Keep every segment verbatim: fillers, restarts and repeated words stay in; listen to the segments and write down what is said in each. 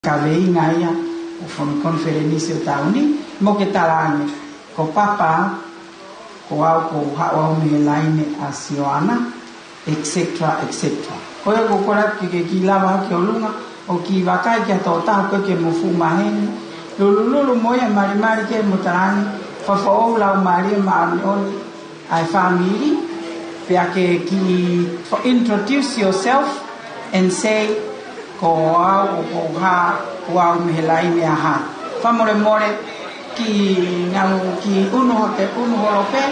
kaveinga ia ʻo e fono konifelenisi ʻo e taʻu ni, mo ke talaange, ko Papa, ko au ʻoku ou haʻu au mei he laine ʻa Sioana, et cetera, et cetera. Ko ia ʻoku ou kole atu ke ke kiʻi lava hake ʻi ʻolunga, ʻo kiʻi vakai ki ha tokotaha ʻoku ʻikai ke mo fuʻu maheni. Lulululu mo ia, malimali ki ai mo talaange, fakafoʻou laumālie māʻoniʻoni ʻa e fāmili, pea ke kiʻi introduce yourself and say, ko au ʻoku ou haʻu au mei he laine ʻa hai. Fakamolemole, kiʻi ngalo, kiʻi unu hake, unu holo pē,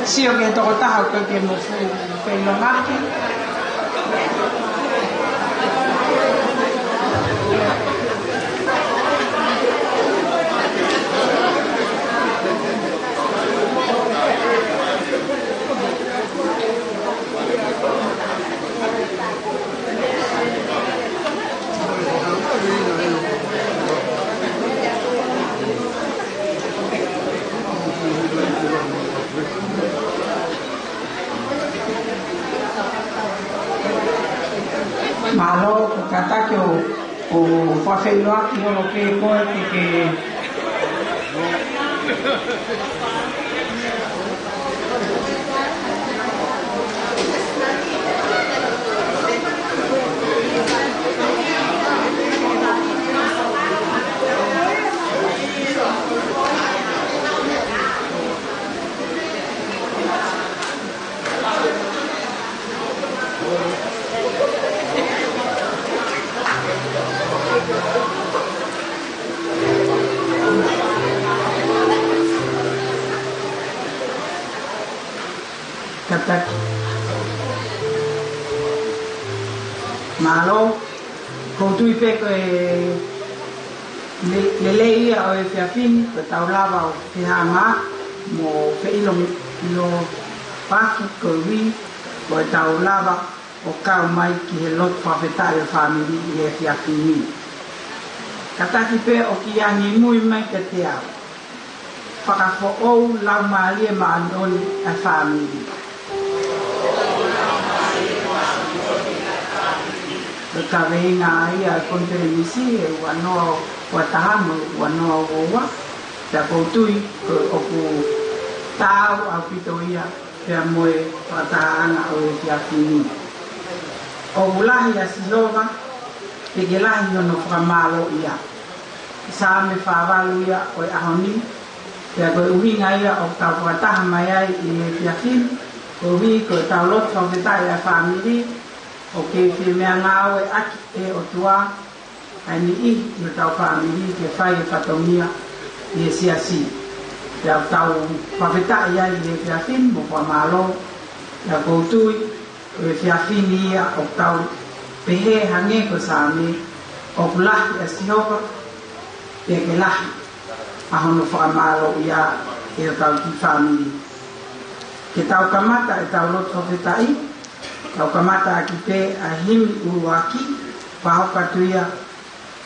sio ki he tokotaha ʻoku ʻikai ke mo fuʻu feʻilongaki. Mālō, kātaki ʻo, ʻo fakafeʻiloaki holo pē koe ke ke Kātaki. Mālō, ʻoku ou tui pē ko e le-, lelei ia ʻo e efiafi ni, ko e tau lava ʻo fehangahangai mo feʻilo, ʻilo paki ko e ui, ko e tau lava ʻo kau mai ki he lotu fakafetaʻi ʻo e fāmili ʻi he efiafi ni. Kātaki pē ʻo kiʻi angimui mai kiate au. Fakafoʻou laumālie māʻoniʻoni ʻa e fāmili. Ko e kaveinga ia ʻo e konifelenisi ʻi he ua noa ua taha mo e ua noa ua ua. Pea ʻoku ou tui ko ʻoku taau ʻaupito ia pea mo e fakatahaʻanga ʻo e efiafi ni. ʻOku lahi ʻa Sihova, pea ke lahi hono fakamālōʻia. Saame fā valu ia ʻo e ʻaho ni, pea ko e ʻuhinga ia ʻoku tau fakataha mai ai ʻi he efiafi ni, koeʻuhi ko e tau lotu fakafetaʻi ʻa e fāmili, ʻoku ke fie meʻangāueʻaki ʻe ʻOtua ʻa e niʻihi ʻi hotau fāmili ke fai e fatongia ʻi he siasi. Pea ʻoku tau fakafetaʻi ai ʻi he efiafi ni mo fakamālō, pea ʻoku ou tui ko e efiafi ni ia ʻoku tau pehē hangē ko e Saame, ʻoku lahi ʻa Sihova, pea ke lahi ʻa hono fakamālōʻia ʻe hotau kiʻi fāmili. Ke tau kamata ʻetau lotu fakafetaʻi, tau kamata ʻaki pē ʻa e himi ʻuluaki, pea hoko atu ia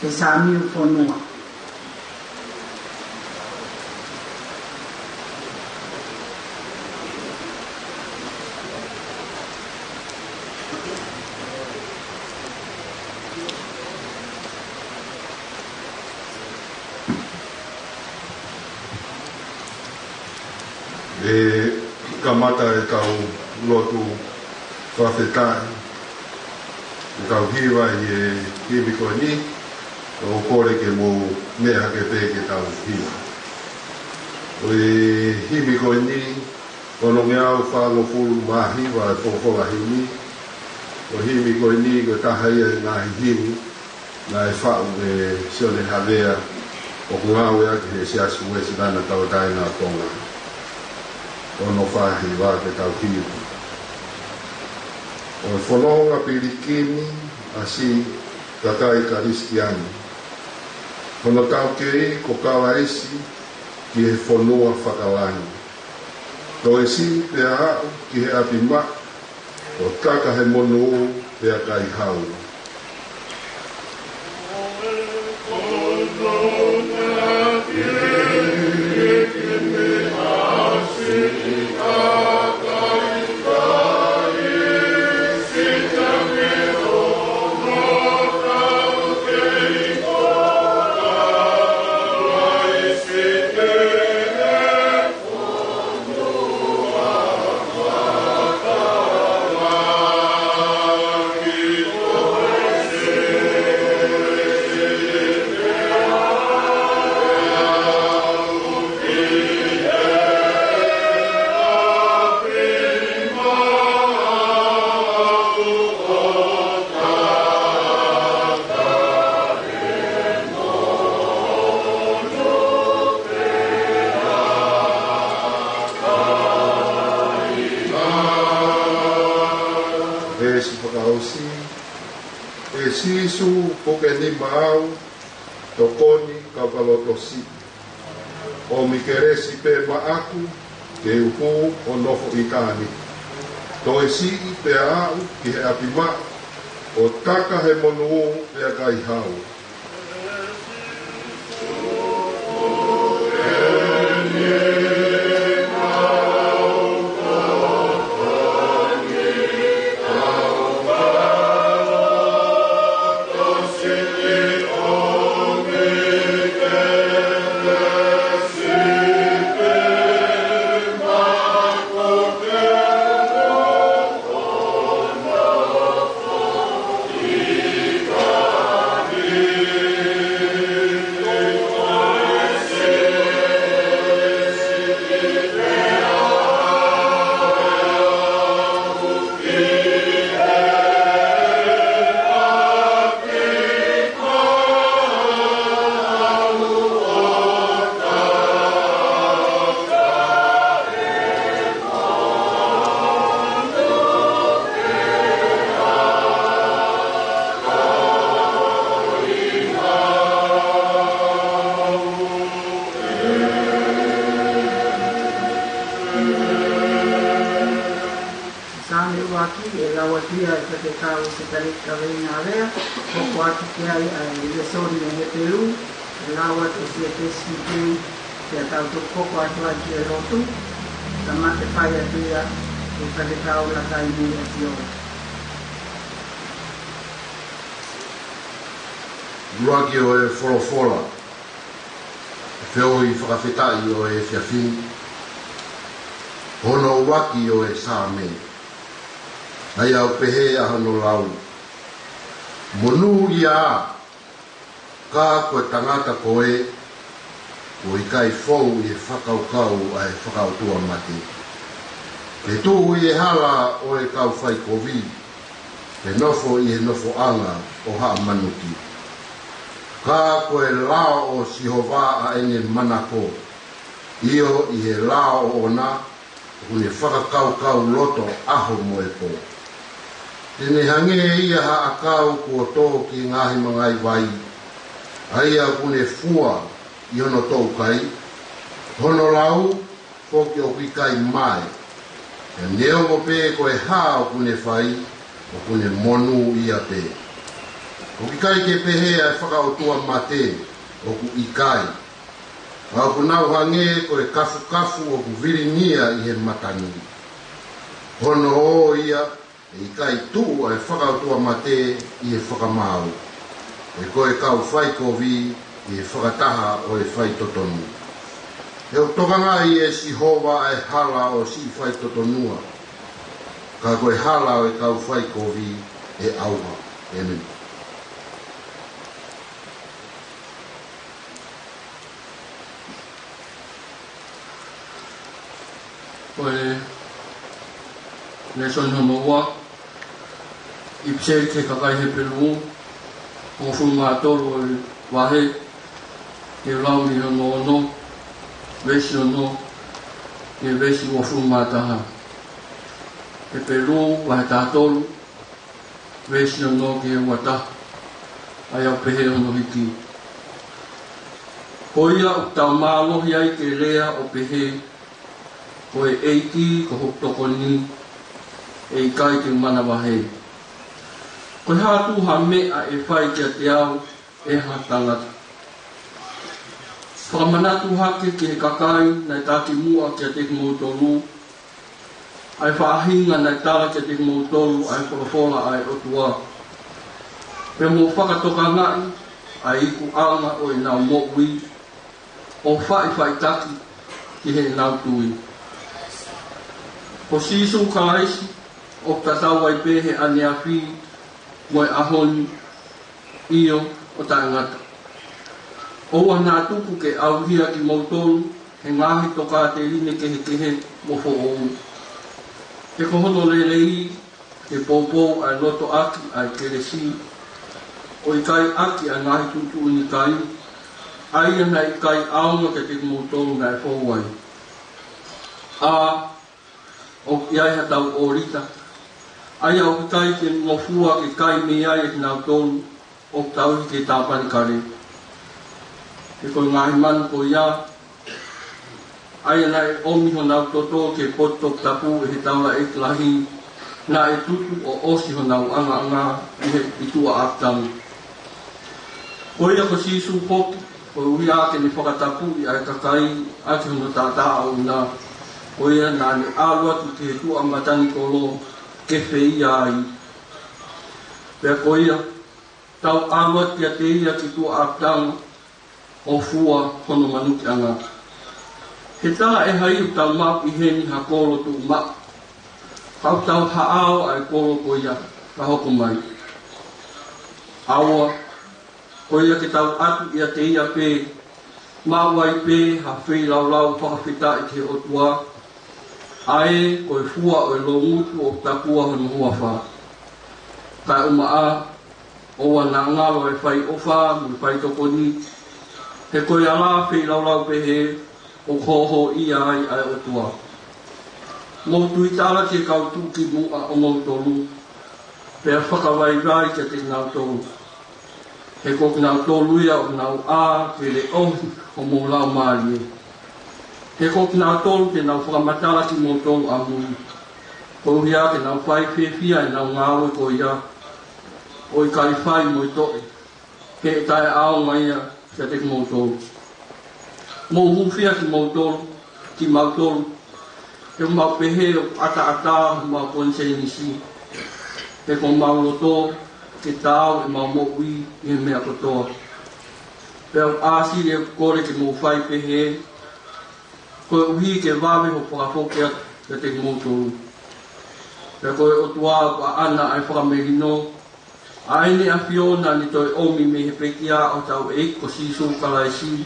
ʻe Samiu Fonua. ʻE kamata ʻetau lotu fakafetaʻi, ʻetau hiva ʻi he himi ko eni, ʻoku ou kole ke mou meʻa hake pē ke tau hiva. Ko e himi ko eni, onongeau fāngofulu mā hiva ʻa e folofola himi. Ko e himi ko eni, ko e taha ia ʻi he ngaahi himi naʻe faʻu ʻe Sione Havea, ʻoku ngāueʻaki he Siasi Uēsilana Tauʻatāina ʻo Tonga. Ono fā hiva ke tau hiva. ʻO e fononga pilikimi ʻa siʻi kakai Kalisitiane. Hono taukei ko Kalaisi ki he fonua fakalangi. Toe siʻi pea aʻu ki he ʻapi maʻa, ʻo taka he monū pea kai hau. Sīsū, puke nima au, tokoni kau ka loto siʻi. ʻOmi kelesi pē maʻaku, ke u hū ʻo nofo ʻi kāni. Toe siʻi pea aʻu ki he ʻapi maʻa, ʻo taka he monū pea ʻikai hau. Saame ʻuluaki, ʻe lau atu ia ʻe Faifekau Setaleki Kaveinga Alea, hoko atu ki ai ʻa e lēsoni mei he Hepelū, ʻe lau atu ʻe Sietesi Kei, pea tau toki hoko atu ai ki he lotu, ka mate fai atu ia ʻe Faifekau Lakai Muliʻatiola. ʻUluaki ʻo e folofola, feohi fakafetaʻi ʻo e efiafi ni, hono ʻuluaki ʻo e Saame. ʻA ia ʻoku pehē ʻa hono lau: Monūʻia ā, ka ko e tangata ko ē, kuo ʻikai fou ʻi he fakakaukau ʻa e fakaʻotuamate, ke tuʻu ʻi he hala ʻo e kau faikovi, ke nofo ʻi he nofoʻanga ʻo haʻa manuki. Ka ko e lao ʻo Sihova ʻa ʻene manako, ʻio, ʻi he lao ʻoʻona ʻoku ne fakakaukau loto ʻaho mo e pō. Te ne hangē ia ha ʻakau kuo tō ki he ngaahi mangaʻi vai, ʻa ia ʻoku ne fua ʻi hono toukai, hono lau foki ʻoku ʻikai mae. Pea neongo pē ko e hā ʻoku ne fai, ʻoku ne monūʻia pē. ʻOku ʻikai ke pehē ʻa e fakaʻotuamate, ʻoku ʻikai. Ka ʻoku nau hangē ko e kafukafu ʻoku vilingia ʻi he matangi. Hono ō ia, ʻe ʻikai tuʻu ʻa e fakaʻotuamate ʻi he fakamaau, ʻe ko e kau faikovi ʻi he fakataha ʻo e faitotonu. He ʻoku tokangaʻi ʻe Sihova ʻa e hala ʻo siʻi faitotonua, ka ko e hala ʻo e kau faikovi ʻe ʻauha. ʻĒmeni. Ko e lēsoni hono ua, ʻipiseli ki he kakai Hepelū, hongofulu mā tolu ʻo e vahe, ke lau mei hono ono, veesi ono, ki he veesi uofulu mā taha. Hepelū, vahe taha tolu, veesi ono ki he ua taha, ʻa ia ʻoku pehē hono hiki: Ko ia ʻoku tau mālohi ai ke lea ʻo pehē, Ko e ʻEiki ko hoku tokoni, ʻe ʻikai te u manavahē. Ko e hā tuʻu ha meʻa ʻe fai kiate au ʻe ha tangata? Fakamanatu hake ki he kakai naʻe taki muʻa kiate kimoutolu, ʻa e faʻahinga naʻe tala kiate kimoutolu ʻa e folofola ʻa e ʻOtua, pea mou fakatokangaʻi ʻa e ikuʻanga ʻo ʻenau moʻui, ʻo faʻifaʻitaki ki heʻenau tui. Ko Sīsū Kalaisi ʻoku tatau ai pē he ʻaneafi mo e ʻaho ni, ʻio, ʻo taʻengata. ʻOua naʻa tuku ke ʻauhia kimoutolu he ngaahi tokāteline kehekehe mo foʻou. He ko hono lelei ke poupou ʻa e loto ʻaki ʻa e kelesi, ʻo ʻikai ʻaki ʻa e ngaahi tuʻutuʻuni kai, ʻa ia naʻe ʻikai ʻaonga kiate kimoutolu naʻe fou ai. ʻĀ, ʻoku ʻi ai ha tau ʻōlita, ʻa ia ʻoku ʻikai ke ngofua ke kai mei ai ʻe kinautolu, ʻoku tauhi ki he tāpanekale. He ko e ngaahi manu ko ia, ʻa ia naʻe ʻomi honau toto ki he potu toputapu ʻe he taulaʻeiki lahi, naʻe tutu ʻo ʻosi honau ʻangaʻanga ʻi he, ʻi tuʻa ʻapi tangi. Ko ia ko Sīsū foki, koeʻuhi ke ne fakatapui ʻa e kakai ʻaki hono taʻataʻa ʻoʻona, ko ia naʻa ne ʻalu atu ki he tuʻa matanikolo ke feia ai. Pea ko ia, tau ʻalu atu kiate ia ki tuʻa ʻapi tangi ʻo fua hono manukiʻanga. He talaʻehai ʻoku tau maʻu ʻi heni ha kolo tuʻumaʻu. Ka ʻoku tau haʻao ʻa e kolo ko ia ka hoko mai. ʻAua, ko ia ke tau ʻatu ʻiate ia pē, maʻu ai pē ha feilaulau fakafetaʻi ki he ʻOtua, ʻa ē ko e fua ʻo e loungutu ʻoku takua hono huafa. Kae ʻumaʻā, ʻoua naʻa ngalo e fai ʻofa mo e fai tokoni, he ko e ala feilaulau pehē ʻoku hōhōʻia ai ʻa e ʻOtua. Mou tuitala ki he kau tuʻukimuʻa ʻomoutolu, pea fakavaivai kiate kinautolu. He ko kinautolu ia ʻoku nau ʻā ke leʻohi homou laumālie. He ko kinautolu te nau fakamatala kimoutolu ʻamui. Koeʻuhi ke nau fai fiefia ʻenau ngāue ko ia, ʻo ʻikai fai mo e toʻe, he ʻe taʻeʻaonga ia kiate kimoutolu. Mou hūfia kimoutolu, kimautolu, he ʻoku mau pehē ʻoku ʻataʻatā homau konisēnisi, he ko homau loto ke taau ʻemau moʻui ʻi he meʻa kotoa. Pea ʻoku ʻāsili ʻeku kole ke mou fai pehē, koeʻuhi ke vave hoku fakafoki atu kiate kimoutolu. Pea ko e ʻOtua ʻoku ʻaʻana ʻa e fakamelino, ʻa ʻEne ʻAfio naʻa ne toe ʻomi mei he pekia ʻo hotau ʻEiki ko Sīsū Kalaisi,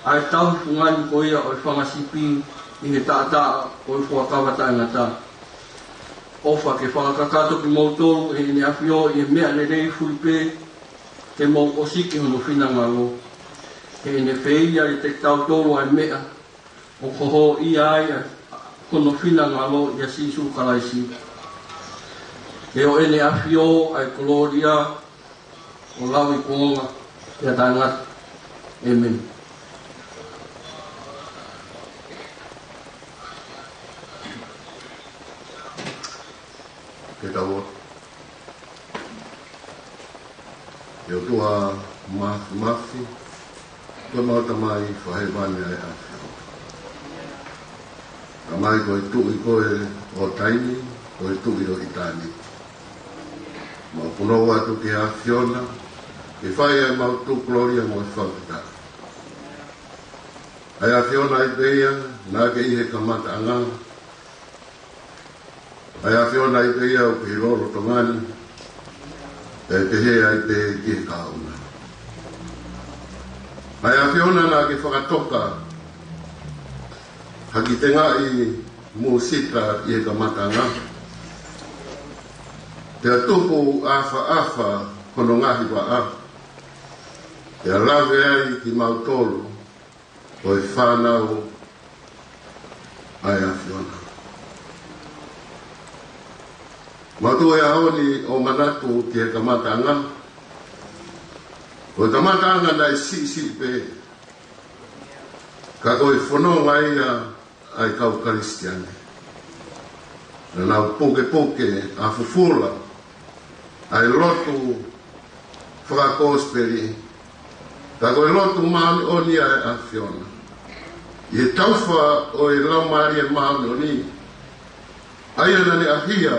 ʻa e tauhi fungani ko ia ʻo e fanga sipi ʻi he taʻataʻa ʻo e fuakava taʻengata. ʻOfa ke fakakakato kimoutolu ʻe ʻEne ʻAfio ʻi he meʻa lelei fuli pē, ke mou ʻosiki hono finangalo. He ʻe ne feia ʻiate kitautolu ʻa e meʻa ʻoku hōhōʻia ai ʻa hono finangalo ʻia Sīsū Kalaisi. Ke ʻo ʻEne ʻAfio ʻa e kolōlia ʻo lauikuonga pea taʻengata. ʻĒmeni. Ke tau ō. ʻE ʻOtua Māfimafi, ko homau Tamai Fakahēvani ʻa e ʻAfiona. Tamai, ko e Tuʻi koe ʻo taimi, ko e Tuʻi ʻo ʻitāniti. Mau punou atu ki he ʻAfiona, ke fai ʻemau tuʻu kolōlia mo e fakafetaʻi. ʻA e ʻAfiona ai pē ia, naʻa ke ʻi he kamataʻanga, ʻa e ʻAfiona ai pē ia ʻoku ʻi he lolotonga ni, pea ʻe pehē ai pē ki he kahaʻu na. ʻA e ʻAfiona naʻa ke fakatoka ha kiʻi tengaʻi mūsita ʻi he kamataʻanga, pea tupu ʻāfaʻafa hono ngaahi vaʻa, pea lave ai kimautolu ko e fānau ʻa e ʻAfiona. Mau tuʻu he ʻaho ni ʻo manatu ki he kamataʻanga. Ko e kamataʻanga naʻe siʻisiʻi pē, ka ko e fononga ia ʻa e kau Kalisitiane. Naʻa nau pukepuke ʻa fufula ʻa e lotu fakakosipeli, ka ko e lotu māʻoniʻoni ʻa e ʻAfiona. ʻI he taufa ʻo e Laumālie Māʻoniʻoni, ʻa ia naʻa ne ʻahia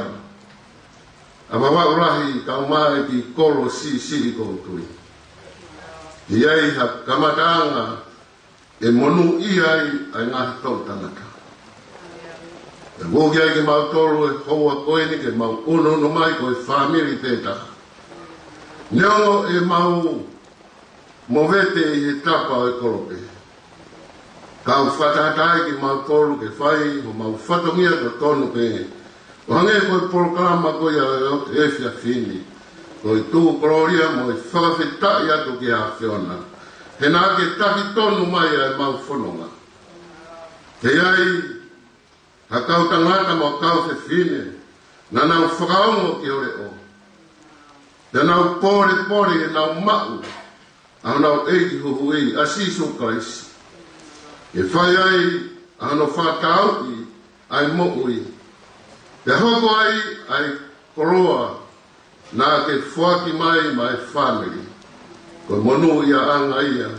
ʻa Vavaʻu Lahi, tau mai ki he kolo siʻisiʻi ko Tui. ʻI ai ha kamataʻanga ʻe monūʻia ai ʻa e ngaahi toʻutangata. ʻE vuki ai kimautolu he houa ko eni ke mau ʻunuʻunu mai ko e fāmili pē taha. Neongo ʻemau movete ʻi he tapa ʻo e kolope, ka ʻoku fakatahaʻi kimautolu ke fai homau fatongia totonu pē, ʻo hangē ko e polokalama ko ia ʻo e efiafi ni, ko e tuʻu kolōlia mo e fakafetaʻi atu ki he ʻAfiona, he naʻa ke taki tonu mai ʻa ʻemau fononga. Kei ʻi ai ha kau tangata mo ha kau fefine naʻa nau fakaongo ki ho leʻo. Pea nau pōlepole ke nau maʻu ʻa honau ʻEiki Huhuʻi ʻa Sīsū Kalaisi, ke fai ai ʻa hono fakatauʻi ʻa e moʻui, pea hoko ai ʻa e koloa naʻa ke foaki mai maʻa e fāmili. Ko e monūʻiaʻanga ia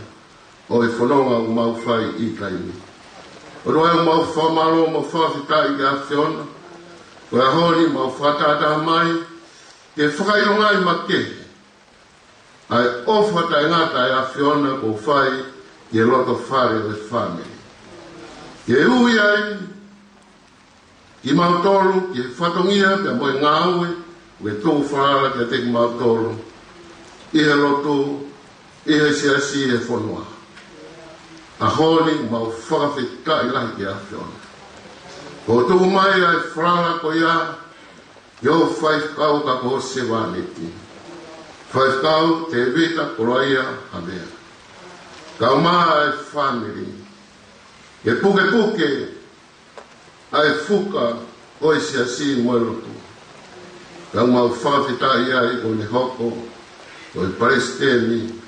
ʻo e fononga ʻoku mau fai ʻi he taimi ni. ʻOtua ē, ʻoku mau fakamālō mo fakafetaʻi ki he ʻAfiona. Ko e ʻaho ni mau fakatātā mai ke fakaʻilongaʻi makehe ʻa e ʻofa taʻengata ʻa e ʻAfiona kuo fai ki he loto fale ʻo e fāmili, ke ui ai kimautolu ki he fatongia pea mo e ngāue ʻoku ke tuku falala kiate kimautolu ʻi he lotu, ʻi he siasi, ʻi he fonua. ʻAho ni mau fakafetaʻi lahi ki he ʻAfiona. Kuo tuku mai ʻa e falala ko ia ki hoʻo faifekau ka ko Sevāniti, Faifekau Tēvita Koloaʻia Havea, kae ʻumaʻā ʻa e fāmili, ke pukepuke ʻa e fuka ʻo e siasi mo e lotu. Ka mau fakafetaʻi ai kuo ne hoko ko e palesiteni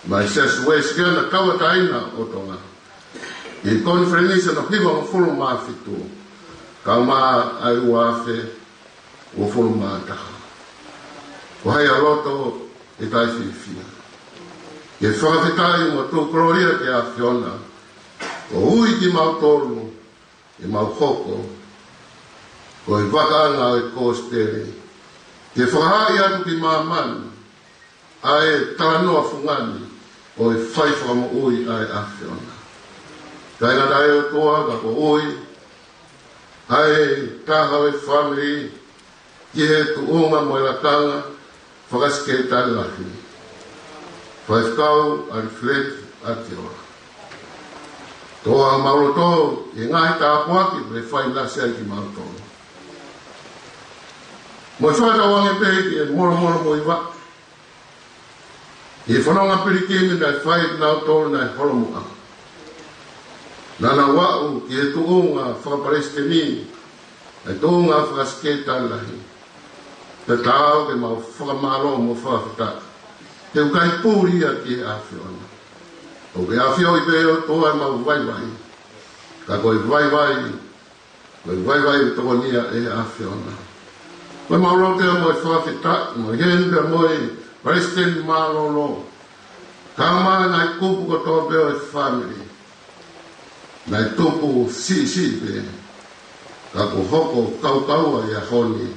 maʻa e Siasi Uēsiliana Tauʻatāina ʻo Tonga ʻi he konifelenisi hono hivangofulu mā fitu, kae ʻumaʻā ʻa e ua afe uofulu mā taha. Ko hai ʻa loto ʻe taʻefiefia ke fakafetaʻi mo tuku kolōlia ki he ʻAfiona, kuo ui kimautolu ke mau hoko ko e vakaʻanga ʻo e kosipeli, ke fakahaaʻi atu ki māmani ʻa e talanoa fungani ʻo e fai fakamoʻui ʻa e ʻAfiona. Kae ngata ai, ʻOtua, ka kuo ui ʻa e taha ʻo e fāmili ki he tuʻunga mo e lakanga fakasekelitali lahi, Faifekau ʻAlifeleti ʻAkiola. Toʻo homau loto ʻi he ngaahi tāpuaki kuo ke fai ʻinasi ai kimautolu, mo e fakatauange pē ki he molomolomuivaʻe ʻi he fononga pilikimi naʻe fai ʻe kinautolu naʻe holomuʻa, naʻa nau aʻu ki he tuʻunga fakapalesiteni, ʻa e tuʻunga fakasekelitali lahi. Pea taau ke mau fakamālō mo fakafetaʻi, he ʻoku ʻikai puli ia ki he ʻAfiona. ʻOku ke ʻafioʻi pē, ʻOtua, ʻemau vaivai, ka ko e vaivai, ko e vaivai ʻoku tokonia ʻe he ʻAfiona. Ko ʻemau lotu ia mo e fakafetaʻi, mo e heni pea mo e palesiteni mālōlō, kae ʻumaʻā ʻa e ngaahi kupu kotoa pē ʻo e fāmili, naʻe tupu siʻisiʻi pē, ka kuo hoko kaukaua ʻi he ʻaho ni,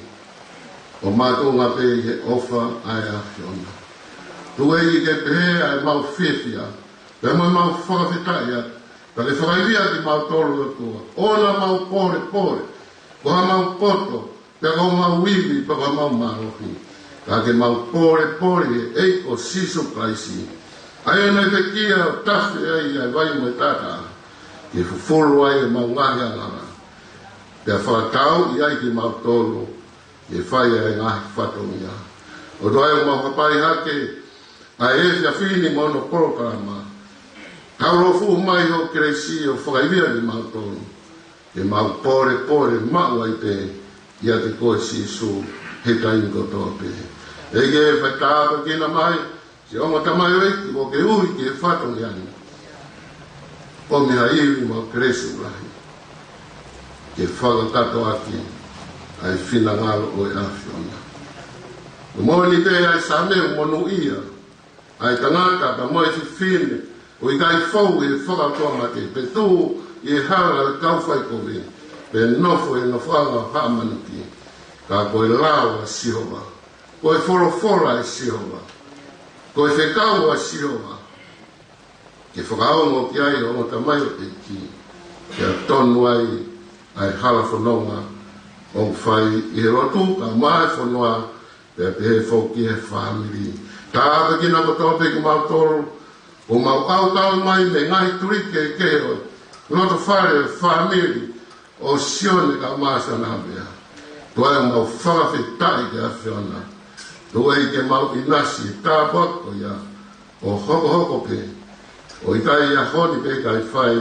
ʻo makatuʻunga pē ʻi he ʻofa ʻa e ʻAfiona. Tuku ʻEiki ke pehē ʻa ʻemau fiefia pea mo ʻemau fakafetaʻi atu, pea ke fakaivia kimautolu, ʻOtua, ʻoua naʻa mau pōlepole ko haʻamau poto, pe ko homau ivi, pe ko homau mālohi, ka ke mau pōlepole ʻi he ʻEiki ko Sīsū Kalaisi, ʻa ia naʻe pekia ʻo tafe ai ʻa e vai mo e taʻataʻa, ke fufulu ai ʻemau ngaahi angahala, pea fakatauʻi ai kimautolu ke fai ʻa e ngaahi fatongia. ʻOtua ē, ʻoku mau hapai hake ʻa e efiafi ni mo hono polokalama. Taulōfuʻu mai hoʻo kelesi ʻo fakaivia kimautolu, ke mau pōlepole maʻu ai pē ʻiate koe Sīsū he taimi kotoa pē. ʻEiki, fai tāpuekina mai siʻi ongo tamaioʻeiki kuo ke ui ki he fatongia ni. ʻOmi ha ivi mo ha kelesi lahi ke fakakakato ʻaki ʻa e finangalo ʻo e ʻAfiona. Ko e moʻoni pē ʻa e Saame, ʻoku monūʻia ʻa e tangata pea mo e fefine ʻoku ʻikai fou ʻi he fakaʻotuamate, pe tuʻu ʻi he hala ʻo e kau faikovi, pe nofo ʻi he nofoʻanga ʻo haʻa manuki. Ka ko e lao ʻa Sihova, ko e folofola ʻa Sihova, ko e fekau ʻa Sihova, ke fakaongo ki ai ʻa e ongo tamaioʻeiki, ke tonu ai ʻa e hala fononga ʻoku fai ʻi he lotu kae ʻumaʻā e fonua, pea pehē foki ki he fāmili. Tāpuekina kotoa pē kimautolu ʻoku mau ʻaukau mai mei he ngaahi tuliki kehekehe ʻo e loto fale ʻo e fāmili ʻo Sione kae ʻumaʻā Sana Havea. ʻOtua ē, ʻoku mau fakafetaʻi ki he ʻAfiona. Tuku ē ke mau ʻinasi he tāpuaki ko ia, ʻo hokohoko pē, ʻo ʻikai ʻi he ʻaho ni pē kae fai,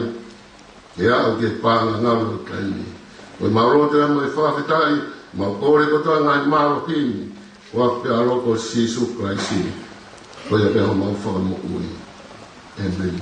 ke aʻu ki he paʻanga ngalo ʻo e taimi. Ko ʻemau lotu ē mo e fakafetaʻi, mau kole kotoa e ngaahi mālohi ni ʻOfa pē ʻa e ʻAlo ko Sīsū Kalaisi, ko ia pē homau Fakamoʻui. ʻĒmeni.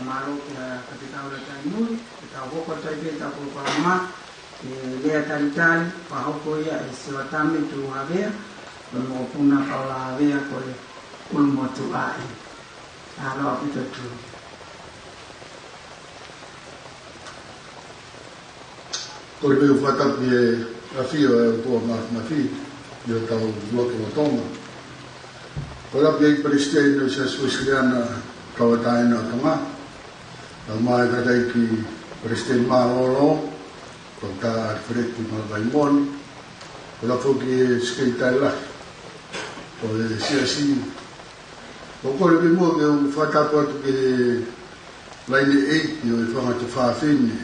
Mālō kia Kapitau Lataimuli, ke tau hoko atu ai pē ʻetau polokalama, ʻa e lea talitali, fakahoko ia ʻe Siotame Tuʻu Havea, ko e mokopuna Paula Havea, ko e ʻulumotuʻa ē. Mālō ʻaupito Tuʻu. Kole pē ke u fakatapu ki he ʻafio ʻa e ʻOtua Māfimafi ʻi hotau lotolotonga. Kole pē ki he Palesiteni ʻo e Siasi Uēsiliana Tauʻatāina ʻo Tonga, kae ʻumaʻā e tangataʻeiki Palesiteni Mālōlō, Toketā ʻAlifeleti Malavaimoni. Kole foki ki he Sekelitali Lahi ʻo e Siasi. ʻOku ou kole pē muʻa ke u fakatapu atu ki he laine ʻeiki ʻo e fanga tuofāfine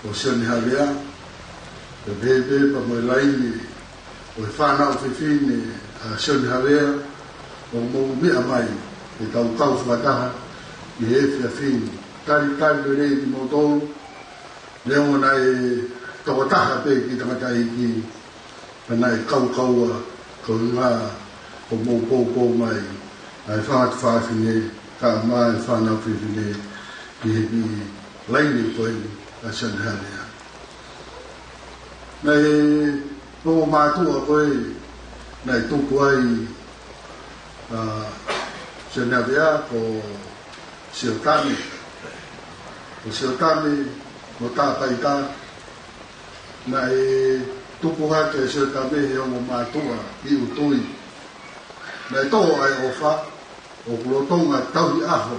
ʻo Sione Havea, pea pehē pē pea mo e laine ʻo e fānau fefine ʻa Sione Havea, ʻoku mou meʻa mai ke tau kau fakataha ʻi he efiafi ni. Talitali lelei kimoutolu, neongo naʻe tokotaha pē e kiʻi tangataʻeiki, ka naʻe kaukaua, ko e ʻuhinga ko hoʻomou poupou mai ʻa e fanga tuofāfine, kae ʻumaʻā e fānau fefine ki he kiʻi laine ko eni ʻa Sione Havea. Naʻe ongo mātuʻa ko ē naʻe tupu ai ʻa Sione Havea ko Siotame. Ko Siotame mo Tāpaita, naʻe tupu hake ʻa Siotame he ongo mātuʻa ʻi ʻUtui. Naʻe tō ai e ʻofa, ʻoku lolotonga tauhi ʻaho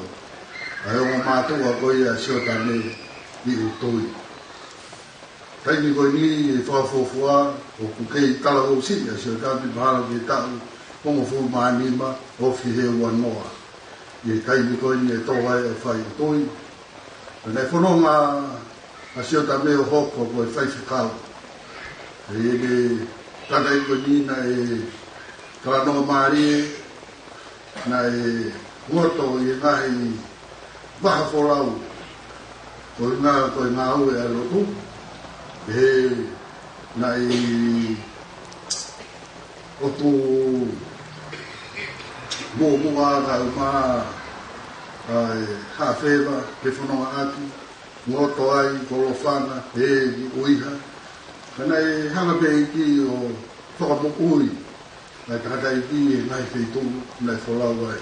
ʻa e ongo mātuʻa ko ia ʻa Siotame ʻi ʻUtui. Taimi ko eni ʻi he fakafuofua ʻoku kei talavou siʻi ʻa Siotame, mahalo ki he taʻu hongofulu mā nima, ofi he ua noa. ʻI he taimi ko eni ʻe tō ai e ʻofa ʻi ʻUtui. Pea naʻe fononga ʻa Siotame ʻo hoko ko e faifekau. ʻI heʻene tangataʻeiki ko eni naʻe talanoa mālie, naʻe ngoto ʻi he ngaahi vaha folau, ko e ʻuhinga ko e ngāue ʻa e lotu. He naʻe ʻotu muʻomuʻa kae ʻumaʻā ʻa e haʻa feva ke fononga ʻaki, ngoto ai ko Lofana, he ki ʻUiha. Ka naʻe hanga pē ʻEiki ʻo fakamoʻui ʻa e tangataʻeiki ʻi he ngaahi feituʻu naʻe folau ai.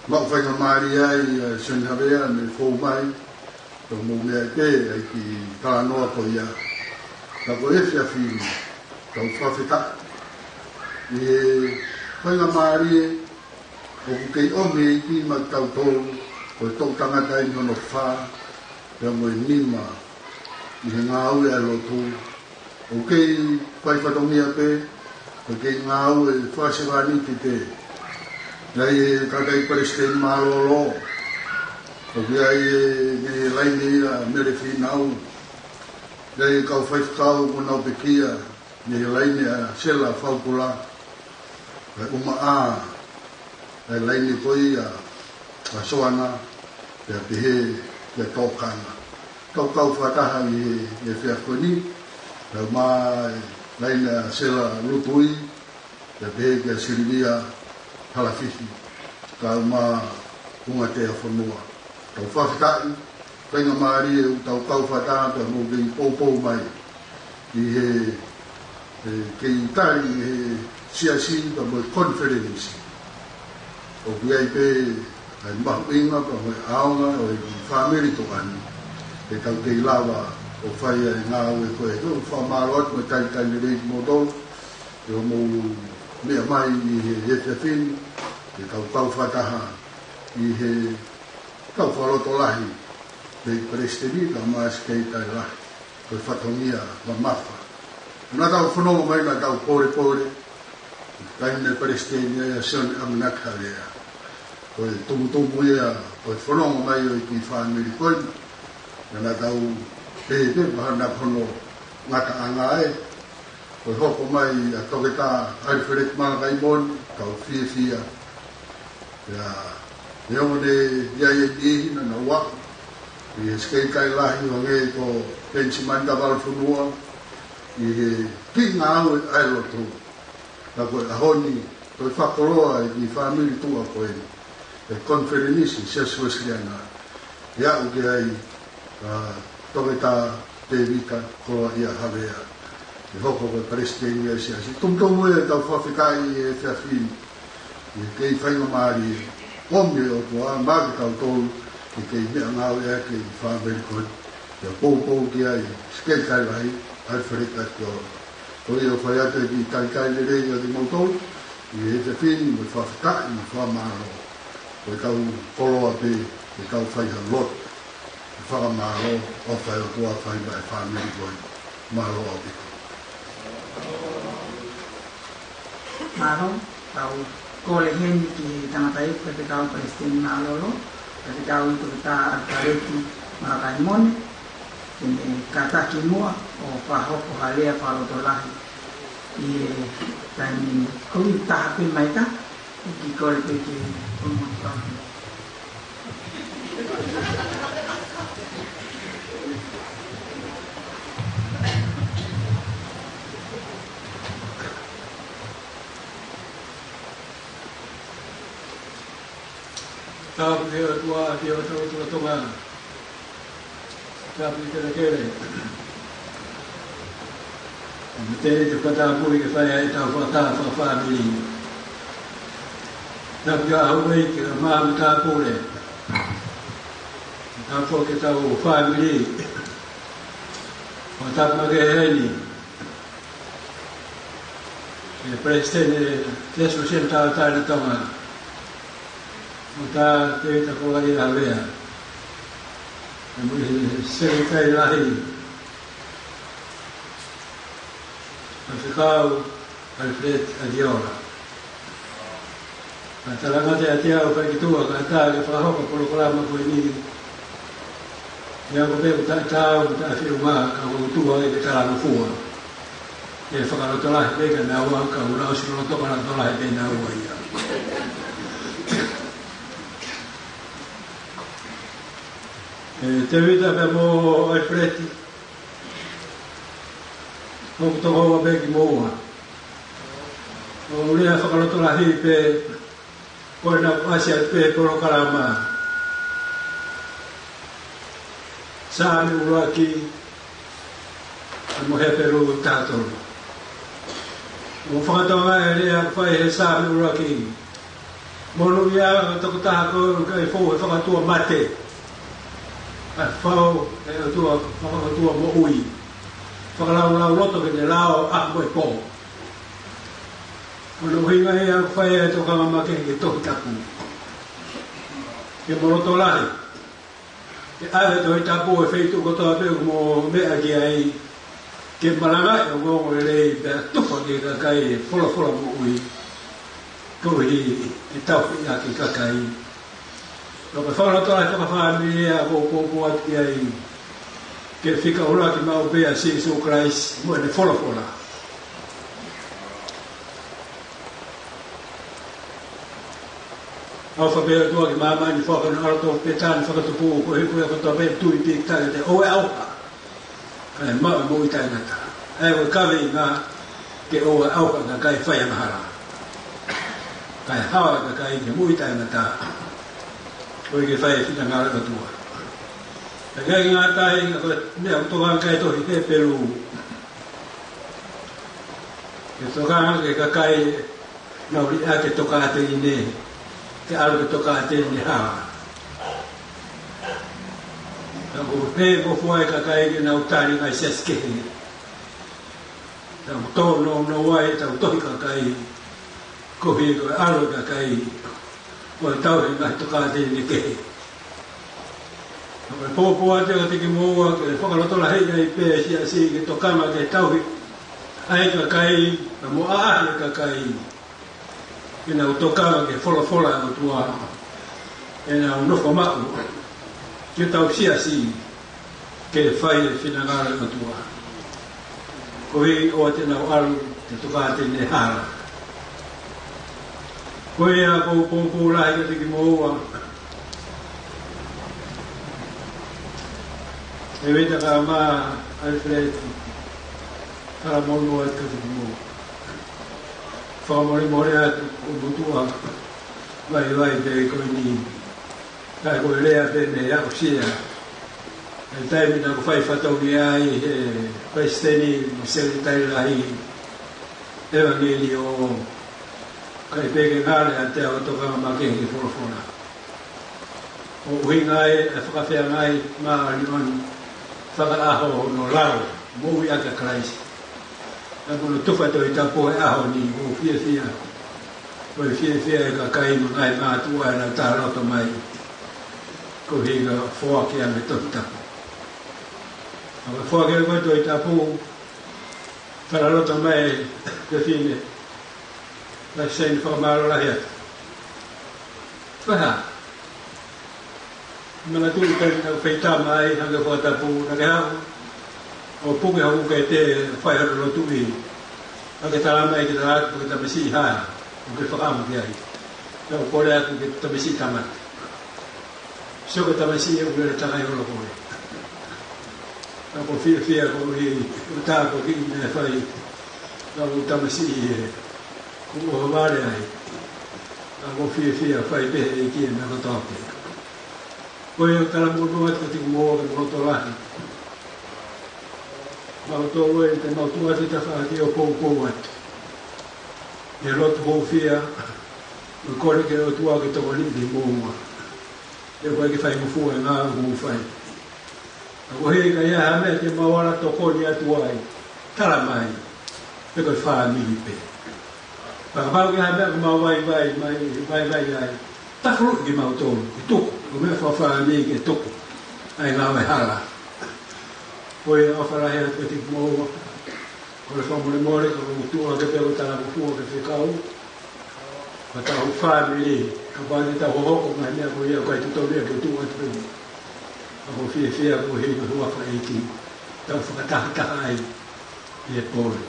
Maʻu faingamālie ai ʻa Sione Havea mei he fou mai, pea mou meaʻi pē ʻa e kiʻi talanoa ko ia. Ka ko e efiafi ni, tau fakafetaʻi ʻi he faingamālie ʻoku kei ʻomi ʻe he ʻEiki maʻatautolu, ko e toʻu tangata eni hono fā, pea mo e nima ʻi he ngāue ʻa e lotu, ʻOku kei fai fatongia pē, ʻoku kei ngāue fakasevāniti pē. ʻI ai e kakai palesiteni mālōlō, ʻoku ʻi ai e, mei he laine ia Mele Fīnau, ʻi ai e kau faifekau kuo nau pekia, mei he laine ʻa Sela Faukula, ʻa e ʻumaʻā, ʻa e laine ko ia ʻa Soana, pea pehē kia Tokanga. Tau kau fakataha ʻi he, ʻi he efiafi ko eni, kau mai laine ʻa Sela Lutui, pea pehē kia Silivia Halafihi, kau mai Ungatea Fonua. Tau fakafetaʻi, faingamālie ʻoku tau kau fakataha pea mou kei poupou mai ʻi he, he kei tali ʻe he siasi pea mo e konifelenisi. ʻOku ʻi ai pē ʻa e mahuʻinga pea mo e ʻaonga ʻo e fāmili Tuʻani, ke tau kei lava ʻo fai ʻa e ngāue ko ē. ʻOku fakamālō atu mo e talitali lelei kimoutolu, ʻi hoʻomou meʻa mai ʻi he efiafi ni, ke tau kau fakataha ʻi he kau fakalotolahi, mei he Palesiteni, kae ʻumaʻā e Sekelitali Lahi, ko e fatongia mamafa. Naʻa tau fanongo mai naʻa tau pōlepole, taimi naʻe Palesiteni ai ʻa Sione ʻAmanaki Havea. Ko e tumutumu ia, ko e fanongo mai ʻo e kiʻi fāmili ko eni, naʻa tau pehē pē mahalo naʻe ko hono ngataʻanga ē, ko e hoko mai ʻa Toketā Alfred Malakaimoni, tau fiefia. Pea, neongo ne ʻi ai e niʻihi naʻa nau aʻu, ʻi he Sekelitali Lahi ʻo hangē ko Penisimani Tavalafonua, ʻi he kiʻi ngāue ʻa e lotu. Ka ko e ʻaho ni, ko e fakakoloa e kiʻi fāmili tuʻa ko eni, e konifelenisi Siasi Uēsiliana, ʻe aʻu ki ai, ʻa Toketā Tēvita Koloaʻia Havea, ʻe hoko ko e Palesiteni ʻo e siasi. Tumutumu ē ʻetau fakafetaʻi he efiafi ni, ʻi he kei faingamālie, ʻomi ʻe he ʻOtua maʻa kitautolu, ke kei meʻangāueʻaki e kiʻi fāmili ko eni, pea poupou ki ai, Sekelitali Lahi, Alfred Atiola. Ko ia ʻoku fai atu e kiʻi talitali lelei kiate kimoutolu, ʻi he efiafi ni mo e fakafetaʻi mo e fakamālō. Ko ʻetau koloa pē, ke tau fai ha lotu, ʻo fakamālō, ʻofa ʻa e ʻOtua fai maʻa e fāmili ko eni. Mālō ʻaupito. Mālō, tau kole heni ki he tangataʻeiki, Faifekau Palesiteni Mālōlō, Faifekau Toketā Alfred Malakaimoni, ke ne kātaki muʻa ʻo fakahoko ha lea fakalotolahi ʻi he taimi ni. Ko e taha pē mai ka, ʻoku kole pē ke ʻomi atu. Tapu ki he ʻOtua, ki he ʻOtua, ʻOtua Tonga. Tapu ki he kelekele. Mo e tēniti fakatapui ke fai ai ʻetau fakataha fakafāmili. Tapu ki he houʻeiki, ki he maama tāpule. Tapu ki heʻetau fāmili. ʻO tapu maʻa e heni. ʻE Palesiteni ʻo e Siasi Uēsiliana Tauʻatāina ʻo Tonga, ʻo tā Tēvita Koloaʻia Havea. ʻE mo e Sekelitali Lahi, Faifekau Alfred Atiola. Ka talangata ʻiate au fai ki tuʻa, ka tā ke fakahoko polokalama ko eni. ʻIa ko pē ʻoku taʻetaau, ʻoku taʻefeʻunga, ka ʻoku tuʻu ai ke talangofua. ʻE fakalotolahi pē kia naua, ka ʻoku nau ʻosi lolotonga lotolahi pē naua ia. ʻE Tēvita pea mo Alfred, ʻoku tokoua pē kimoua. ʻOku ou lea fakalotolahi pē, ko ʻena ʻoku ʻasi atu pē polokalama Saame ʻuluaki, mo Hepelū taha tolu. ʻOku fakatokangaʻi e lea ʻoku fai he Saame ʻuluaki. Monūʻia ʻa e tokotaha ko ē ʻoku ʻikai fou he fakaʻotua mate, kae fou he ʻOtua, fakaʻotua moʻui. Fakalaulauloto ke ne lao ʻaho mo e pō. Ko hono ʻuhinga ia ʻoku fai ai e tokanga makehe ki he Tohi Tapu. Ke mo lotolahi. Ke ʻave e Tohi Tapu he feituʻu kotoa pē ʻoku mo meʻa ki ai. ke malangaʻi ʻa e ongoongolelei pea tufa ki he kakai e folofola moʻui, koeʻuhi ke tauhi ʻaki e kakai. Ka ko e fakalotolahi fakafāmili ʻoku ou poupou atu ki ai, ke fika ʻuluaki maʻu pē ʻa Sīsū Kalaisi mo ʻene folofola. ʻOfa pē ʻOtua ki māmani, foaki hono ʻAlo tofu pē taha ne fakatupu, koeʻuhi ko ia kotoa pē ʻe tui pīkitai kiate ia ʻoua ʻe ʻauha, kae maʻu e moʻui taʻengata. ʻA ia ko e kaveinga ke ʻoua ʻe ʻauha e kakai faiangahala, kae hao e kakai ki he moʻui taʻengata, koeʻuhi ke fai e finangalo ʻo e ʻOtua. Pea ʻikai ke ngata ai, ka ko e meʻa ʻoku tokanga ki ai e tohi Hepelū, ke tokanga ki he kakai naʻa nau liʻaki e tokāteline, ke ʻalu ki he tokāteline hala. Ka ʻoku pehē mo fua e kakai ke nau tali e ngaahi siasi kehe. Ka ʻoku tōnounou ai ʻetau tohi kakai, koeʻuhi ko e ʻalu e kakai ʻo tauhi e ngaahi tokāteline kehe. Ka ʻoku ou poupou atu kiate kimoua ke fakalotolahiʻi ai pē e siasi ke tokanga ki he tauhi ʻa e kakai, pea mo ʻaʻahi e kakai ke nau tokanga ki he folofola ʻa e ʻOtua, ke nau nofo maʻu ki hotau siasi ke fai e finangalo ʻo e ʻOtua, koeʻuhi ʻoua te nau ʻalu ki he tokāteline hala. Ko ia ʻoku ou poupou lahi kiate kimoua, ʻEvita Kaama Alfred, talamonū atu kiate kimoua. Fakamolemole atu ʻoku ou motuʻa vaivai pē ko eni. Ka ko e lea pē mei he aʻusia ʻa e taimi naʻa ku fai fatongia ai he palesiteni mo e sekelitali lahi ʻevangeliō, ʻikai pē ke ngalo ʻiate au ʻa e tokanga makehe ki he folofola. ʻOku ʻuhinga ai ʻa e fakafeangai māʻoniʻoni fakaʻaho hono lau moʻui ʻaki ʻa Kalaisi. Naʻa ku tufa Tohi Tapu he ʻaho ni, ʻoku ou fiefia. ʻOku ou fiefia he kakai mo e ngaahi mātuʻa ʻenau talaloto mai, koeʻuhi ko e foaki ʻa e Tohi Tapu. Ka ko e foaki ko ē Tohi Tapu, talaloto mai e fefine, naʻe sai ni fakamālō lahi atu. Ko e hā? Manatuʻi pē naʻa ku fai tama ai, hangē ko e tapu, naʻa ke haʻu ʻo puke hoku kete, fai hono lotuʻi. Naʻa ke tala mai ke tala atu, ko e tamasiʻi hā ʻoku ke fakaʻamu ki ai. Naʻa ku kole atu ke tamasiʻi tamate. Sio ko e tamasiʻi ʻoku lele tangai holo ko ē. Naʻa ku fiefia koeʻuhi ko e tāpuaki naʻe fai. Naʻa ku tamasiʻi ē, kuo u ʻohovale ai. Naʻa ku fiefia, fai pē ʻe he ʻEiki e meʻa kotoa pē. Ko ia ʻoku ou talamonū atu kiate kimoua ke mou loto lahi. Mau tolu ē, te mau tuʻu atu he tafaʻaki ʻo poupou atu. ʻI he lotu hūfia, mo e kole ki he ʻOtua ke tokoniʻi kimoua. He ʻoku ʻikai ke fai mo fua e ngāue ʻoku mou fai. Ka ko e hā ka ʻi ai ha meʻa te mau ala tokoni atu ai, tala mai, pe ko e fāmili pē. Kapau ko e hā e meʻa ʻoku mau vaivai, mai, vaivai ai, tafuluʻi kimautolu, ke tuku, ko e meʻa fakafāmili ke tuku ʻa e ngāue hala. Ko ia ʻofa lahi atu kiate kimoua, kole fakamolemole, ka ko e motuʻa ke pea ko e talangofua ke fekau, ko hotau fāmili, kapau te tau hohoko mai e meʻa ko ia ʻoku ʻikai totonu ia ke tuʻu atu pē. Ka ʻoku ou fiefia koeʻuhi ko e huafa ʻo e ʻEiki, tau fakatahataha ai ʻi he pō ni.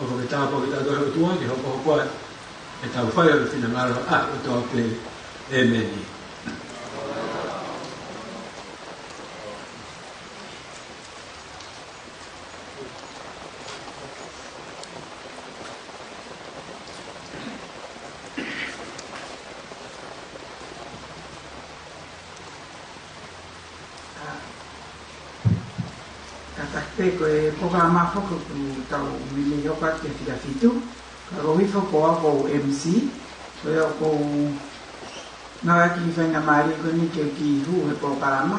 ʻOfa ke tāpuakiʻi kitautolu ʻe he ʻOtua ke hokohoko atu ʻetau fai hono finangalo ʻaho kotoa pē. ʻĒmeni. Kātaki pē, ko e polokalama foki ʻoku tau meimei hoko atu ki he fika fitu. Ka ko au hifo ko au ʻoku ou M C, ko ia ʻoku ou ngāueʻaki e faingamālie ko eni ke u kiʻi hū he polokalama,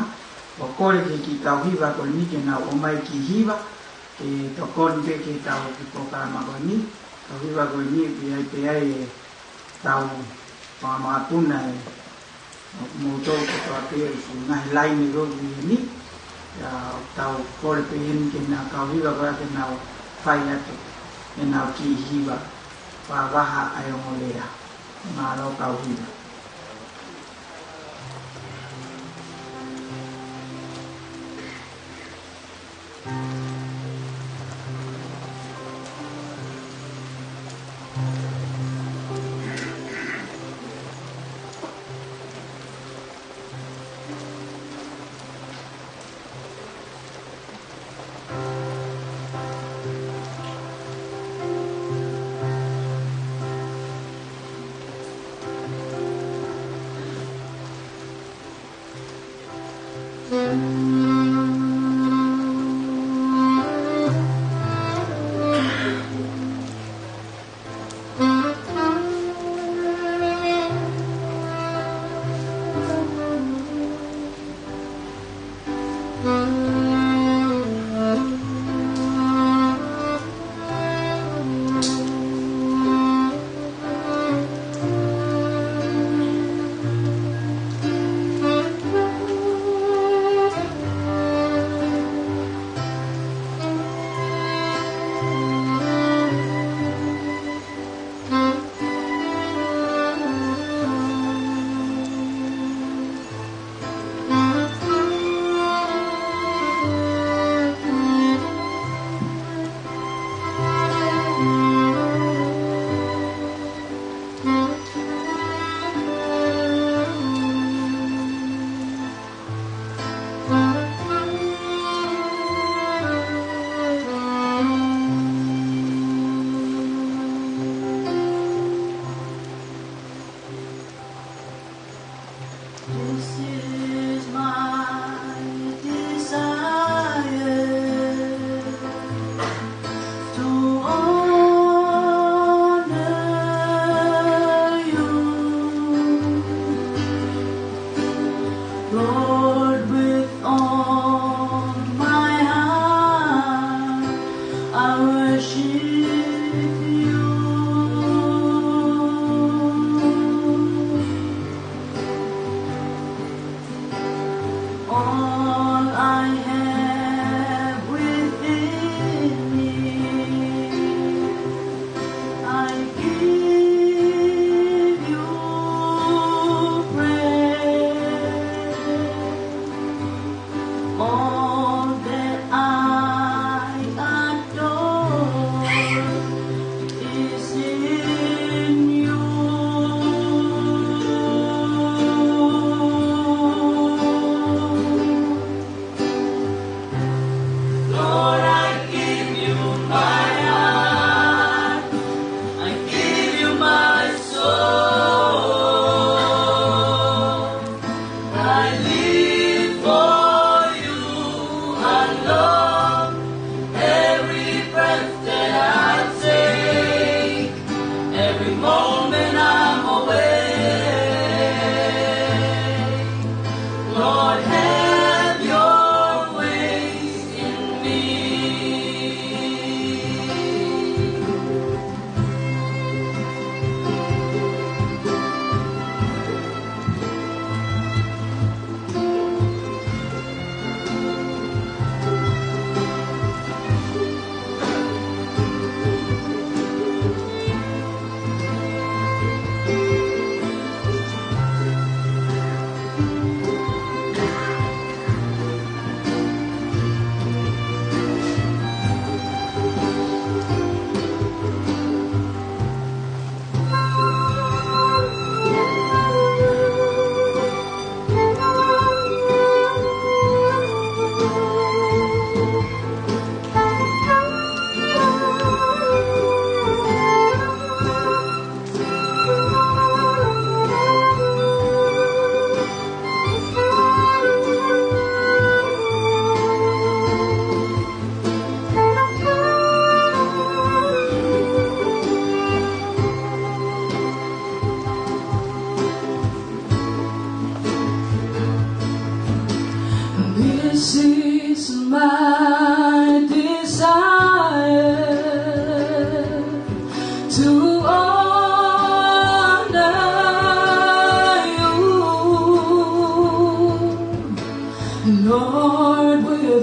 ʻo kole ki he kiʻi tauhi hiva ko eni ke nau ō mai e kiʻi hiva, ke tokoni pē ki heʻetau kiʻi polokalama ko eni. Tauhi hiva ko eni ʻoku ʻi ai pē ai ʻetau fanga makapuna ē, ʻoku mou tau kotoa pē ʻi he ngaahi laine ko eni. Ka tau kole pē heni ke nau kau hiva ko ia ke nau fai atu ʻenau kiʻi hiva, pea vaha ʻa e ongo lea. Mālō kau hiva. This is my desire to honor you, Lord, with all my heart I worship you. All I have within me, I give you praise. All that I adore is in you. Lord, I give you my heart. I give you my soul. I live for you alone. Every breath that I take, every moment I'm awake, Lord, have your way in me. This is my desire to honor you, Lord, with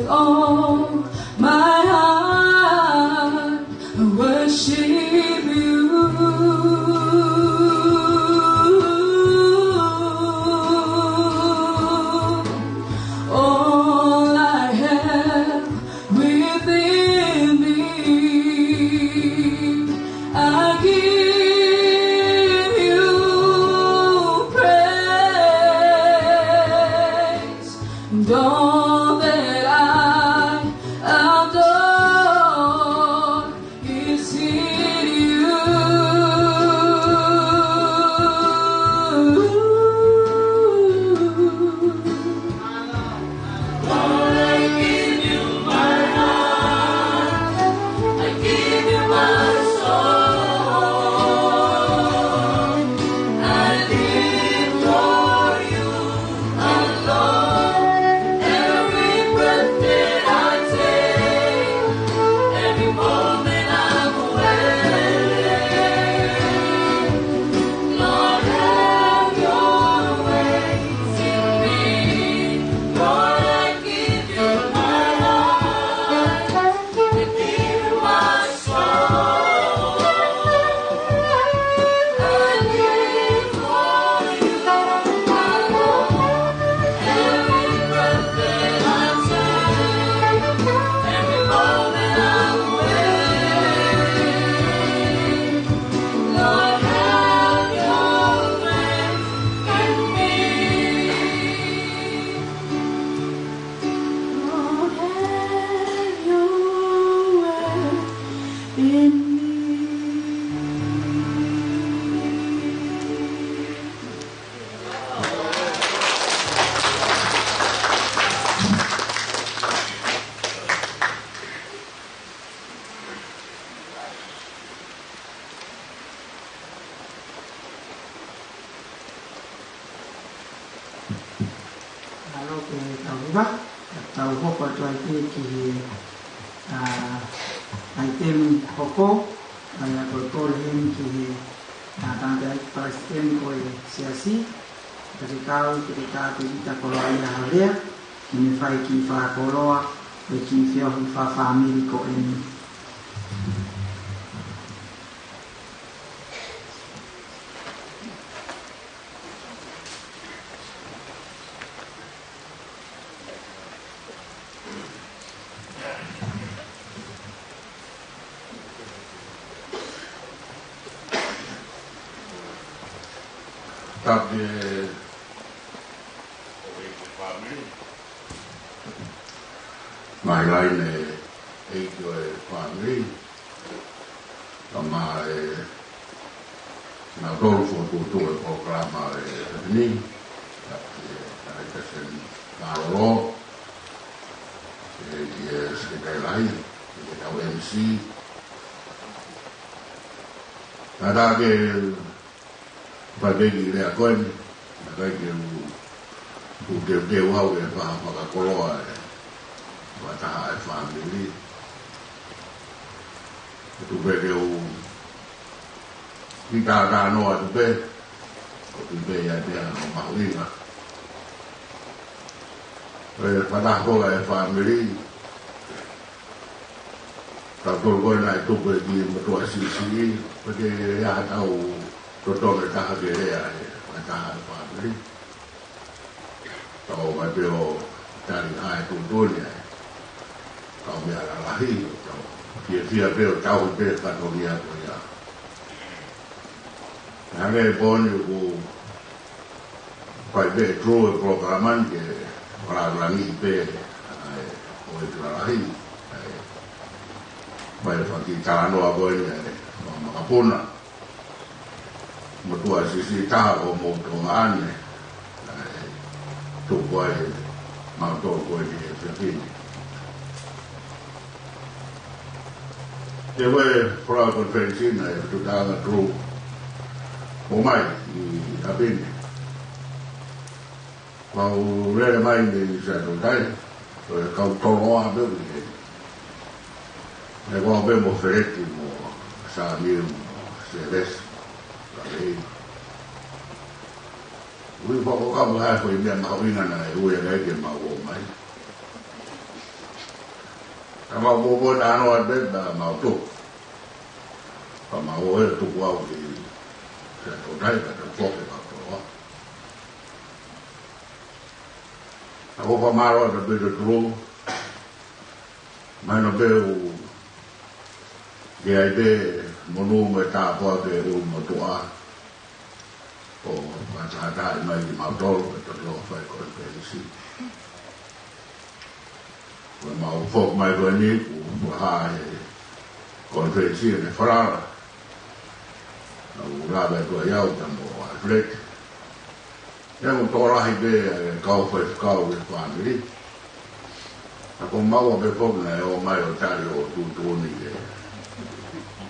Ka tau hoko atu ai pē ki he, ā, ʻaitemi hoko, ʻa ia ko e kole heni ki he, ā, tangataʻeiki palesiteni ko e Siasi, Toketā, Toketā Tēvita Koloaʻia Haolea, ke ne fai e kiʻi fakakoloa ʻo e kiʻi feohi fakafāmili ko eni. Tapu ki he ʻeiki ʻo e fāmili. Mai laine ʻeiki ʻo e fāmili. Kau mai ʻa e, naʻa tau fokotuʻu e polokalama ʻo e evening, ʻa e, ʻa e Palesiteni Mālōlō, ʻa e, ʻa e Sekelitali Lahi, ʻa e kau M C. Naʻa tau ke fai pē kiʻi lea ko eni, naʻe ʻikai ke u, u teuteu au ke fa-, fakakoloa e fakataha e fāmili. ʻE tuku pē ke u kiʻi talanoa atu pē, ʻoku pē ia te ano mahuʻinga. ʻE fakataha ko ē e fāmili, tautolu ko ē naʻe tupu e kiʻi motuʻa siʻisiʻi, pea ke ʻi ai haʻatau totonu ʻe taha ke lea he, he taha e fāmili. Tau mai pē ʻo tali ʻa e tuʻutuʻuni ʻa e kau meʻa lalahi, ʻo tau fiefia pē ʻo tauhi pē e fatongia ko ia. Hangē pē ʻoku fai pē ʻe Drew e polokalama ni ke fakalaulauloto pē ʻa e ʻoku lalahi, ʻa e fai e fakatalanoa ko eni ʻa e makapuna. Motuʻa siʻisiʻi taha ʻo homou tuongaʻane, ʻa e tuku ai mautolu ko eni he efiafi ni. Ko e folau konifelenisi naʻe tuʻu ʻa Drew ʻo mai ʻi ʻapi ni. Kuo u lele mai mei Sekelitali Lahi, ko e kau toloa pē ʻoku ʻi heni. Naʻe kau pē mo Feleti mo Sāmiu mo Sēvesi, ka lei. Ui fakakau mo ha foʻi meʻa mahuʻinga naʻe ui ʻa e kakai ke mau ō mai. Ka mau poupou talanoa pē pea mau tuku. Pea mau ō ʻo tuku au ki Sekelitali Lahi pea tau foki kau toloa. Ka ʻoku ou fakamālō atu pē kia Drew. Mahino pē ʻoku ʻi ai pē monū mo e tāpuaki ʻa e ʻulumotuʻa ʻo fakatahatahaʻi mai kimautolu ke tau fai e konifelenisi. Ko ʻemau foki mai ko eni kuo fakahā ʻe he konifelenisi ʻene falala. Naʻa ku lave atu ai au pea mo Alfred. He ʻoku tokolahi pē ʻa e kau faifekau ʻi he fāmili. Ka ko maua pē foki naʻe ō mai ʻo tali hoʻo tuʻutuʻuni ke.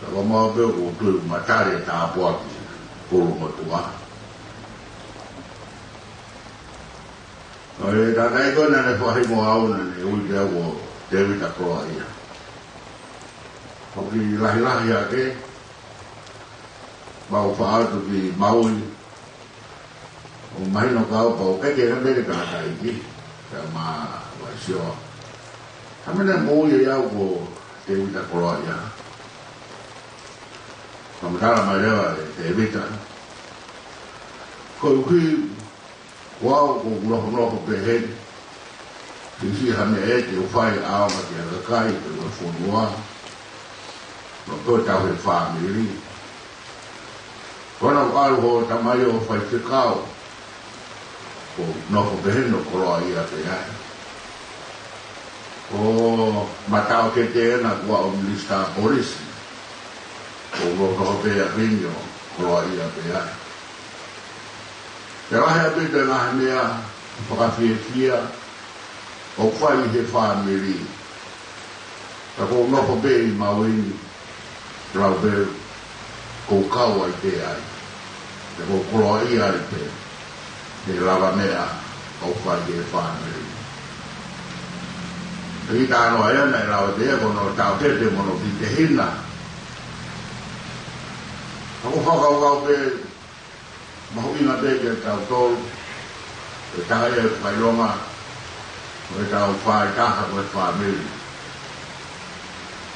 Ka ko maua pē ʻoku ou tui ʻoku ma tali e tāpuaki ʻa e ʻulumotuʻa. ʻA e tangataʻeiki ko ē naʻá ne fakahingoa au naʻá ne ui pē au ko Tēvita Koloaʻia. ʻOku lahilahi hake, mau faʻa atu ki Maui, ʻo mahino kia au pau ke ke na mele ka taiki, ka ma wa sio. Ka mene mo ia au ko Tēvita Koloaʻia. Ka ma tala mai leva ʻe Tēvita. Ko e ʻuhi, ko au ʻoku ou nofonofo pē heni. Siʻisiʻi ha meʻa ʻe te u fai ʻaonga ki he kakai pe ko e fonua. Mo e tauhi e fāmili. Ko ena ʻoku ʻalu hoʻo tamai ʻo faifekau, ʻoku ou nofo pē heni ʻo koloaʻia pē ai. ʻO ma taʻokete ena kuo u minisitā polisi, ʻoku ou nofo pē ʻi ʻapi ni ʻo koloaʻia pē ai. Pea lahi ʻaupito e ngaahi meʻa fakafiefia ʻoku fai ʻe he fāmili. Ka ʻoku ou nofo pē ʻi Maui ni, lau pē ʻoku ou kau ai pē ai. Pea ʻoku ou koloaʻia ai pē he lavameʻa ʻoku fai ʻe he fāmili. Pea ʻi he talanoa ia naʻe lau ʻe ia ko hono taʻokete mo hono fitehina. Ka ʻoku ou fakakaukau pē mahuʻinga pē kiate kitautolu, ʻe taha ia ʻe fakaʻilonga, ʻo ʻetau fāitaha ko e fāmili.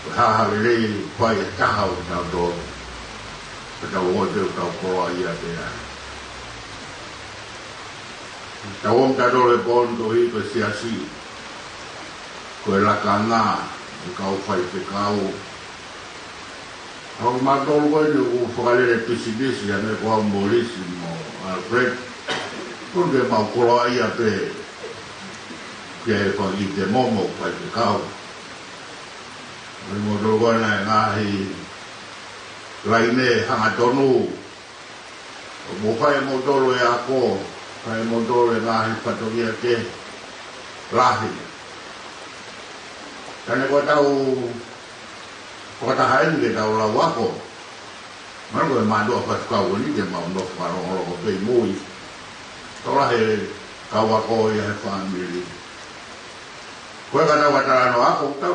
Ko e hā ha lelei ʻoku fai ʻe he taha ʻo kitautolu, pea tau ʻoatu ʻetau koloaʻia pē ai. Tau ongo kitautolu he pō ni koeʻuhi ko e siasi, ko e lakanga ʻo e kau faifekau. Ka ko kimautolu ko eni ʻoku fakalele pisinisi, hangē ko au mo Lisi mo Alfred, ko eni ke mau koloaʻia pē ki he fanga kiʻi tēmomo faifekau. Ko kimautolu ko ena e ngaahi laine hangatonu, ʻoku mou fai ʻe moutolu e ako, fai ʻe moutolu e ngaahi fatongia kehe lahi. Ka ne ko ʻetau fakataha eni ke tau lau ako, mahalo ko e mātuʻa faifekau eni ke mau nofo fakalongolongo pē ʻi mui. Tokolahi e kau ako ia he fāmili. Ko e ka tau talanoa ako, tau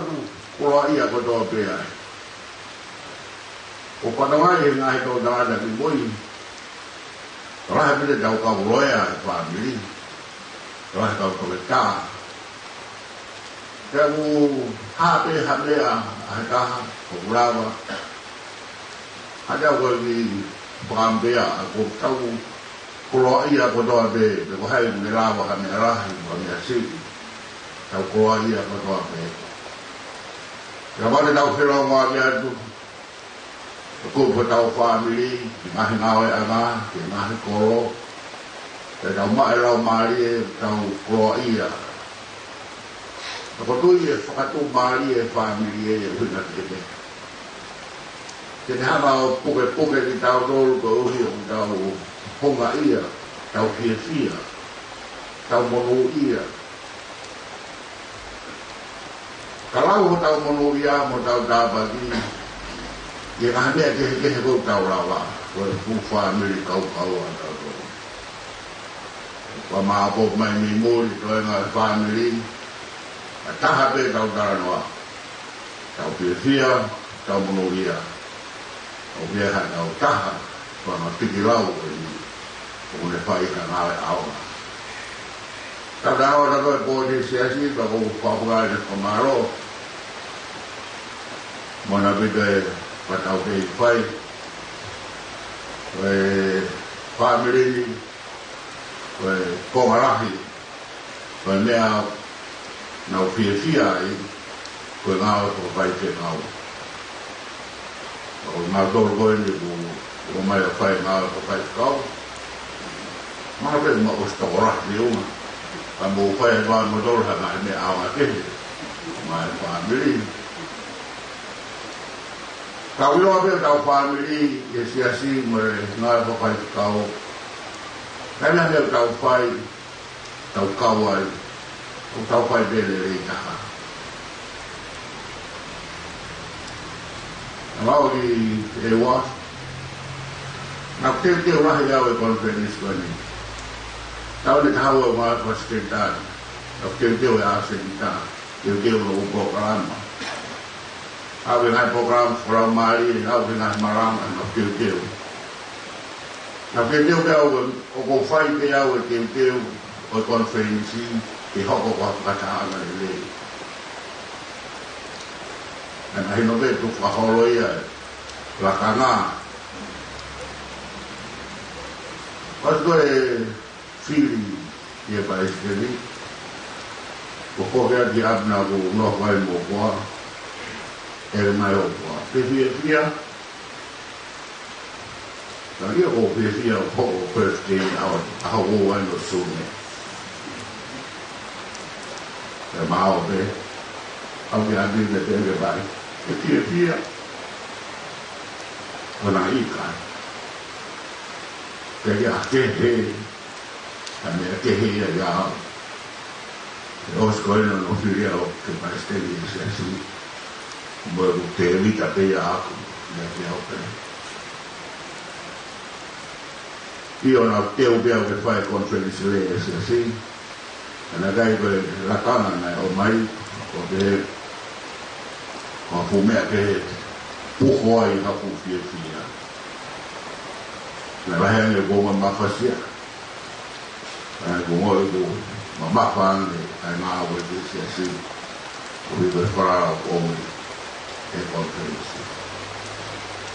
koloaʻia kotoa pē ai. ʻOku fatongia ia he ngaahi tō tangata ki mui. Tokolahi pē ʻetau kau loea he fāmili. Tokolahi kau toketā. Pea ʻoku hā pē ha meʻa ʻa ha taha, ʻoku lava. Hangē ko e kiʻi fakaʻamu pē ia ʻoku tau koloaʻia kotoa pē, pe ko hai ʻoku ne lava ha meʻa lahi, ha meʻa siʻi. Tau koloaʻia kotoa pē. Pea ʻoku ʻikai ke tau felōngoaki atu ʻa e kupu ʻo hotau fāmili, ki he ngaahi ngāueʻanga, ki he ngaahi kolo, pea tau maʻu e laumālie, tau koloaʻia. Pea ʻoku ou tui ʻe fakatomala e fāmili ʻe ʻuhinga ki he meʻa. Te ne hanga ʻo pukepuke kitautolu koeʻuhi ʻoku tau houngaʻia, tau fiefia, tau monūʻia. Ka lau hotau monūʻia mo hotau tāpuaki, ʻi he ngaahi meʻa kehekehe ʻoku tau lava, ko e fuʻu fāmili kaukaua ʻa tautolu. Ko e māʻopoʻopo mai mei muli, toenga e fāmili, ʻa e taha pē tau talanoa, tau fiefia, tau monūʻia. ʻOku ʻi ai haʻatau taha, ko e ngaahi piki lau ko eni, ʻoku ne fai ha ngāue ʻaonga. Tau talanoa ʻa tautolu he pō ni he siasi, pea ʻoku ou fakaʻapaʻapa ʻi he fakamālō. Mo na pita e patau kei fai. Ko e fāmili ni, ko e konga lahi, ko e meʻa naʻa ku fiefia ai, ko e ngāue fakafaifekau. Ko kimautolu ko eni ʻoku, ʻoku ʻomai ʻo fai e ngāue fakafaifekau. Mahalo pē ʻoku mou ʻosi tokolahi ʻi ʻolunga. Ka mou fai ʻe moutolu ha ngaahi meʻa ʻaonga kehe maʻa e fāmili. Ka ʻoku ʻiloa pē ʻetau fāmili ʻi he siasi mo e ngāue fakafaifekau. Ka ʻi ai ha meʻa ʻoku tau fai, tau kau ai, ʻoku tau fai pē lelei taha. Naʻa mau ʻi ʻEua, naʻa ku teuteu lahi au he konifelenisi ko eni. Taʻu ʻe taha ua ʻo e ngāue fakasekelitali, naʻa ku teuteu e ʻasenita, teuteu hono ʻū polokalama. ʻAve ngaahi polokalama fakalaumālie, ʻave ngaahi malanga, naʻa ku teuteu. Naʻa ku teuteu pē au, ʻoku ou fai pē au e teuteu ʻo e konifelenisi ke hoko ko ha fakatahaʻanga lelei. Naʻe mahino pē ʻoku fakaholo ia e lakanga. Ko e toe fili ia palesiteni, ko e foki atu ki ʻapi naʻa ku nofo ai mo koa, ʻElemā ʻo koa. Pea fiefia, ka ʻi ai ʻoku ou fiefia ʻo hoko ko e palesiteni ʻaho, ʻaho ua ʻo Sune. Pea maʻu pē, ʻalu ki ʻapi pea pehē ki he vai, ʻe fiefia. Ko ena ʻikai. Pea ʻikai ke, ha meʻa kehe ia ʻiate au. ʻE ʻosi ko ena hono fili au ke palesiteni ʻi he siasi. Mo ʻeku tēvita pē ia ʻaʻaku, ia ke au pē. ʻIo, naʻa ku teu pē au ke fai e konifelenisi lelei ʻa e siasi. Ka naʻe ʻikai ko e lakanga naʻe ʻomai, Ko e, ko e fuʻu meʻa ke puko ai ha fuʻu fiefia. Naʻe lahi ange ʻeku ongo mafasia. ʻA ia ko e ongo ʻeku mamafa ange ʻa e ngāue ki he siasi. Ko e ʻuhi ko e falala ʻoku ʻomi ʻe he konifelenisi.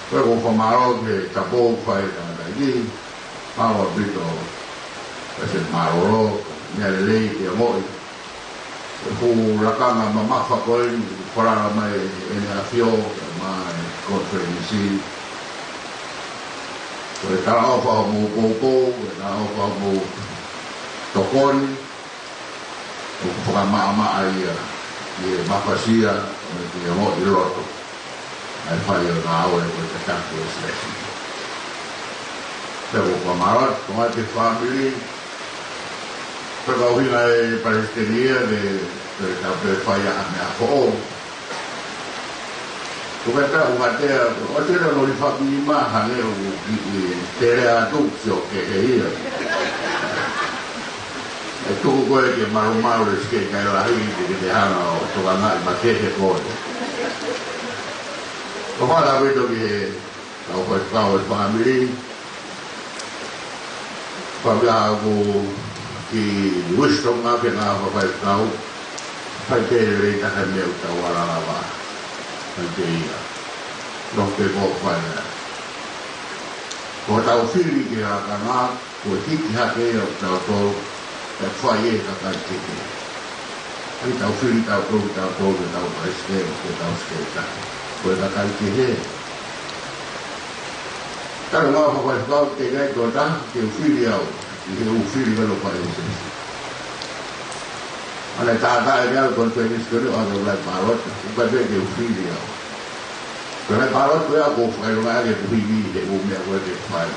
Ko e ʻoku ou fakamālō ki he tapu ʻoku fai ʻe he tangataʻeiki. Mālō ʻaupito. Pea se mālōlō, meʻa lelei ke ongoʻi. Ko e fuʻu lakanga mamafa ko eni, falala mai ʻEne ʻAfio, mai konifelenisi. Ko e talaʻofa hoʻomou poupou, ko e talaʻofa hoʻomou tokoni, ʻoku fakamaʻamaʻa ia ʻi he mafasia, ʻo e te ongoʻi loto ʻa e fai ʻo e ngāue ko e tataki ʻo e siasi. Pea ʻoku ou fakamālō atu ki he fāmili, pea ko e ʻuhinga ʻe palesiteni ia ke, ke tau pē fai ʻa e meʻa foʻou. Ko e taʻu matea, ʻoku ou tui ʻoku nau lī fāmili mā hangē ʻoku kiʻi tele atu sio kehe ia. ʻE tuku koe ke malumalu e sikeiki lahi, ke ke te hanga ʻo tokangaʻi makehe koe. Ko e fala ʻaupito ki he kau faifekau ʻo e fāmili. Pea ʻoku ou kole ki he wisdom ʻa e kau faifekau. Faʻiteliha ʻa e meʻa ʻoku tau ala lava. Faʻiteliha. Nofo pē mo fai. Ko ʻetau fili ki he lakanga, ko e hiki hake ia ʻo tautolu, ʻe fai ʻe he kakai kehe. ʻAi tau fili tautolu, tautolu, ke tau palesiteni, ke tau sekelitali. Ko e kakai kehe. Talu mo e fakafaifekau te ngai tō taha, ke u fili au, ʻi he ʻū fili ka lo fai ʻe he siasi. ʻA ia ʻe tātā ʻe au konifelenisi ko eni ʻo ʻave ʻo lai pāloti, ʻoku ʻikai pē ke u fili au. Ko e lai pāloti ko ia ʻoku ou fakaʻilonga ʻaki ʻeku hivi he ʻū meʻa ko ē ke fai.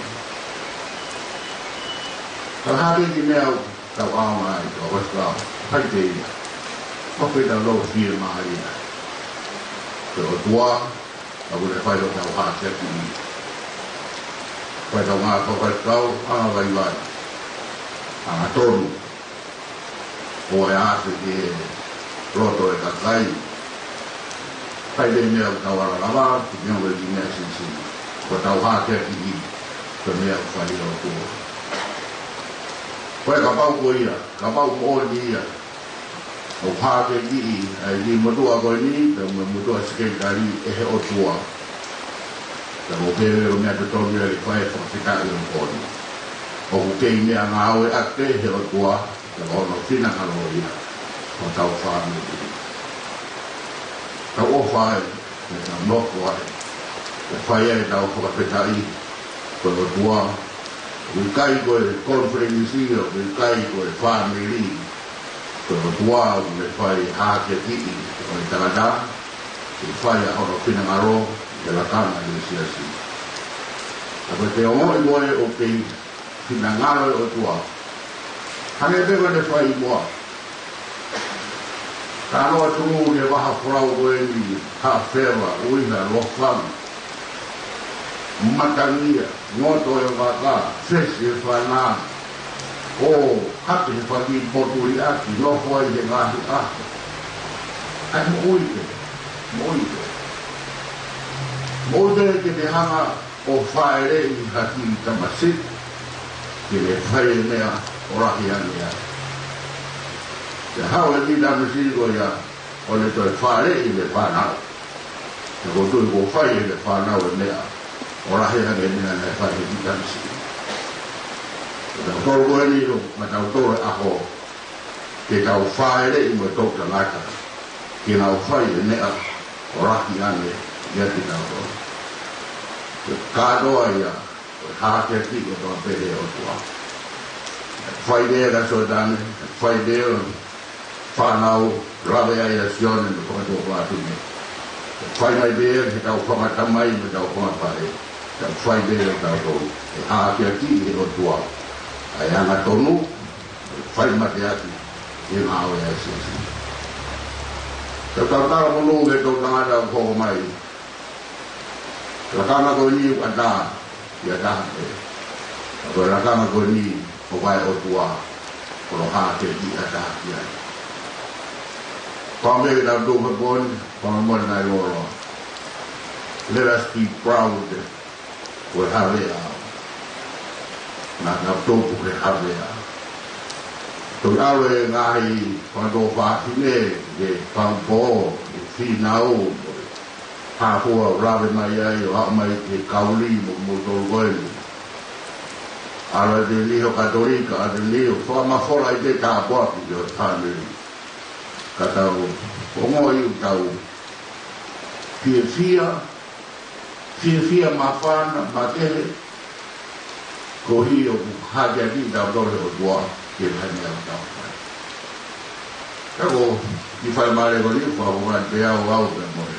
Ka hake ki meʻa ʻoku tau ʻaonga ai, ʻo ʻosi kau, faʻiteliha. Ko e pē tau lou fiemālie. Ko e ʻOtua, ʻoku ne fai hotau hākeakiʻi. Fai hotau ngāue fakafaifekau, anga vaivai. Angatonu. ʻO e ase ki he loto ʻo e kakai. Fai e meʻa ʻoku tau ala lava, ki he meʻa ʻoku ʻi he meʻa siʻisiʻi. Ko hotau hākeakiʻi, ko e meʻa ʻoku fai ʻe he ʻOtua. Ko e kapau ko ia, kapau moʻoni ia. ʻOku hākeakiʻi ʻa e kiʻi motuʻa ko eni, pea mo e motuʻa sekelitali ʻe he ʻOtua. Pea ʻoku kei lele ʻo meʻa totonu ia ke fai e fakafetaʻi ʻo e moʻoni. ʻOku kei meʻangāue ʻaki pē ʻe he ʻOtua, pea ko hono finangalo ia, ʻo tau fāmili. Tau ʻofa ai, pea tau nofo ai. Pea fai ai ʻetau fakafetaʻi, ko e ʻOtua, ʻoku ʻikai ko e konifelenisi, ʻoku ʻikai ko e fāmili, ko e ʻOtua ʻoku ne fai hākeakiʻi ʻo e tangata, ke fai ʻa hono finangalo, ʻi he lakanga ʻi he siasi. Ka ko e te ongoʻi mo e ʻoku kei finangalo e ʻOtua. Hangē pē ko ʻene fai ʻi muʻa. Ka noa tunu ne vaha folau ko eni, ha feva, ʻuiha, lofanga. Matangia, ngoto e vaka, fesi e fana. ʻO hake he faki potu ʻi ʻaki, nofo ai he ngaahi ʻaho. ʻAi moʻui pē, moʻui pē. Moʻui pē ke te hanga ʻo fāʻeleʻi ha kiʻi tamasiʻi, ke ne fai e meʻa ʻo lahi ange ai. Ke haʻu e kiʻi tamasiʻi ko ia, ʻo ne toe fāʻeleʻi ʻene fānau. Ka ʻoku ou tui ʻoku fai ʻe he fānau e meʻa ʻo lahi ange e meʻa naʻe fai ʻe he kiʻi tamasiʻi. Ko tautolu ko eni ʻoku maʻatautolu e ʻaho, ke tau fāʻeleʻi mo e toʻutangata, ke nau fai e meʻa ʻo lahi ange ia kiate kitautolu. Ko e kātoa ia, ko e hākeakiʻi kotoa pē ʻe he ʻOtua. Fai lea kia Sioatane, fai lea fānau, lave ai ʻa Sione mo e fakatuʻa fafine. Fai mai pē ʻe heʻetau fanga tamai mo ʻetau fanga faʻē. Tau fai pē ʻe tautolu. ʻE hākeakiʻi ʻe he ʻOtua ʻa e angatonu, fai mateaki ʻi he ngāue ʻa e siasi. Tau tau tala monū ki he toʻutangata ʻoku hoko mai. Lakanga ko eni ʻoku ʻatā, ʻi ʻatā pē. Ka ko e lakanga ko eni ʻoku ʻa e ʻOtua, ko hono hākeakiʻi ʻatā ki ai. Fakamolemole kitautolu he pō ni, fakamolemole nai lolo. Let us be proud ko e Havea. Naʻa tau tupu he Havea. Toe ʻalu e ngaahi fanga tuofāfine ki he fanga pō, ki he fīnau, hā fua ʻo lave mai ai ʻo aʻu mai ki he kauli mo, mo tolu ko eni. ʻAlu atu eni ʻo Katolika, ʻalu atu eni ʻo fakamafola ʻi he tāpuaki ki he fāmili. Ka tau ongoʻi ʻoku tau fiefia, fiefia māfana, makehe, koeʻuhi ʻoku hakeakiʻi kitautolu ʻe he ʻOtua ki he ngaahi meʻa ʻoku tau fai. Ka ko e kiʻi faingamālie ko eni, fakahounga pē au, au pē mo e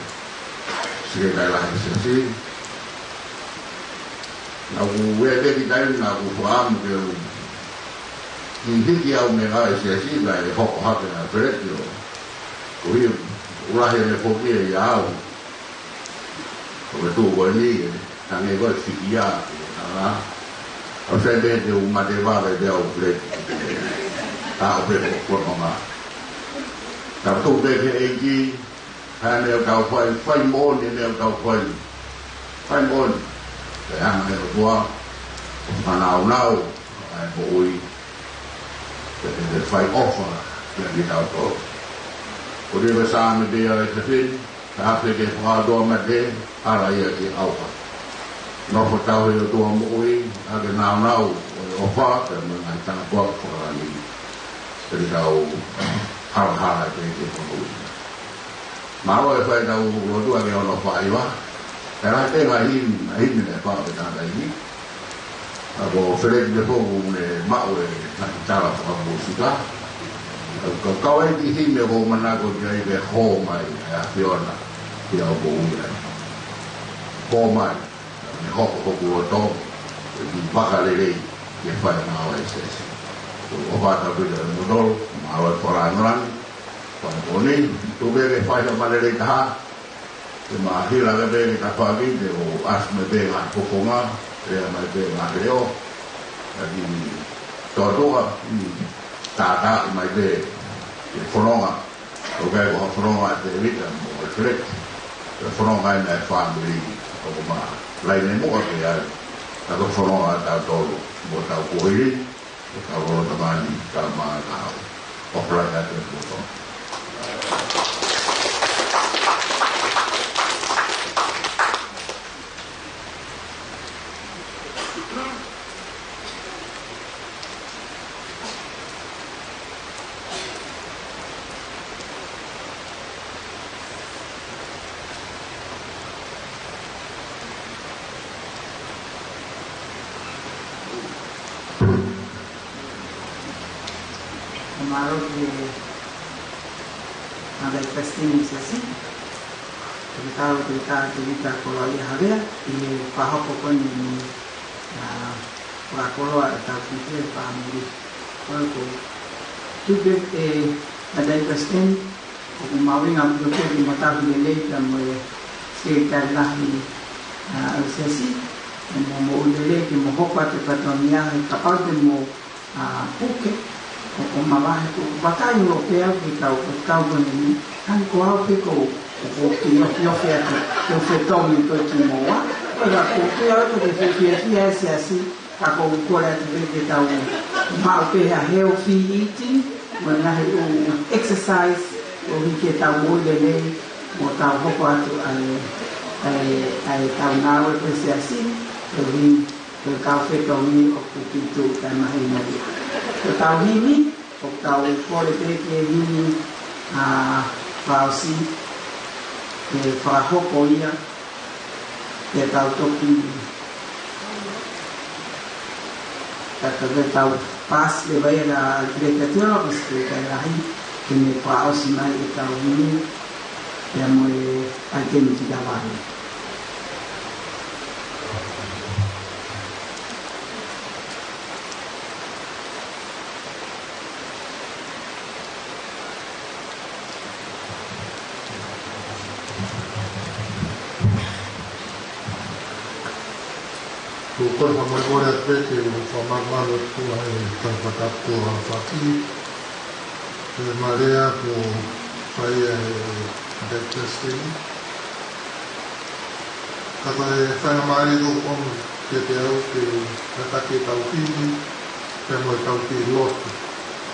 Sekelitali Lahi ʻo e Siasi. Naʻa ku ʻi he kiʻi taimi naʻa ku fakaʻamu ke u kiʻi hiki au mei he ngāue ʻa e Siasi, kae hoko hake ʻa Feleti ʻo, koeʻuhi ʻoku lahi ʻene foki ʻia au. Ko e tuʻu ko eni, ʻe, hangē ko e fikia, ʻe, ʻa, ʻoku sai pē te u mate vave pē au Feleti. Ka ʻoku pē ko e fononga. Tau tuʻu pē ki he ʻEiki, hā e meʻa ʻoku tau fai, fai moʻoni e meʻa ʻoku tau fai. Fai moʻoni. Pea hanga ʻe he ʻOtua ʻo fanongonongo ʻa e moʻui. Pea te ne fai ʻofa kiate kitautolu. Ko e lea ʻa e Saame pē ia ʻi he fefine, ka ʻi he fakaʻotua mate, hala ia ki he ʻauha. Nofo tauhi ʻOtua moʻui, ʻa e fanongonongo ʻo e ʻofa, pea mo e ngaahi tāpuaki fakalangi. Pea te tau halahala pē ki he moʻui. Mālō e fai ʻetau lotu ʻaki hono faiva. Pea lahi pē ngaahi himi, ngaahi himi naʻe fai pē tangata ini. ʻA ko Feleti pē foki ʻoku ne maʻu e ngaahi tala fakamusika. ʻA ko e kau ai ki he himi ʻoku ou manako ki ai ke hō mai ʻa e ʻAfiona ki heʻeku moʻui ai. Hō mai, ne hoko hoku loto, ʻe ki vaka lelei, ke fai ngāue ʻa e Siasi. Ko e ʻofa atu pē kiate kimoutolu, mālō e fakalangilangi, fai ko eni, tuku ke fai ha malelei taha, ke mahila ke pē ki tafaʻaki, te u ʻasi mai pē ngaahi fofonga, lea mai pē ngaahi leʻo, ka ki toatoa, ʻi tātā mai pē, ke fononga, ʻoku ʻikai ko ha fononga ʻa Tēvita mo ʻAlifeleti, ko e fononga eni ʻa e fāmili, ʻoku ma laine muʻa pē ai, ka ko e fononga ʻa tautolu, mo tau kuohili, ʻo tau lolotonga ni, tau mā tau. ʻOfa lahi atu kiate kimoutolu. Mālō ki he Tangataʻeiki Palesiteni ʻo e Siasi, Toketā, Toketā Tēvita Koloaʻia Havea, ʻi he fakahoko ko eni ʻa e fakakoloa ʻetau kiʻi fāmili. Ko e tupe ʻa e Tangataʻeiki Palesiteni, ʻoku mahuʻinga ʻaupito ke mou tauhi lelei pea mo e Sekelitali Lahi ʻo e Siasi, ʻa e moʻui lelei ke mou hoko atu e fatongia he kapau te mou puke, ʻoku mavahe. ʻOku vakai ʻo pehē au ki he kau, ki he kau ko eni, hangē ko au pē ʻoku, ʻoku ou kiʻi ofiofi atu, ʻoku ou fetongi ko e kimoua. Ko e ka ʻoku ou kiʻi ʻoatu ke fiefia e Siasi, ka ʻoku ou kole atu pē ke tau maʻu pē ha healthy eating, mo e ngaahi ʻū exercise, koeʻuhi ke tau moʻui lelei, mo tau hoko atu ʻa e, ʻa e, ʻa e tau ngāue ʻa e Siasi, koeʻuhi ko e kau fetongi ʻoku kiʻi tuʻu taʻemahino ia. Ko ʻetau himi, ʻoku tau kole pē ke himi ʻa Fausi, ke fakahoko ia, ke tau toki, ka, ka, ke tau paasi leva ia ʻa e Letatio, ko e Sekelitali Lahi, ke ne fakaʻosi mai ʻetau himi, pea mo e ʻaiteni ki lava ai. Ko e kole fakamolemole atu pē ke u fakamālō atu ʻa e tangata ko ē ʻa faki. Ke malea ko Fai ʻe he Palesiteni. Ka ko e faingamālie ʻoku ʻomi kiate au ke tataki ʻetau himi, pea mo ʻetau kiʻi lotu.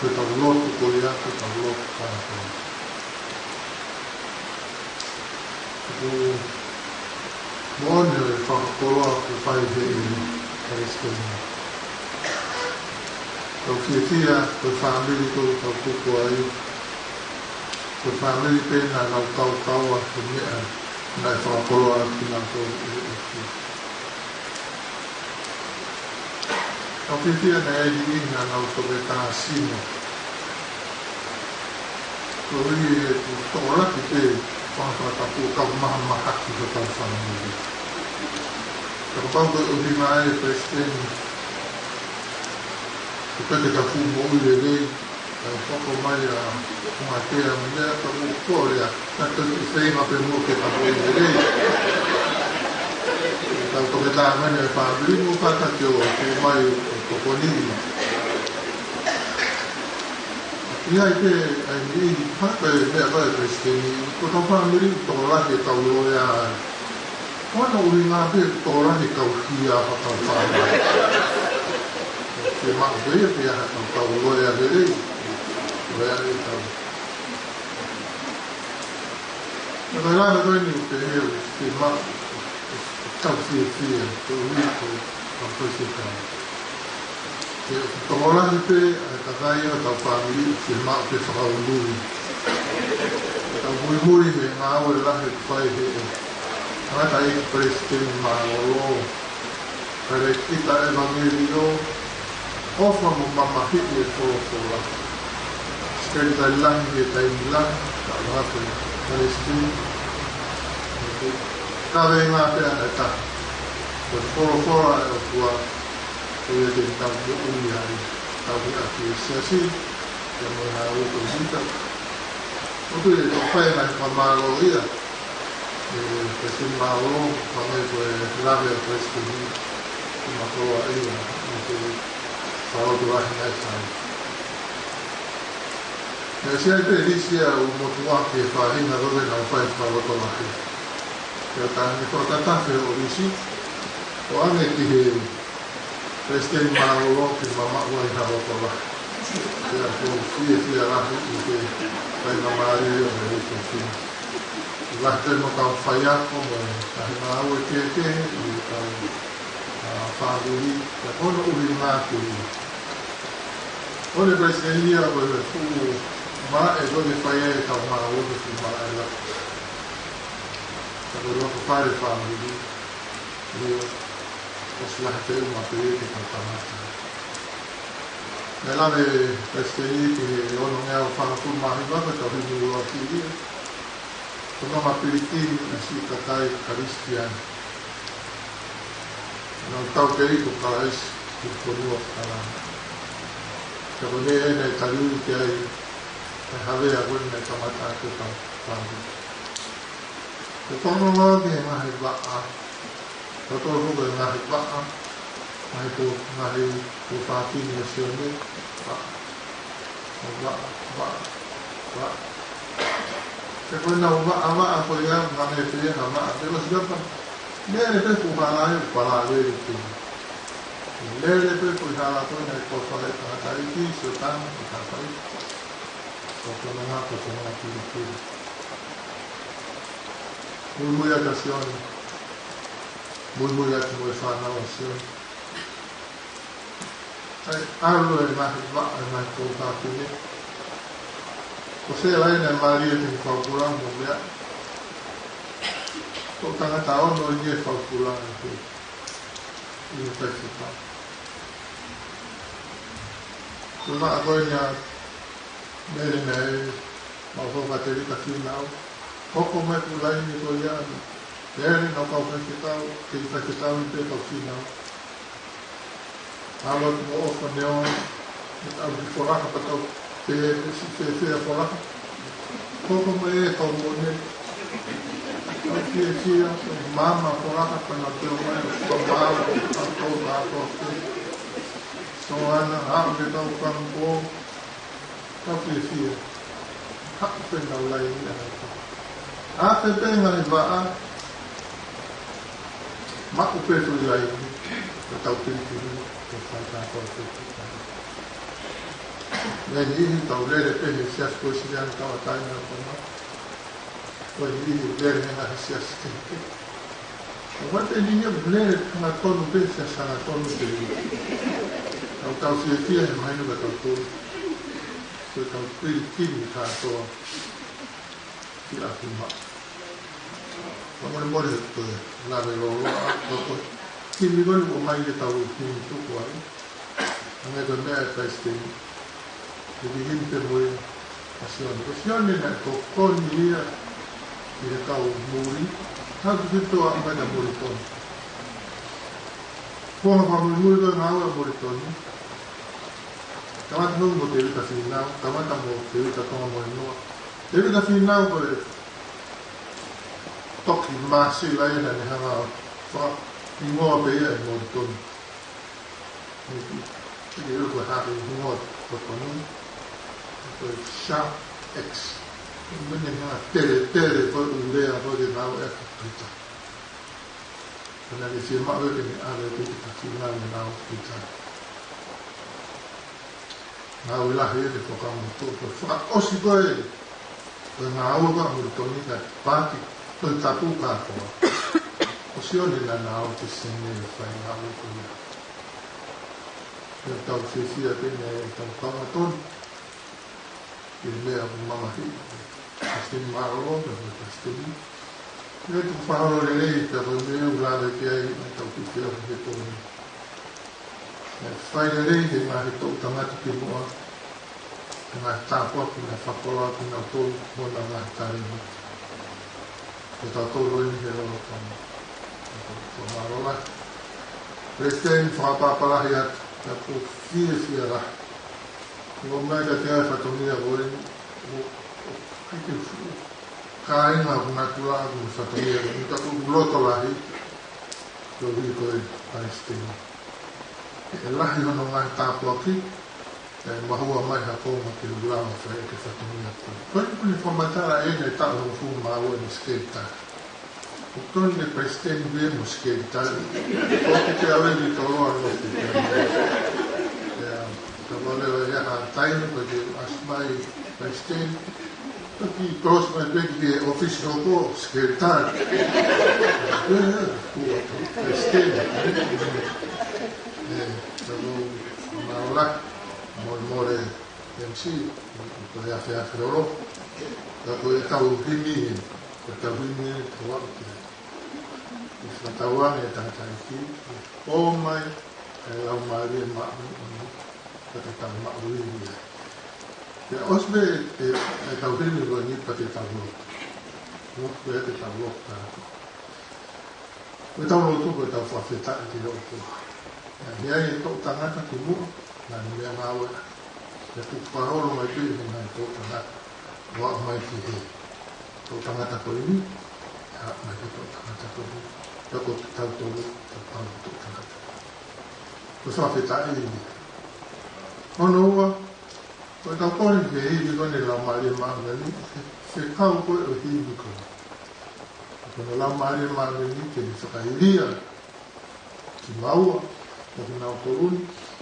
Ko ʻetau lotu ko ia, ko ʻetau lotu kātoa. ʻOku moʻoni ʻa e fakakoloa kuo fai ʻe he Palesiteni. Tau fiefia, ko e fāmili ʻoku tau tupu ai. Ko e fāmili pē naʻa nau kaukaua he meʻa naʻe fakakoloa ʻaki kinautolu ʻe he ʻEiki. Tau fiefia naʻe ʻi ai e niʻihi naʻa nau toketā sino. Koeʻuhi he ʻoku tokolahi pē fanga fakatapu ʻoku kau mahamahaki hotau fāmili. Ka kapau ko e ʻuhinga ia ʻa e Palesiteni, ʻoku ʻikai ke tau fuʻu moʻui lelei, ʻa e hoko mai ʻa Matea mo meʻa ka mo ko lea, ka tau ki feinga pē mo ke tau moʻui lelei. Tau toketā mai ʻa e fāmili mo kātaki ʻo tuʻu mai ʻo tokoni. ʻI ai pē ʻa e niʻihi, hangē ko e meʻa ko ē ʻa e Palesiteni, ko ʻetau fāmili ʻoku tokolahi ʻetau loea ai. Ko hono ʻuhinga pē ʻoku tokolahi e kau hia ʻa hotau fāmili. Ke maʻu pē ia pea hotau kau loea lelei. Loea lelei kau. Naʻa ko e lave ko eni ʻoku pehē ʻoku fiemaʻu ke tau fiefia, koeʻuhi ko e kau Palesiteni. Ke tokolahi pē ʻa e kakai ʻo hotau fāmili ʻoku fiemaʻu ke fakaului. Tau muimui he ngāue lahi ʻoku fai ʻe he tangataʻeiki Palesiteni mālōlō, kae lēkita ʻevangeliō, ʻofa mo mamahiʻi e folofola. Sekelitali Lahi he taimi lahi, ka ʻoku hake Palesiteni. Kaveinga pē ʻa e taha. Ko e folofola ʻa e ʻOtua, ko ia te tau moʻui ai, tau ki ʻaki e siasi, pea mo e ngāue ko ia. ʻOku ou tui ʻe toki fai e ngaahi fakamālō ia ʻe he Palesiteni mālōlō, hangē ko e lave ʻa e Palesiteni, ʻi he makoloa ia, ʻi he fakalotu lahi naʻe fai. Meʻa sia ʻi he lisi ia ʻoku motuʻaki e faʻahinga ko ē naʻa nau fai fakalotolahi. Pea ka ne fakatafe hoʻo lisi, ʻoange ki he Palesiteni mālōlō ke mamaʻo ai ha lotolahi. Pea ʻoku ou fiefia lahi ʻi he faingamālie ʻo e lisi. ʻI lahi pē mo e kau faiako mo e ngaahi ngāue kehekehe ʻi he kau, ʻa, fāmili, pea ko hono ʻuhinga ko ia. ʻOku ne Palesiteni ia ko e fuʻu maʻa ʻe ko e fai ai e kau mālōlō ke fuʻu maʻa ʻe la. Ka ko e lotofale fāmili, ʻio, ʻosi lahi pē ʻuma pē ke tau kamata. Naʻe lave Palesiteni ki he onongeau fāngofulu mā hiva ko e tauhi mulu ʻa Fili. Ko e nonga Pilikini ʻa e siʻi kakai Kalisitiane. Naʻa nau taukei ko Kalaisi ki he fonua fakalanga. Ka ko e meʻa ē naʻe taliui ki ai ʻa e havea ko ē naʻe kamata ʻaki e kau fāmili. Ko e fakaongo ki he ngaahi vaʻa, ko e tolu ko e ngaahi vaʻa, ngaahi tuʻu, ngaahi tuofāfine ʻo Sione, vaʻa. Vaʻa, vaʻa, vaʻa. He ko ʻenau vaʻa, vaʻa ko ia, ngaahi pē ha vaʻa, pea ʻosi lapa. Lele pē fuʻu hala ʻi he palāleli pē. Lele pē fuʻu hala ko ē naʻe kau fale tangataʻeiki, Siotana, ko Tafaʻi. Ko Tonga, ko Tonga Pilikini. Muimui atu ʻa Sione. Muimui atu mo e fānau ʻa Sione. ʻAi, ʻalu e ngaahi vaʻa, e ngaahi tuofāfine. Ko Sela ē naʻe mālie ki he faupula mo meʻa. Ko e tangata ono ʻi he faupula ʻi he, ʻi he faifekau. Ko e vaʻa ko eni ʻa Mele naʻe maʻu hoka te lika fīnau. Hoko mai ʻa e laine ko ia ʻa Mele naʻa nau kau faifekau, kei faifekau ni pē kau fīnau. ʻAlu atu mo ʻOfa Neona, ʻetau kiʻi folaka pea tau pehē pe siʻi fēfē ʻa e folaka. Hoko mai e kau mone, tau fiefia, maama folaka pea nau teu mai, ʻo fakamālō, ʻo tau kātoa pē. Soana, aʻu ki he kau kamupō, tau fiefia. Haʻu pē nau laini ʻa e kau. ʻA e pē ngaahi vaʻa, maʻu pē foʻi laini, ko e tau pilikimi, ko e fai kātoa pē ki ai. Meʻa ni ʻi he tau lele pē he siasi ko e sili ana tau atai na kona. Ko e niʻihi lele he ngaahi siasi kehekehe. ʻOku ʻi ai e niʻihi ʻoku lele hangatonu pē, siasi hangatonu pē. Tau tau fiefia he mahino ka tau tonu. Ko e tau pilikimi kātoa ki ʻapi maʻu. Ka mole mole he ko e lave lōloa, ka ko e kimi ko eni ʻoku ʻomai ke tau kimi tuku ai. Hangē ko e meʻa ʻa e Palesiteni. Ko e kiʻi himi pē mo ia ʻa Sione. Ko Sione naʻe tokoni ia ʻi he kau muli. Ka ko e toʻa mai ʻa Molitoni. Ko e ngaahi fakamuimui ko e ngāue ʻa Molitoni. Kamata hou mo Tēvita Fīnau, kamata mo Tēvita Tongamoenoa. Tēvita Fīnau ko e toki māsila ia naʻa ne hanga ʻo fakahingoa pē ia ʻe Molitoni. ʻIkai ke ʻilo ko e hā e hingoa totonu, ko e Sharp Axe. Meʻa ne hanga ʻo teletele ko e ʻū lea ko ē ke ngāueʻaki ʻe Pita. Pea naʻe fiemaʻu ke ne ʻave ʻe Pita ki he ngāue ʻa Pita. Ngāue lahi ʻa e fakamotu, ko e fakaʻosi ko ē, ko e ngāue ko ē ʻa Molitoni ka paaki, ko e tapu kātoa. Ko Sione naʻa na ō ki Senē ʻo fai ngāue ko ia. Pea tau fiefia pē ʻi he tau kaunga tonu. ʻI he meʻa ʻoku mamahiʻi. Palesiteni mālōlō, pea ko e Palesiteni. Pea tuku fakaholo lelei, pea ko e meʻa ʻoku lave ki ai, ʻa e tau kiʻi feohi he pō ni. Naʻe fai lelei he ngaahi toʻu tangata kimuʻa, he ngaahi tāpuaki naʻe fakakoloa kinautolu mo ʻenau ngaahi talēniti. Ko tautolu eni he lolotonga. Ko e mālō lahi. Palesiteni, fakapapālangi atu, pea ʻoku ou fiefia lahi. Ko e meʻa kiate au e fatongia ko eni, ʻoku, ʻoku ʻikai ke fuʻu kāinga ʻoku natula ʻaku mo e fatongia ko eni, ka ʻoku ou loto lahi, koeʻuhi ko e Palesiteni. ʻE lahi hono ngaahi tāpuaki, ʻe mahua mai ha konga ke u lava fai ʻaki e fatongia ko ē. Ko eni ʻoku ne fakamatala ʻene taʻu hongofulu mā ua ʻene sekelitali. ʻOku tonu e Palesiteni ʻo ui mo e sekelitali. ʻOku te ʻave ni toloa no te te. ʻIa, ka vale o ia ha taimi ko e te ʻasi mai Palesiteni. Toki close mai pē ki he ʻōfisi hoko, sekelitali. ʻIa, kuo tō, Palesiteni. ʻE, ka mo, mālō lahi, mole mole, M C, ko e afeafe lolo. Ka ko e tau himi, ko e tau himi, ko e aʻu ki ai. ʻI he fakatauange ʻa e tangataʻeiki, ʻomai, ʻa e Laumālie Māʻoniʻoni, pea te tau maʻu ʻi ai. Pea ʻosi pē ʻe, ʻe tau himi ko eni pea te tau lotu. Lotu pea te tau lotu kātoa. Ko e tau lotu ko e tau fakafetaʻi ki he ʻOtua. Naʻe ʻi ai e toʻu tangata kimuʻa, naʻa ne meʻangāue. Pea tuku fakaholo mai pē ʻe he ngaahi toʻu tangata. ʻO aʻu mai ki he toʻu tangata ko eni, ʻa mai ki he toʻu tangata ko eni. Pea ko kitautolu, ko e tau toʻu tangata. Ko e fakafetaʻi ia. Hono ua, ko e tau kole ki he himi ko eni Laumālie Māʻoniʻoni, fekau ko ē ʻo e himi ko ē. Ko hono Laumālie Māʻoniʻoni ke ne fakaivia kimaua, mo kinautolu ni,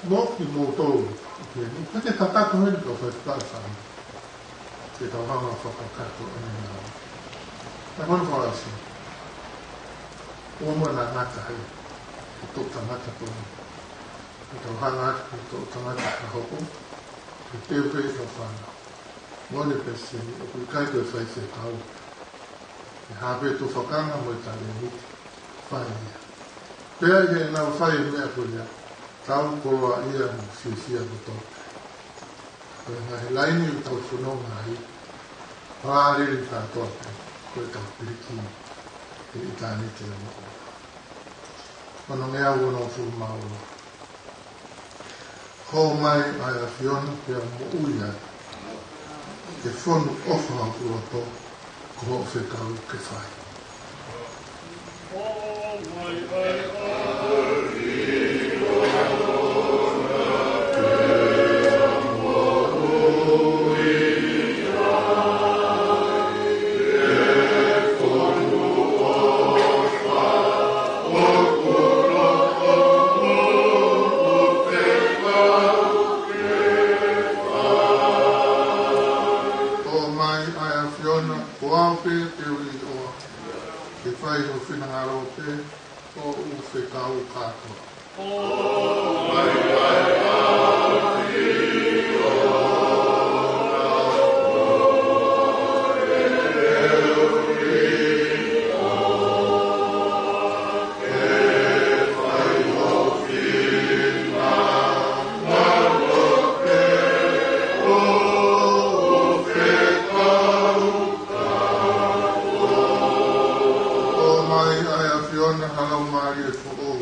mo kimoutolu. Ke ne, ke te kakato heni ka fai fakaifani. Ke tau hanga fakakakato ʻene ngāue. Ka hono fakaʻosi. ʻOua muʻa naʻa ngata hē, he toʻu tangata ko eni. Ke tau hanga atu ki he toʻu tangata ka hoko, ke teu pē ʻetau fānau. Mo ʻene palesiteni, ʻoku ʻikai ko e faifekau. ʻE hā pē tufakanga mo e talēniti, fai ia. Pea ʻi heʻenau fai e meʻa ko ia, tau koloaʻia mo fiefia kotoa pē. Ko e ngaahi laini ʻoku tau fononga ai, palālili kātoa pē, ko e tau pilikimi, ʻi ʻitāniti ʻo moʻui. Ono ngeau ono fulu mā ono. Hō mai ʻa e ʻAfiona pea moʻui ai. Ke fonu ʻofa hoku loto, ko hoʻo fekau ke fai. Ko au pē te u ʻiloa, ke fai ho finangalo pē, ʻoku ou fekau kātoa. ʻOmai ʻa e ʻAfiona, ha Laumālie foʻou,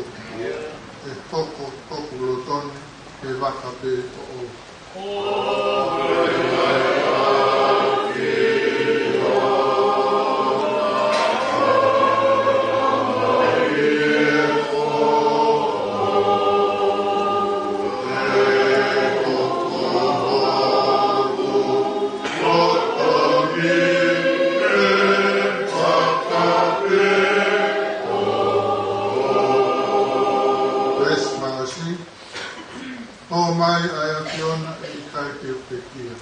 ʻe hoko hoku loto ni ko e vaka pē ʻoʻou. Veesi fā ʻosi. ʻOmai ʻa e ʻAfiona, ʻe ʻikai te u pekia,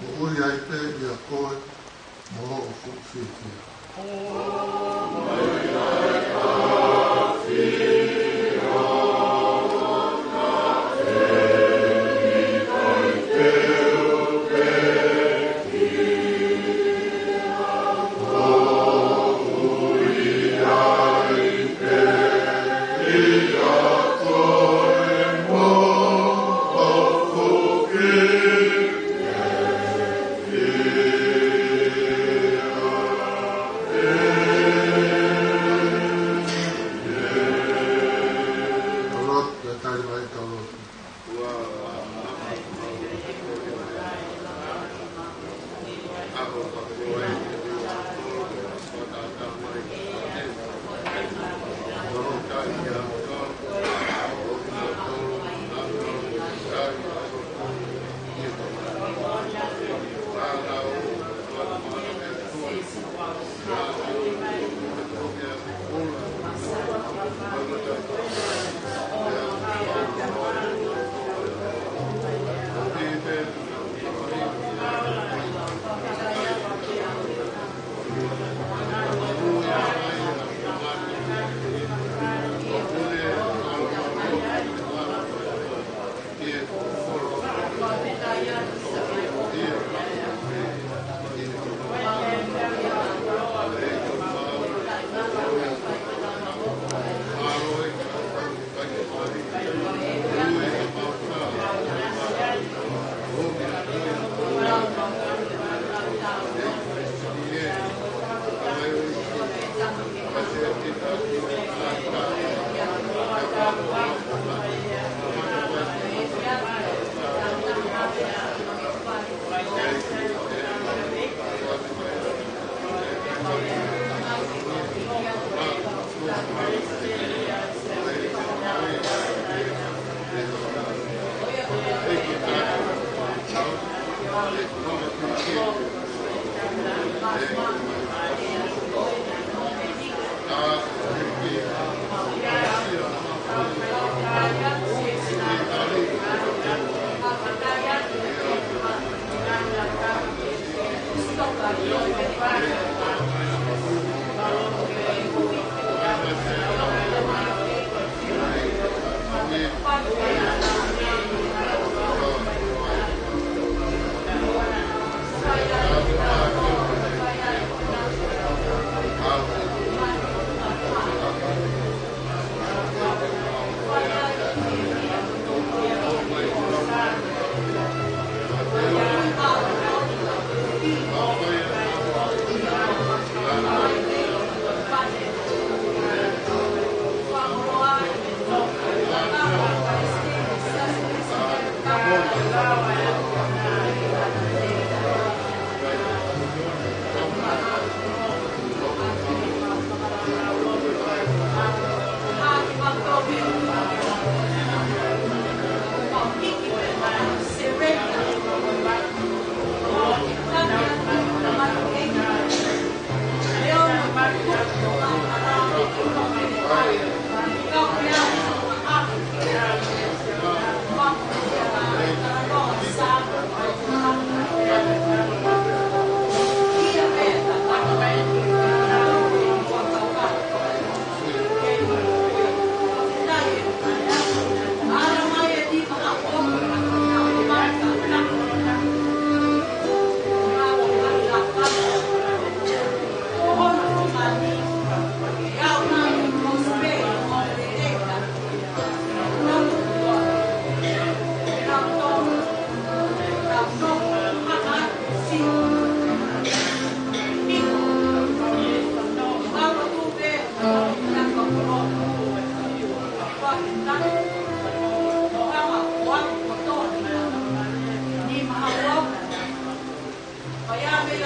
ʻo ui ai pē ʻia koe mo hoʻo fuʻu fiefia.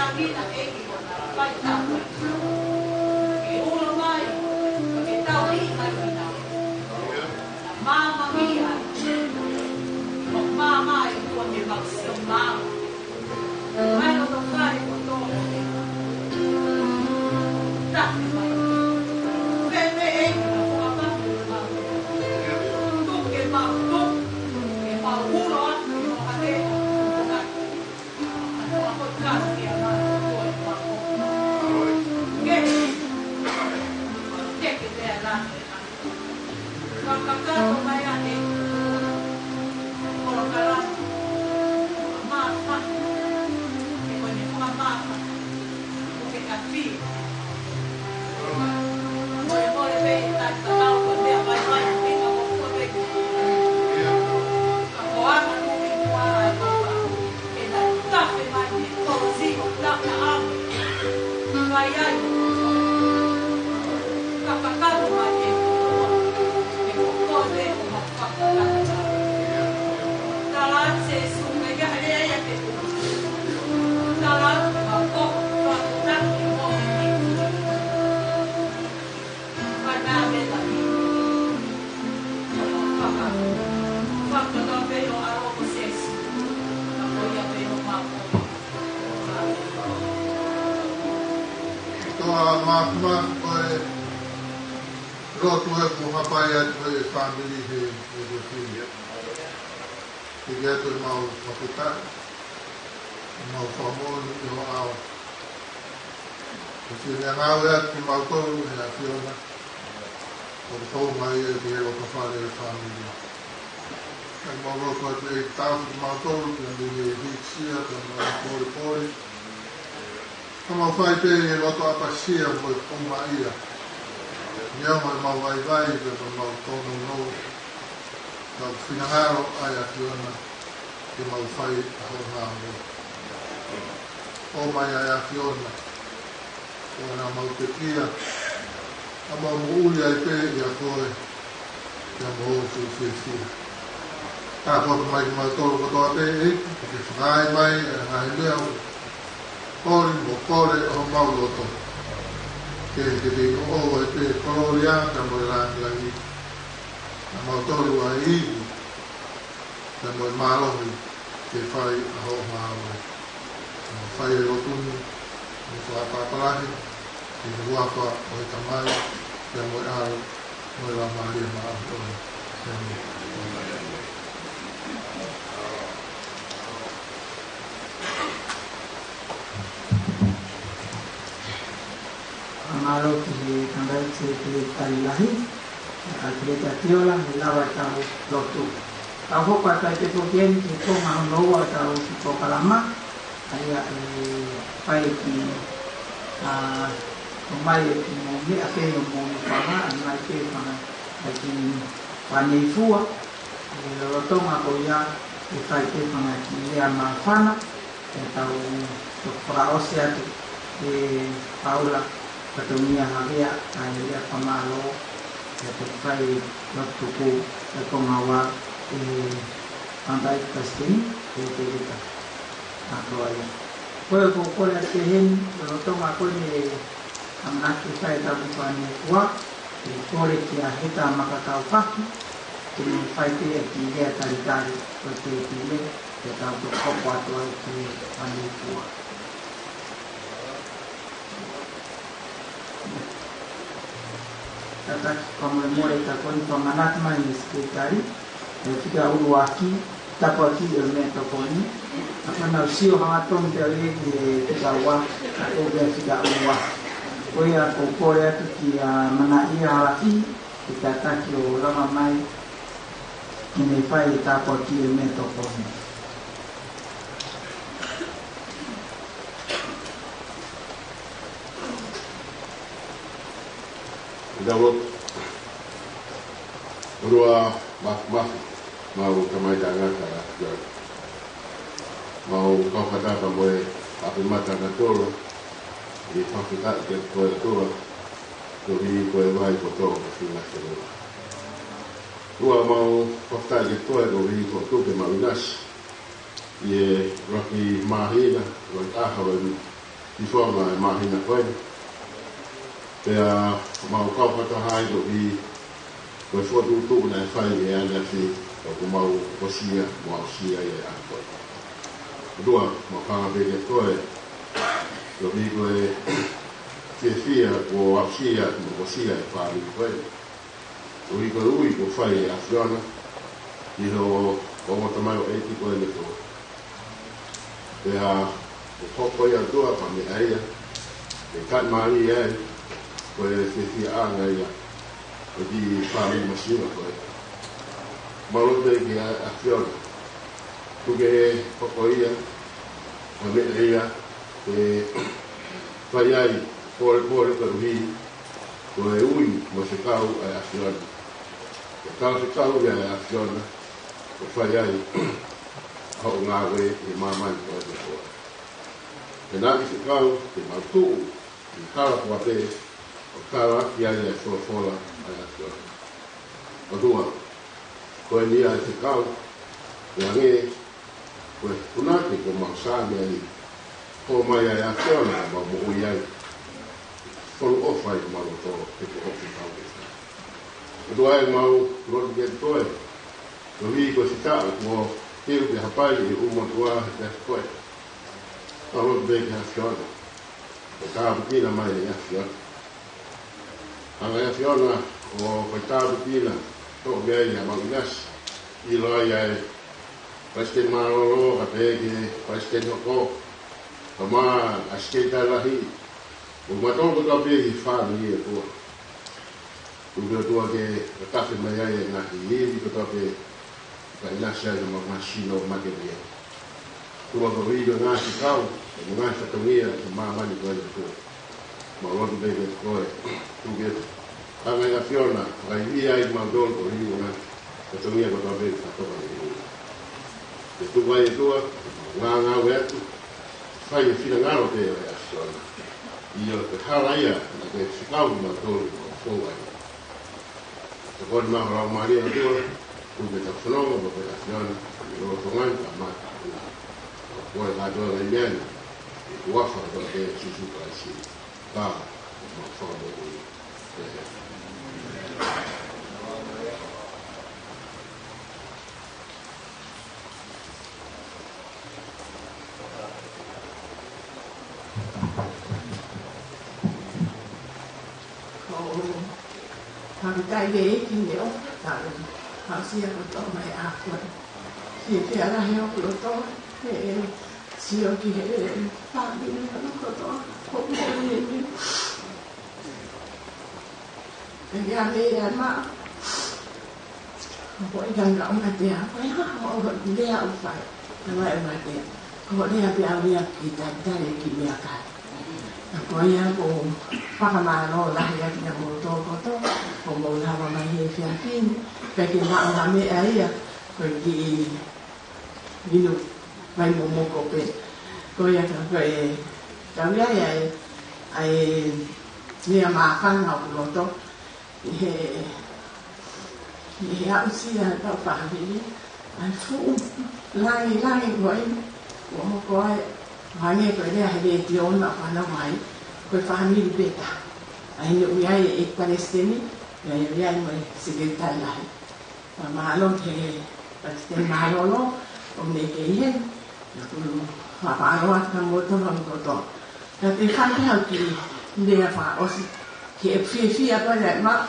Kina e ki ona, fai tapu. Ke ulo mai, ke tau i mai ki na. Māmā ia. Māmā e kua ke mau sio māmā. Mai o to fai ko to. Tapu mai. Pepe e ki na kua papu. Tuku ke mau tuku. Ke mau ulo atu ki o hake. Toa Makmak ko e lotu ʻoku hapai atu e fāmili he, he, he, he. Ke ke atu e mau fakafetaʻi, mau fakamoʻoni ʻi ho ʻao. Ke ke ngāue atu kimautolu he ʻAfiona. ʻO tau mai e ki he loto fale e fāmili. Kae mau lotu atu e tau kimautolu, ki he hīkisia, ki he mau pōlepole. Ka mau fai pē e loto ʻapasia mo e ʻumaʻia. Neongo e mau vaivai, pe ko e mau tōnounou. Ka ʻoku finangalo ʻa e ʻAfiona ke mau fai ʻa hoʻo ngāue. ʻOmai ʻa e ʻAfiona, ʻo na mau pekia, ʻa mau moʻui ai pē ʻia koe, ʻia mau ʻoku fiefia. Tāpuaki mai kimautolu kotoa pē, ʻEiki, ke fakaai mai ʻa e ngaahi meʻa ʻoku ʻoli mo kole ʻo homau loto. Ke, ke ke ʻoʻou ai pē e kolōlia, pea mo e lāngilangi. ʻA mautolu ʻa e ivi, pea mo e mālohi ke fai ʻa hoʻo ngāue. Pea mo fai e lotu ni, mo e fakapapālangi, ʻi he huafa ʻo e Tamai, pea mo e ʻAlo, mo e Laumālie Māʻoniʻoni. ʻĒmeni. Mālō ki he kandai te te tali lahi. ʻA e Palesiteni Tiola, ʻe lava ʻetau lotu. Tau hoko atu ai pē foki eni ki he konga hono ua ʻetau kiʻi polokalama. ʻA ia ʻe fai ki, ʻa, ʻomai e kiʻi meʻa pē ʻo moʻunga, ʻomai pē fanga kiʻi fānau fua. ʻI he lolotonga ko ia ʻe fai pē fanga kiʻi lea māfana. ʻE tau toki fakaʻosi atu ʻe Paula Katongia Havea, ʻa e lea fakamālō, ʻe toki fai lotu tuku ʻe konga ua ʻe Antai Palesiteni, ʻe Tevita Akroaia. Ko ia ʻoku ou kole atu pē heni, lolotonga ko eni ʻe ʻamanaki ke fai ʻetau kiʻi fānau fua, ʻe kole kia Heta Makakaukaki, ke ne fai pē e kiʻi lea talitali, ko e kiʻi lea, ke tau toki hoko atu ai ki he fānau fua. Kātaki fakamolemole ka ko eni fakamanatu mai ʻe he Sekelitali, ʻe fika ʻuluaki, tāpuaki ʻo e meʻatokoni. ʻA ko ʻenau sio hangatonu pē ʻa e ki he fika ua, ka ko e fika ua. Ko ia ʻoku ou kole atu kia Manaʻia Halafihi, ke kātaki ʻo lava mai, ke ne fai e tāpuaki ʻo e meʻatokoni. ʻI he lotu. ʻOtua Māfimafi, ʻemau Tamai taʻengata ʻa e ʻAfiona. ʻEmau kau fakataha mo e ʻapimata ʻa e ʻOtua, ʻi he fakafetaʻi kiate koe ʻOtua, koeʻuhi ko e vahe kotoa ʻo e fanga kiʻi ʻOtua. ʻOtua, ʻemau fakafetaʻi kiate koe koeʻuhi ko hoʻo tuku ke mau ʻinasi ʻi he ʻuluaki māhina, ʻuluaki ʻaho ʻo e Siʻi Fonga, e māhina ko ē. Pea mau kau fakataha ai koeʻuhi ko e fokotuʻutuʻu naʻe fai ʻe Aleafi, ʻoku mau hokosia mo aʻusia ʻi he ʻaho ko ē. ʻOtua, mau hanga pē kiate koe koeʻuhi ko e fiefia kuo aʻusia mo hokosia e fāmili ko ē. Koeʻuhi ko e ui kuo fai ʻe he ʻAfiona ki hoʻo ongo tamaioʻeiki ko eni, ʻOtua. Pea ʻe hoko ia, ʻOtua, ko ha meʻa ia ʻe taʻimālie ai ko e fiefiaʻanga ia ʻo e kiʻi fāmili masiva ko ē. Mau lotu pē ki he ʻAfiona, tuku ke hoko ia ko ha meʻa ia ʻe fai ai e polepole koeʻuhi ko e ui mo e fekau ʻa e ʻAfiona. Ko e talafekau ia ʻa e ʻAfiona ʻoku fai ai ʻa hoʻo ngāue ʻi māmani ko eni, ʻOtua. Pea naʻa ke fekau ke mau tuʻu ʻi he hala kotoa pē ʻo talaki ai e folofola ʻa e ʻAfiona. ʻOtua, ko eni ia e fekau, ʻo hangē ko e punake kuo mau saame ai, ʻomai ʻa e ʻAfiona ke mau moʻui ai. Fonu ʻofa ʻi homau loto he ko hoku kau ke fai. ʻOtua ē, mau lotu kiate koe koeʻuhi ko e fika kuo teu ke hapai ʻe he ʻumaʻā ʻa e ʻaho ko ē. Mau lotu pē ki he ʻAfiona, ko e tāpuekina mai ʻa e ʻAfiona. Hanga ʻe he ʻAfiona ʻo fai tāpuekina, toʻo mei ai ʻa e mau ʻinasi, ʻiloa ai ʻa e palesiteni mālōlō, kae pehē ki he palesiteni hoko, kae ʻumaʻā ʻa e sekelitali lahi, mo e mātuʻa kotoa pē ʻi he fāmili, ʻOtua. Tuku, ʻOtua, ke tafe mai ai e ngaahi ivi kotoa pē, kae ʻinasi ai ʻa e mau ngaahi sino ʻo mate mei ai. ʻOtua, koeʻuhi ko e ngaahi fekau, mo e ngaahi fatongia ʻi māmani ko eni, ʻOtua. Mau lotu pē kiate koe, tuku ke hanga ʻe he ʻAfiona ʻo fakaivia ai kimautolu koeʻuhi ko e ngaahi fatongia kotoa pē ʻoku fakatokangaʻi. Ke tuku ai, ʻOtua, ke mau ngāngāue atu, fai e finangalo pē ʻo e ʻAfiona. ʻIo, ko e hala ia naʻa ke fekau kimautolu ke mau fou ai. Tokoni mai ho Laumālie, ʻOtua, tuku ke tau fanongo mo e ʻAfiona, ʻi he lolotonga ni pea mo e taʻengata. Ko e kātoa ngaahi meʻa ni, ʻi he huafa kotoa pē ʻo Sīsū Kalaisi, ko homau Fakamoʻui. ʻĒmeni. ʻOku ou fakafetaʻi ki he ʻEiki he ʻofa, tau aʻusia kotoa mai ʻa e ʻaho ko ē. Fiefia lahi hoku loto he ʻe sio ki he fāmili hono kotoa, hoku moʻui ni. Pea ke ʻave ia ma. Ko e kanga ʻo Matea, ko e hā hoʻo lea ʻoku fai? Talamai ʻe Matea, ko e lea pē ʻaʻaku ia ke talitali e kiʻi meʻakai. Ka ko ia ʻoku ou fakamālō lahi atu kiate kimoutolu kotoa, hoʻomou lava mai he efiafi ni, pea ke maʻu ha meʻa ia, ko e kiʻi inu vai momoko pē. Ko ia ka ko e tau ia ia e, ʻa e meʻa māfana ʻoku loto, ʻi he, ʻi he aʻusia ʻetau fāmili, ʻa e fuʻu langilangi ko ē, ʻoku hoko ai, hangē ko e lea he letiō na ʻoku fanongo ai, ko e fāmili pē taha. ʻA ia naʻe ui ai e palesiteni, pea ui ai mo e sekelitali lahi. Fakamālō ki he palesiteni mālōlō ʻoku ne kei heni. ʻOku ou fakamālō atu kiate kimoutolu hono kotoa. Ka te u fai pē haʻaku kiʻi lea fakaʻosi ki he fiefia ko ē naʻe maʻu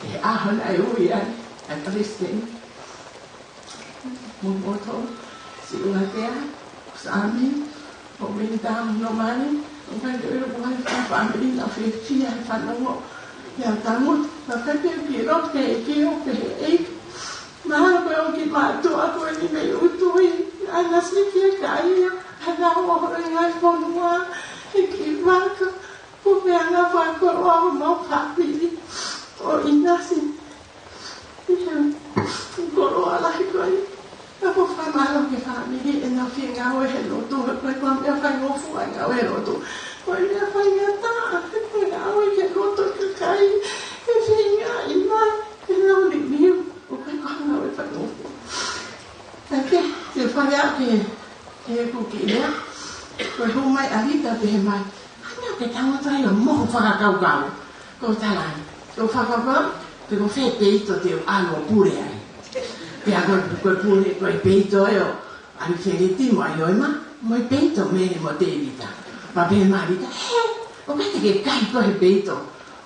he ʻaho naʻe ui ai ʻa e palesiteni. Mo kimoutolu, Siʻuatea, Sami, ʻo Minita, Nomani, ʻoku ʻikai ke u ʻilo pe ko hai e fāmili naʻe fiefia he fanongo ia tangutu, naʻe ʻikai ke u ʻilo pe ʻe ʻEiki, pe ʻe ʻEiki. Mahalo ko e ʻoku mātuʻa ko eni mei ʻUtui, ʻa e nasi ke kai ia, ʻa e nau ʻo holo ʻi he ngaahi fonua, he kiʻi vaka, ko e meʻa naʻe fai ko e ʻoua ʻo mau fāmili ʻo ʻinasi. ʻI he koloa lahi ko ē. Ka ʻoku ou fakamālō ki he fāmili ʻenau fie ngāue he lotu, he ko e meʻa faingofua e ngāue he lotu. Ko e meʻa faingataʻa, he ko e ngāue he lotu ʻa e kakai, he feinga ʻi māmani ke nau liliu, ʻoku ʻikai ko ha ngāue faingofua. Ka ke, ke fai ʻaki, ke ku ki lea. Ko e hū mai ʻa Lita pehē mai, "Hana ke tango tai o mohu fakakaukau." Ko e tala ʻeni, ko e fakakaukau, pe ko fē peito te u ʻalu ʻo pule ai. Pea ko, ko e pule, ko e peito ʻo ʻAlifeleti mo ʻAioema, mo e peito ʻo Mele mo Tēvita. Pea pehē mai ʻa Lita, "He, ʻoku ʻikai te ke kai koe he peito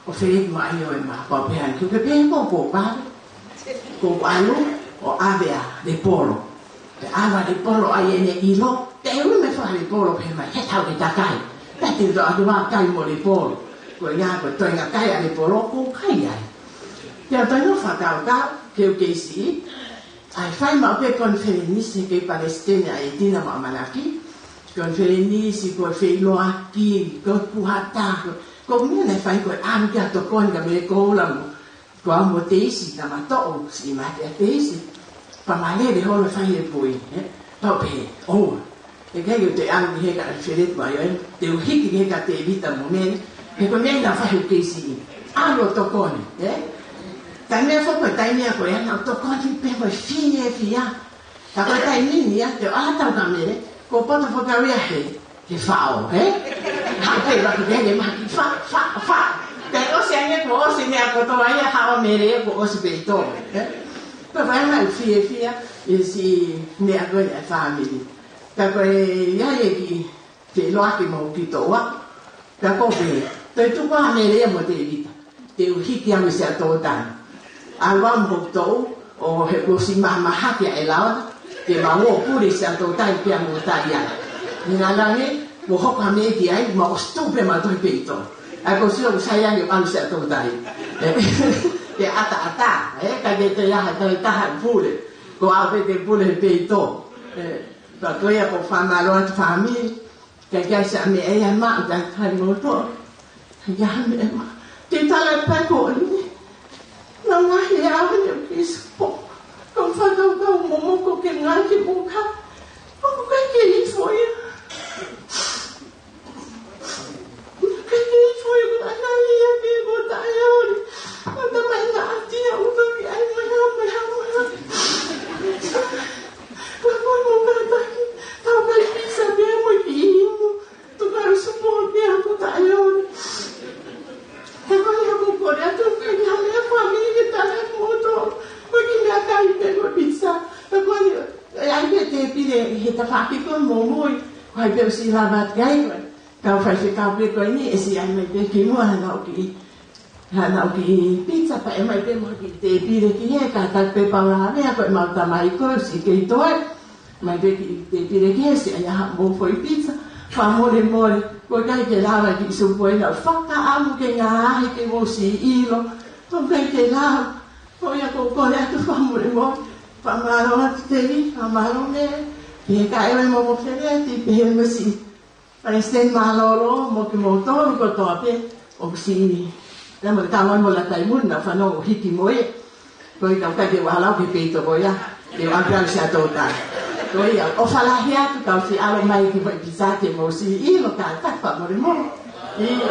ʻo Feleti mo ʻAioema." Pea pehē ʻeni, "Ke pehē ko, ko pale, ko ʻalu ʻo ʻave ʻa Lepolo." Pea ʻave ʻa Lepolo ʻa ia ʻene ʻilo, te u me fale Lepolo pehē mai, "He tau ke takai." Pea te u ʻalu ʻo kai mo Lepolo. Ko ia ko e toenga kai ʻa Lepolo, ko e kai ai. Pea toenga fakakaukau, ke u kei siʻi, ʻa e fai maʻu pē konifelenisi he kei palesiteni ʻa ʻEtina mo ʻAmanaki. Konifelenisi, ko e feʻiloaki, ko e puha tā, ko, ko e meʻa naʻe fai ko e ʻalu ki ai ʻo tokoni kia Mele Koula mo, ko au mo Teisi, naʻa ma toʻo siʻi mate ʻa Teisi. Pea ma lele holo fai e poi, ē? Pea u pehē, "ʻOua. ʻIkai ke te ʻalu ki he heka ʻa Feleti mo ʻAioema, te u hiki ki he heka ʻa Tēvita mo Mele, he ko e meʻa naʻa ku fai ʻi heʻeku kei siʻi. ʻAlu ʻo tokoni, ē?" Taimi ʻe fo ko e taimi ko ē naʻa ku tokoni pē mo e fiefia. Ka ko e taimi ni ia, te u ʻalu ʻo tau kia Mele, kuo poto fakauia he, he faʻo, ē? Haʻu pē ʻo ʻalu ki he mahaki, fa, fa, fa. Pea ʻosi ange kuo ʻosi meʻa kotoa ia, haʻu ʻa Mele kuo ʻosi peito, ē? Pea fai mai ʻeku fiefia, ʻi he siʻi meʻa ko ē ʻa e fāmili. Ka ko e ʻi ai e kiʻi feʻiloaki mo hoku kiʻi toʻu. Ka ko e pehē, toe tuku ā ʻa Mele ia mo Tēvita. Te u hiki au ʻi Siaʻatoutai. ʻAlu au mo hoku toʻu, ʻo he kuo ʻosi mahaki ʻa ʻElaona, te ma ō ʻo pule ʻi Siaʻatoutai pea mo Taiana. Ni ngangange, mo hoko ʻa Mele ki ai, ma ʻosi tuʻu pē ma toe peito. ʻA ia ko e sio ʻoku sai ange ʻalu ʻi Siaʻatoutai. Ke ʻataʻatā, ē, ka ke te ia ha toe taha pule. Ko au pē te pule he peito. Ē, ka ko ia ko e fakamālō atu fāmili. Ka ʻikai ha meʻa ia ʻe maʻu, ka ʻikai moutolu. Ka ʻikai ha meʻa ʻe maʻu. Te u tala pē ko eni. Naʻa ku ʻi ai ʻi he ʻaho ni ʻo Kisipo. Ka u fakakaukau momoko ke ngāue ki muʻa. ʻOku ʻikai ke ifo ia. ʻIkai ke ifo ia, ko e ʻana ia ke ko taʻeoli. Ko e tamai na ati ia ʻuto ki ai mai ha, mai ha, mai ha. Ka ko e mo kātaki, tau kai pisa pea mo ki imu. Tuka usu mo pea ko taʻeoli. He ko ia ko kole atu ke ngā meʻa fāmili ke tala mo to. Ko e kiʻi meʻakai pē ko e pisa. Ka ko ia, ʻe ai pē tēpile he tafaʻaki ko e momoi. Ko hai pē ʻosi lava atu ki ai ko e kau faifekau pē ko eni, ʻe siʻi ʻai mai pē ki muʻa hana ʻoku ʻi Hana ʻoku ʻi pizza pea ʻomai pē mo e kiʻi tēpile ki he kātaki pē pau la mea ko e mau tamai ko e siʻi kei toe. Mai pē kiʻi tēpile ki he siʻi ʻai ʻa haʻamou foʻi pizza. Fakamolemole, ko e ʻikai ke lava kiʻi supu ʻena ʻoku fakaʻamu ke ngaahi ke mou siʻi ʻilo. Ko e ʻikai ke lava, ko ia ko e kole atu fakamolemole. Fakamālō atu Teli, fakamālō Mele. Ki he kae ʻoe mo mo Feleti, pehē mo siʻi Palesiteni mālōlō mo kimoutolu kotoa pē, ʻoku siʻi, pea mo e tau ai mo la taimuna, fanongo hiki mo e. Ko e kau kai ke wahala ke pei toko ia, ke wa pia Siaʻatoutai. Ko ia, ʻofa lahi atu kau siʻi ʻalu mai ki fai pizza ke mou siʻi ʻilo kātaki fakamolemole. ʻIo.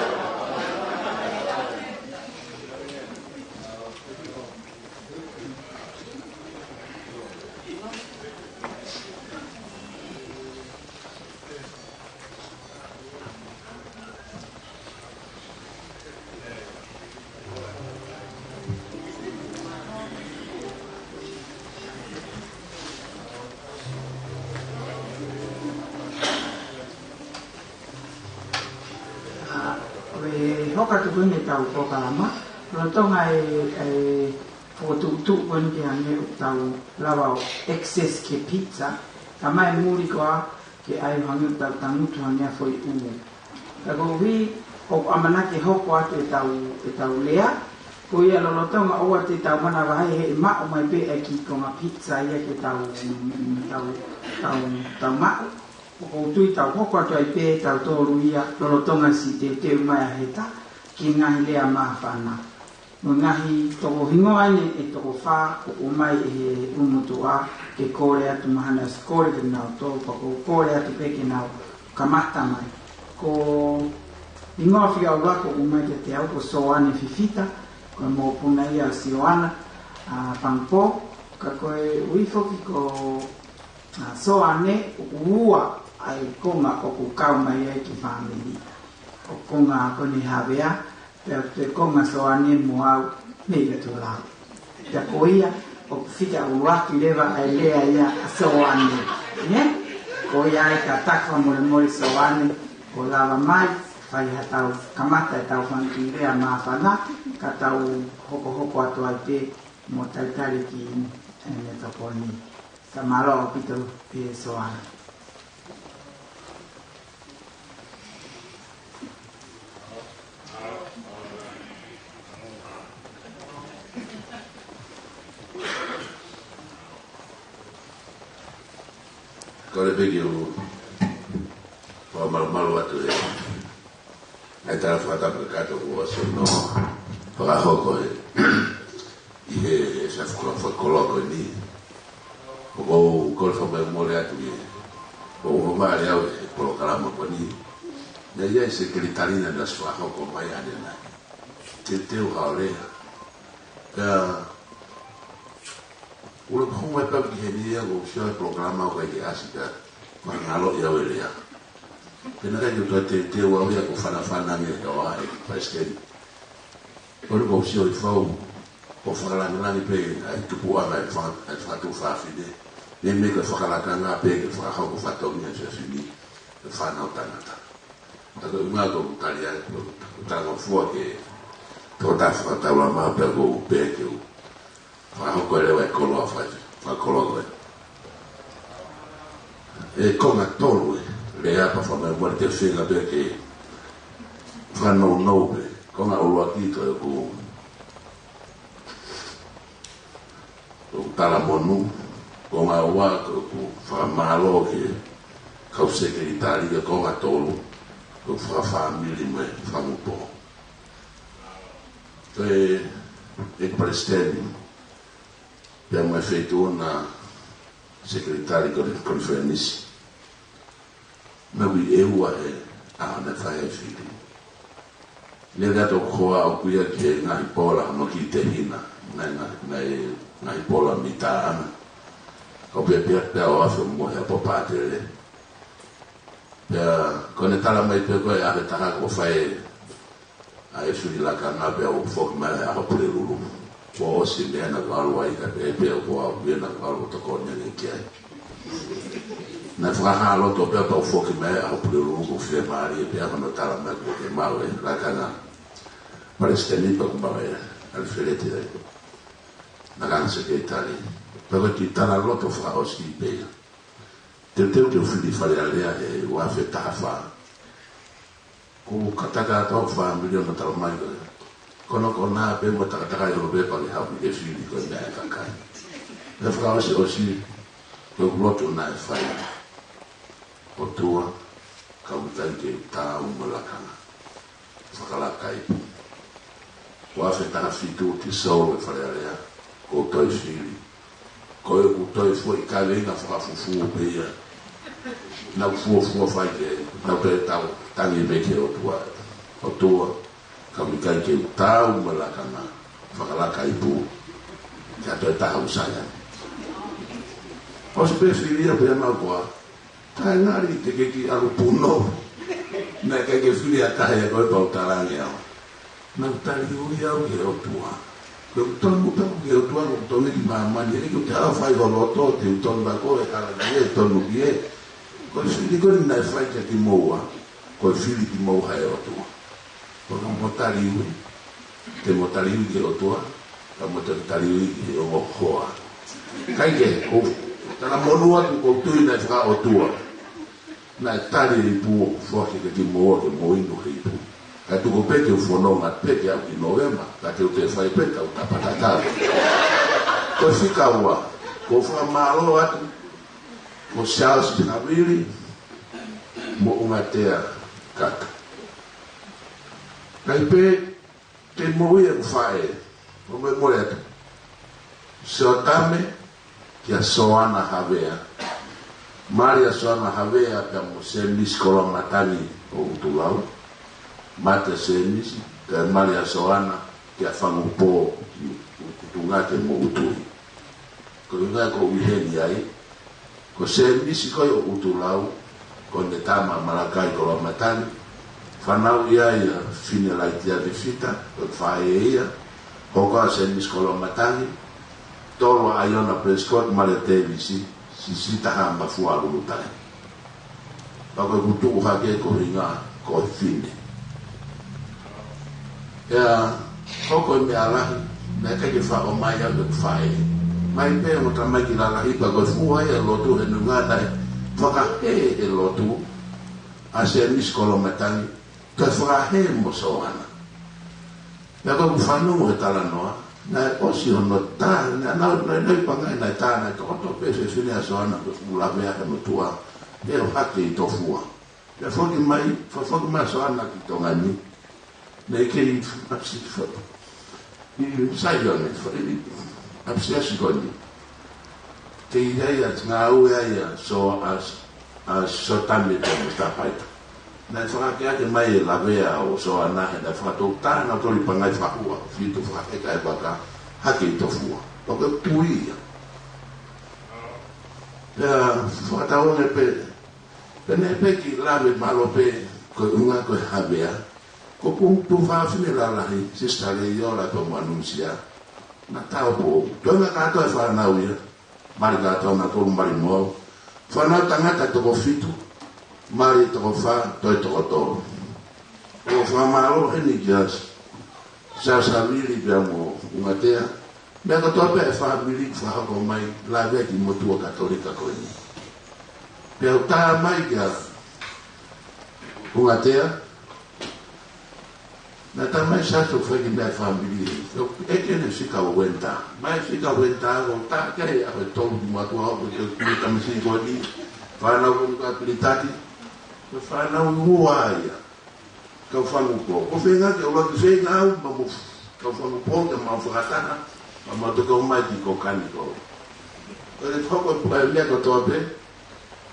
ʻA, ʻo e hoko atu ko eni ʻetau polokalama, lolotonga e, e fokotuʻutuʻu ko eni ke hangē ʻoku tau lava ʻo access ki he pizza, ka mai muli ko ā ke ʻai ʻo hangē ʻoku tau tangutu hangē ha foʻi ʻū. Ka koeʻuhi ʻoku ʻamanaki hoko atu ʻetau, ʻetau lea, ko ia lolotonga ʻoua te tau manavahē he ʻe maʻu mai pē ʻa e kiʻi konga pizza ia ke tau, tau, tau, tau maʻu. ʻOku ou tui tau hoko atu ai pē tautolu ia lolotonga siʻi teuteu mai ʻa Heta ki he ngaahi lea māfana. Mo e ngaahi toko hingoa eni ʻe toko fā ʻoku ʻomai ʻe he ʻumotuʻa ke kole atu mahana ʻosi kole ke nau tō, pea ʻoku ou kole atu pē ke nau kamata mai. Ko e hingoa fika ʻuluaki ʻoku ʻomai kiate au ko Soane Fifita, ko e mokopuna ia ʻo Sioana, ʻa Pangpō, ka koeʻuhi foki ko ʻa Soane ʻoku ua, ʻa e konga ʻoku kau mai ai ki fāmili. ʻO konga ko eni Havea, pea ko e konga Soane mo au mei Atulau. Pea ko ia, ʻoku fika ʻuluaki leva ʻa e lea ia ʻa Soane. Ne? Ko ia ai ka taka molemole Soane, ko lava mai, fai ha tau kamata e tau fanga kiʻi lea māfana, ka tau hokohoko atu ai pē mo talitali ki he meʻatokoni. Ka mālō ʻaupito ē Soane. Kole pē ke u fakamalumalu atu he ʻa e tala fakatapu kakato kuo ʻosi hono fakahoko ē ʻi he efiafi fakakoloa ko eni. ʻOku ou kole fakamolemole atu ē, ʻoku ou ʻomai au he polokalama ko eni. Naʻe ʻi ai e sekelitali naʻe ʻosi fakahoko mai ʻanenai. Teuteu haʻo lea. Pea ʻuluaki hū mai pē au ki heni ia ʻoku ou sio he polokalama ʻoku ʻikai ke ʻasi pea ʻoku ngalo ia ʻa e lea. Pea naʻe ʻikai ke u toe teuteu au ia ʻoku ou fanafana ange he ʻohake palesiteni. Ko ʻeku sio ʻi fau, ʻoku fakalāngilangi pē ʻa e tupuʻanga ʻa e faka-, ʻa e fakatuʻu fafine. Meimei ko e fakalakanga pē ke fakahoko fatongia ʻa e fefine, ʻa e fānau tangata. Ka ko e ʻuhinga ʻoku ou tali ai, ʻoku ou talangofua ke tō ta fakataulama pea ʻoku ou pehē ke u fakahoko e lea ʻa e koloa fai, fakakoloa ko ē. ʻE konga tolu ē, lea pea fakamolemole ke feinga pē ke fakanounou pē. Konga ʻuluaki ko ʻeku, ʻeku talamonū, konga ua ko ʻeku fakamālō ki he kau sekelitali, ka ko e konga tolu ko ʻeku fakafāmili mo e fangupō. Ko e, ʻe palesiteni, pea mo e feituʻu na sekelitali ko e konifelenisi. Naʻe ui ʻe ua he ʻaho naʻe fai ai e fili. Naʻe lea atu ʻeku hoa ʻoku ʻi ai e ngaahi pola, hono kiʻi tehina, ngaahi, ngaahi, ngaahi, ngaahi pola mita ʻana. ʻO pea, pea, pea ʻo afe mo e ʻapi pātele. Pea ko ʻene tala mai pē ko e ʻaho ʻe taha kuo fai ʻa e fili lakanga pea ʻoku foki mai he ʻaho Pulelulu. Kuo ʻosi meʻa naʻa ku ʻalu ai ka pehē pē ʻoku ou ʻalu ia naʻa ku ʻalu ʻo tokoni ange ki ai. Naʻe fakahā loto pē pea u foki mai he ʻaho Pulelulu ʻoku fiemālie pē hono tala mai kuo ke maʻu e lakanga palesiteni pea kuo maʻu e ʻAlifeleti ai. Lakanga sekelitali. Pea ko e kiʻi talaloto fakaʻosi pē ia. Teuteu ke u fili Fale Alea he ua afe taha fā. Kuo u kataka atu ʻa e fāmili ʻo na tala mai ko e konokona pē mo e takatakai ʻo e pepa ke haʻu ke fili ko e meʻa ʻa e kakai. Pea fakaʻosiʻosi, ko ʻeku lotu naʻe fai: ʻOtua, ka ʻoku ʻikai ke u taau mo e lakanga, fakalaka ipu. Ua afe taha fitu ki Seoul ʻi Fale Alea, kuo u toe fili. Ko ʻeku toe foʻi kaveinga fakafufū pē ia. Naʻa ku fuofua fai ke, naʻa ku toe tau, tangi pē ki he ʻOtua. ʻOtua, ka ʻoku ʻikai ke u taau mo e lakanga, fakalaka ipu. Ka toe taha ʻoku sai ange. ʻOsi pē fili ia pea mau koa. Taʻe ngali te ke kiʻi ʻalu punou. Naʻe ʻikai ke fili ʻa taha ia ko e pau talange au. Naʻa ku tali ui au ki he ʻOtua. Ko ʻeku tonu pē ki he ʻOtua, ko ʻeku tonu ki māmani, ʻe ʻikai ke u toe fai ho loto, te u tonu pē ko e hala ki he tonu ki he. Ko e fili ko eni naʻe fai kia kimoua, ko e fili kimoua he ʻOtua. Ko ka mo tali ui, te mo tali ui ki he ʻOtua, ka mo te tali ui ki he ongo hoa. ʻIkai ke, ko, talamonū atu ʻoku ou tui naʻe fakaʻotua. Naʻe tali e ipu ʻo foaki kia kimoua ke mo inu he ipu. Kae tuku pē ke u fononga pē ke aʻu ki Nōvema, ka te u toe fai pē tau tapa tatau. Ko e fika ua, ʻoku ou fakamālō atu, ko Siaosi Havili, mo Ungatea Kaka. Kae pē, te mo ia ku fae, mo me mo atu. Siotame, kia Soana Havea. Mali ʻa Soana Havea pea mo Semisi Koloamatangi ʻo ʻUtulau. Mate Semisi, pea mali ʻa Soana kia Fangupō ʻi ʻUtungate mo ʻUtui. Ko e ʻuhinga ʻoku ou ʻi heni ai, ko Semisi ko ē ʻo ʻUtulau, ko ʻene tama Malakai Koloamatangi, fānau ia ʻa Fine Laitia Vifita, ko e faʻē ia, hoko ʻa Semisi Koloamatangi, tolu ʻa ʻAiona Prescott, Malia Tevisi, Sisita Hamafua Lulutai. Pea ko e kutuʻu hake ko e ʻuhinga ko Fine. Pea hoko e meʻa lahi, naʻe ʻikai ke faʻo mai au ʻeku faʻē. Mai pē mo tamaiki lalahi pea ko e fua ia e lotu he ʻuhinga naʻe fakahē e lotu ʻa Semisi Koloamatangi, toe fakahē mo Soana. Pea ko ʻeku fanongo he talanoa, naʻe ʻosi hono tā, naʻe nau, naʻe nau pangai naʻe tā, naʻe tokoto pē fefine ʻa Soana ko e fuʻu lavea he motuʻa, pea ʻohake ʻi Tofua. Pea foki mai, fa-, foki mai ʻa Soana ki Tonga ni. Naʻe kei ʻapisi-, fa-, ʻi Saione, fa-, ʻi ʻapisiasi ko eni. Kei ʻi ai ʻa e ngāue ai ʻa So-, ʻa, ʻa Sotami pea mo Sitapaita. Naʻe fakakeake mai e lavea ʻo Soana he naʻe fakatau tā naʻe toli pangai fakua, fitu fakaheka e vaka, hake ʻi Tofua. Pea ko e tui ia. Pea fakatauange pē, pea naʻe pē kiʻi lave mālō pē, ko e ʻuhinga ko e havea. Ko e tuofāfine lalahi, Sisita Leiola pea mo ʻAnusia. Naʻa tau pō. Toenga kātoa e fānau ia. Mali kātoa naʻa tolu mali mo au. Fānau tangata toko fitu. Mali toko fā, toe toko tolu. ʻOku ou fakamālō heni kia Sasavili pea mo Ungatea. Meʻa kotoa pē e fāmili fakahoko mai, lavea ki he motuʻa Katolika ko eni. Pea u tā mai kia Ungatea, naʻe tā mai Saso fai ki he meʻa fāmili. So, ʻeke ʻene fika ʻo Uenta. Mai fika ʻo Uenta, ko tā ke he ʻaho ʻe tolu mo e ʻOtua ʻo ke kui tamasiʻi ko eni. Fānau ko eni ko e Pilitaki. Ko e fānau ua ia. Kau Fangupō. Ko e feinga ke ʻuluaki feinga au, ma mo Kau Fangupō, ke mau fakataha, ma mau toki ō mai ki Kokani ko. Ko e hoko e meʻa kotoa pē,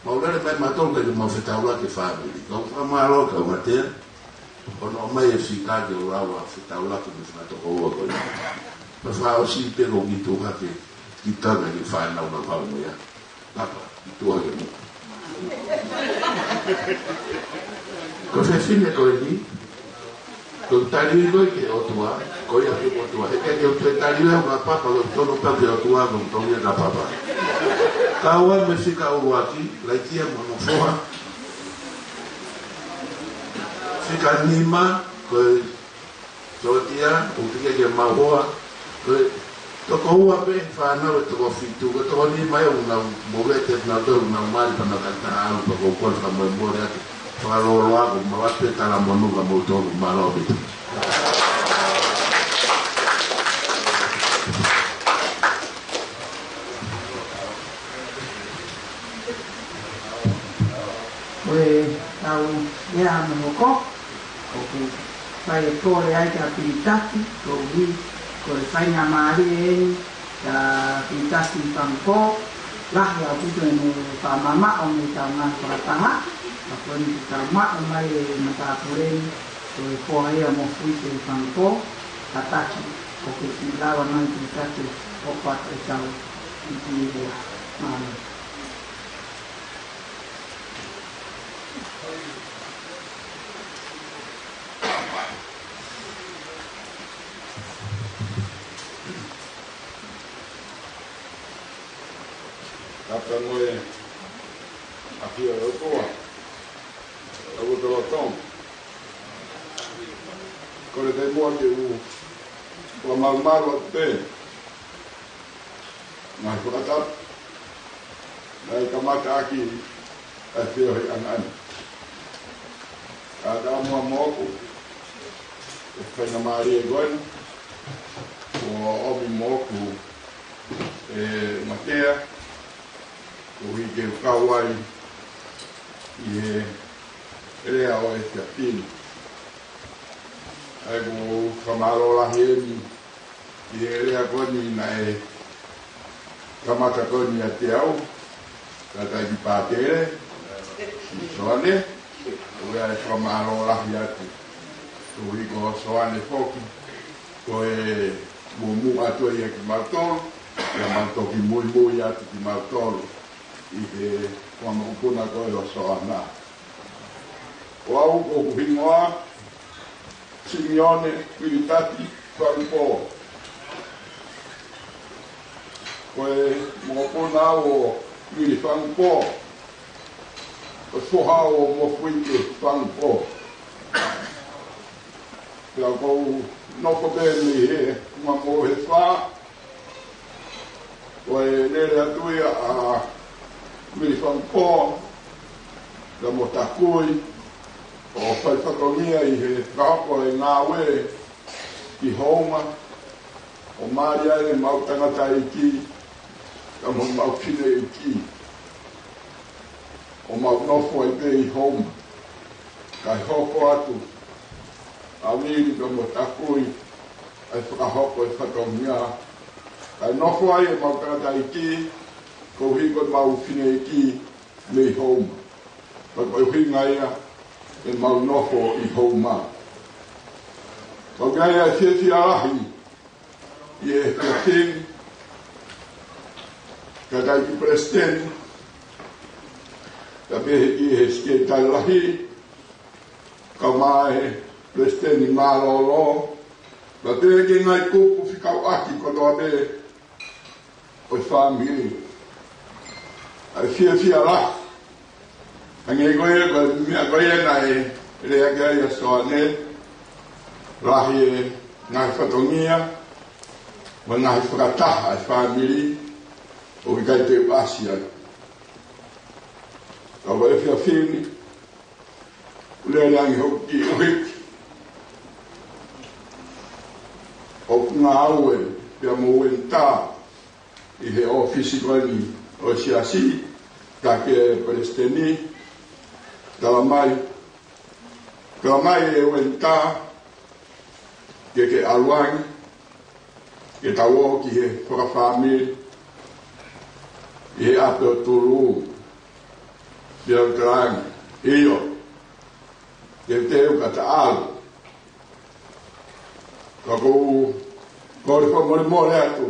mau lele mai mautolu ke mau fetaulaki e fāmili. Kau fakamālō, kau Matea, hono ʻomai e fika ke u lava fetaulaki mo e fanga tokoua ko eni. Pea fakaʻosi pē ko e kiʻi tuʻu hake ki Tonga ki he fānau naʻa ku fai mo ia. Papa, kiʻi tuʻu hake mo. Ko e fefine ko eni, ko e tali ko ē ki he ʻOtua, ko ia ki he ʻOtua. He ʻikai ke u toe tali au ka papa, ko e tonu pē ki he ʻOtua, ko e tonu ia ka papa. Kau ai mo e fika ʻuluaki, Laitia mo hono foha. Fika nima, ko e Sotia, ʻoku teʻeki ke mau hoa. Ko e toko ua pē fānau ʻe toko fitu, ko e toko nima ia ʻoku nau movete, nau tau nau mali pea nau kakai ʻalu pea ko e kole fakamolemole atu. Fakalōloa ko mau ʻoatu e talamonū kia moutolu, mālō ʻaupito. Ko e tau ia mo hoko, ʻoku fai e kole ai kia Pilitaki, koeʻuhi ko e faingamālie eni kia Pilitaki Fangupō, lahi ʻaupito ʻene fakamamaʻo mei he tau ngaahi fakataha, ka ko eni kuo tau maʻu mai e matāpule ni, ko e foha ia mo Fuite Fangupō, kātaki, ʻoku kei lava mai Pilitaki ʻo hoko atu e tau ʻi he ua. Mālō. Tapa mo e ʻafio ʻa e ʻOtua, ʻa e ʻOtua ʻo Tonga. Kole pē muʻa ke u fakamālō atu pē ngaahi fakatapu naʻe kamata ʻaki ʻa e feohi ʻanga ni. Ka ka mua moʻoku e faingamālie ko eni, ʻo ʻomi moʻoku e Matea, koeʻuhi ke u kau ai ʻi he lea ʻo e Siapini. ʻA ia ʻoku ou fakamālō lahi eni ʻi he lea ko eni naʻe kamata ko eni ʻiate au, kātaki pātele, Soane, ʻoku ou fakamālō lahi atu. Koeʻuhi ko Soane foki, ko e muʻomuʻa atu ia kimautolu, pea mau toki muimui atu kimautolu ʻi he fanga mokopuna ko ē ʻo Soana. ʻOku hingoa Simione Vilitati Fangupō. Ko e mokopuna ʻo Vili Fangupō, ko e foha ʻo Mofuike Fangupō. Pea ʻoku ou nofo pē mei he Funga Mohefa, ko e lele atu ia ʻa Vili Fangupō, pea mo Takui, ʻo fai fatongia ʻi he fakahoko e ngāue ʻi Houma, ʻo mali ai ʻemau tangataʻeiki, pea mo ʻemau fineʻeiki, ʻo mau nofo ai pē ʻi Houma. Kae hoko atu ʻa Vili pea mo Takui ʻa e fakahoko e fatongia. Kae nofo ai ʻemau tangataʻeiki, koeʻuhi ko ʻemau fineʻeiki mei Houma. Pea ko e ʻuhinga ia ʻemau nofo ʻi Houma. Pea ʻoku ʻi ai ʻa e fiefia lahi ʻi he efiafi ni, tangataʻeiki palesiteni, pea pehē ki he sekelitali lahi, kae ʻumaʻā e palesiteni mālōlō, pea pehē ki he ngaahi kupu fekauʻaki kotoa pē ʻo e fāmili. ʻA e fiefia lahi. Hangē ko ia, ko e meʻa ko ia naʻe lea ki ai ʻa Soane, lahi e ngaahi fatongia, mo e ngaahi fakataha ʻa e fāmili, ʻoku ʻikai te u ʻasi ai. Ka ko e efiafi ni, ʻoku lele ange hoku kiʻi ʻuhiki ʻoku ngāue pea mo Uenitā ʻi he ʻōfisi ko eni ʻo e siasi, taki e palesiteni, tala mai, tala mai ʻe Uenitā ke ke ʻalu ange, ke tau ō ki he fakafāmili ʻi he ʻapi ʻo Tuluʻulu. Pea u tala ange, ʻio, teuteu ka ta ʻalu. Ka ʻoku ou kole fakamolemole atu,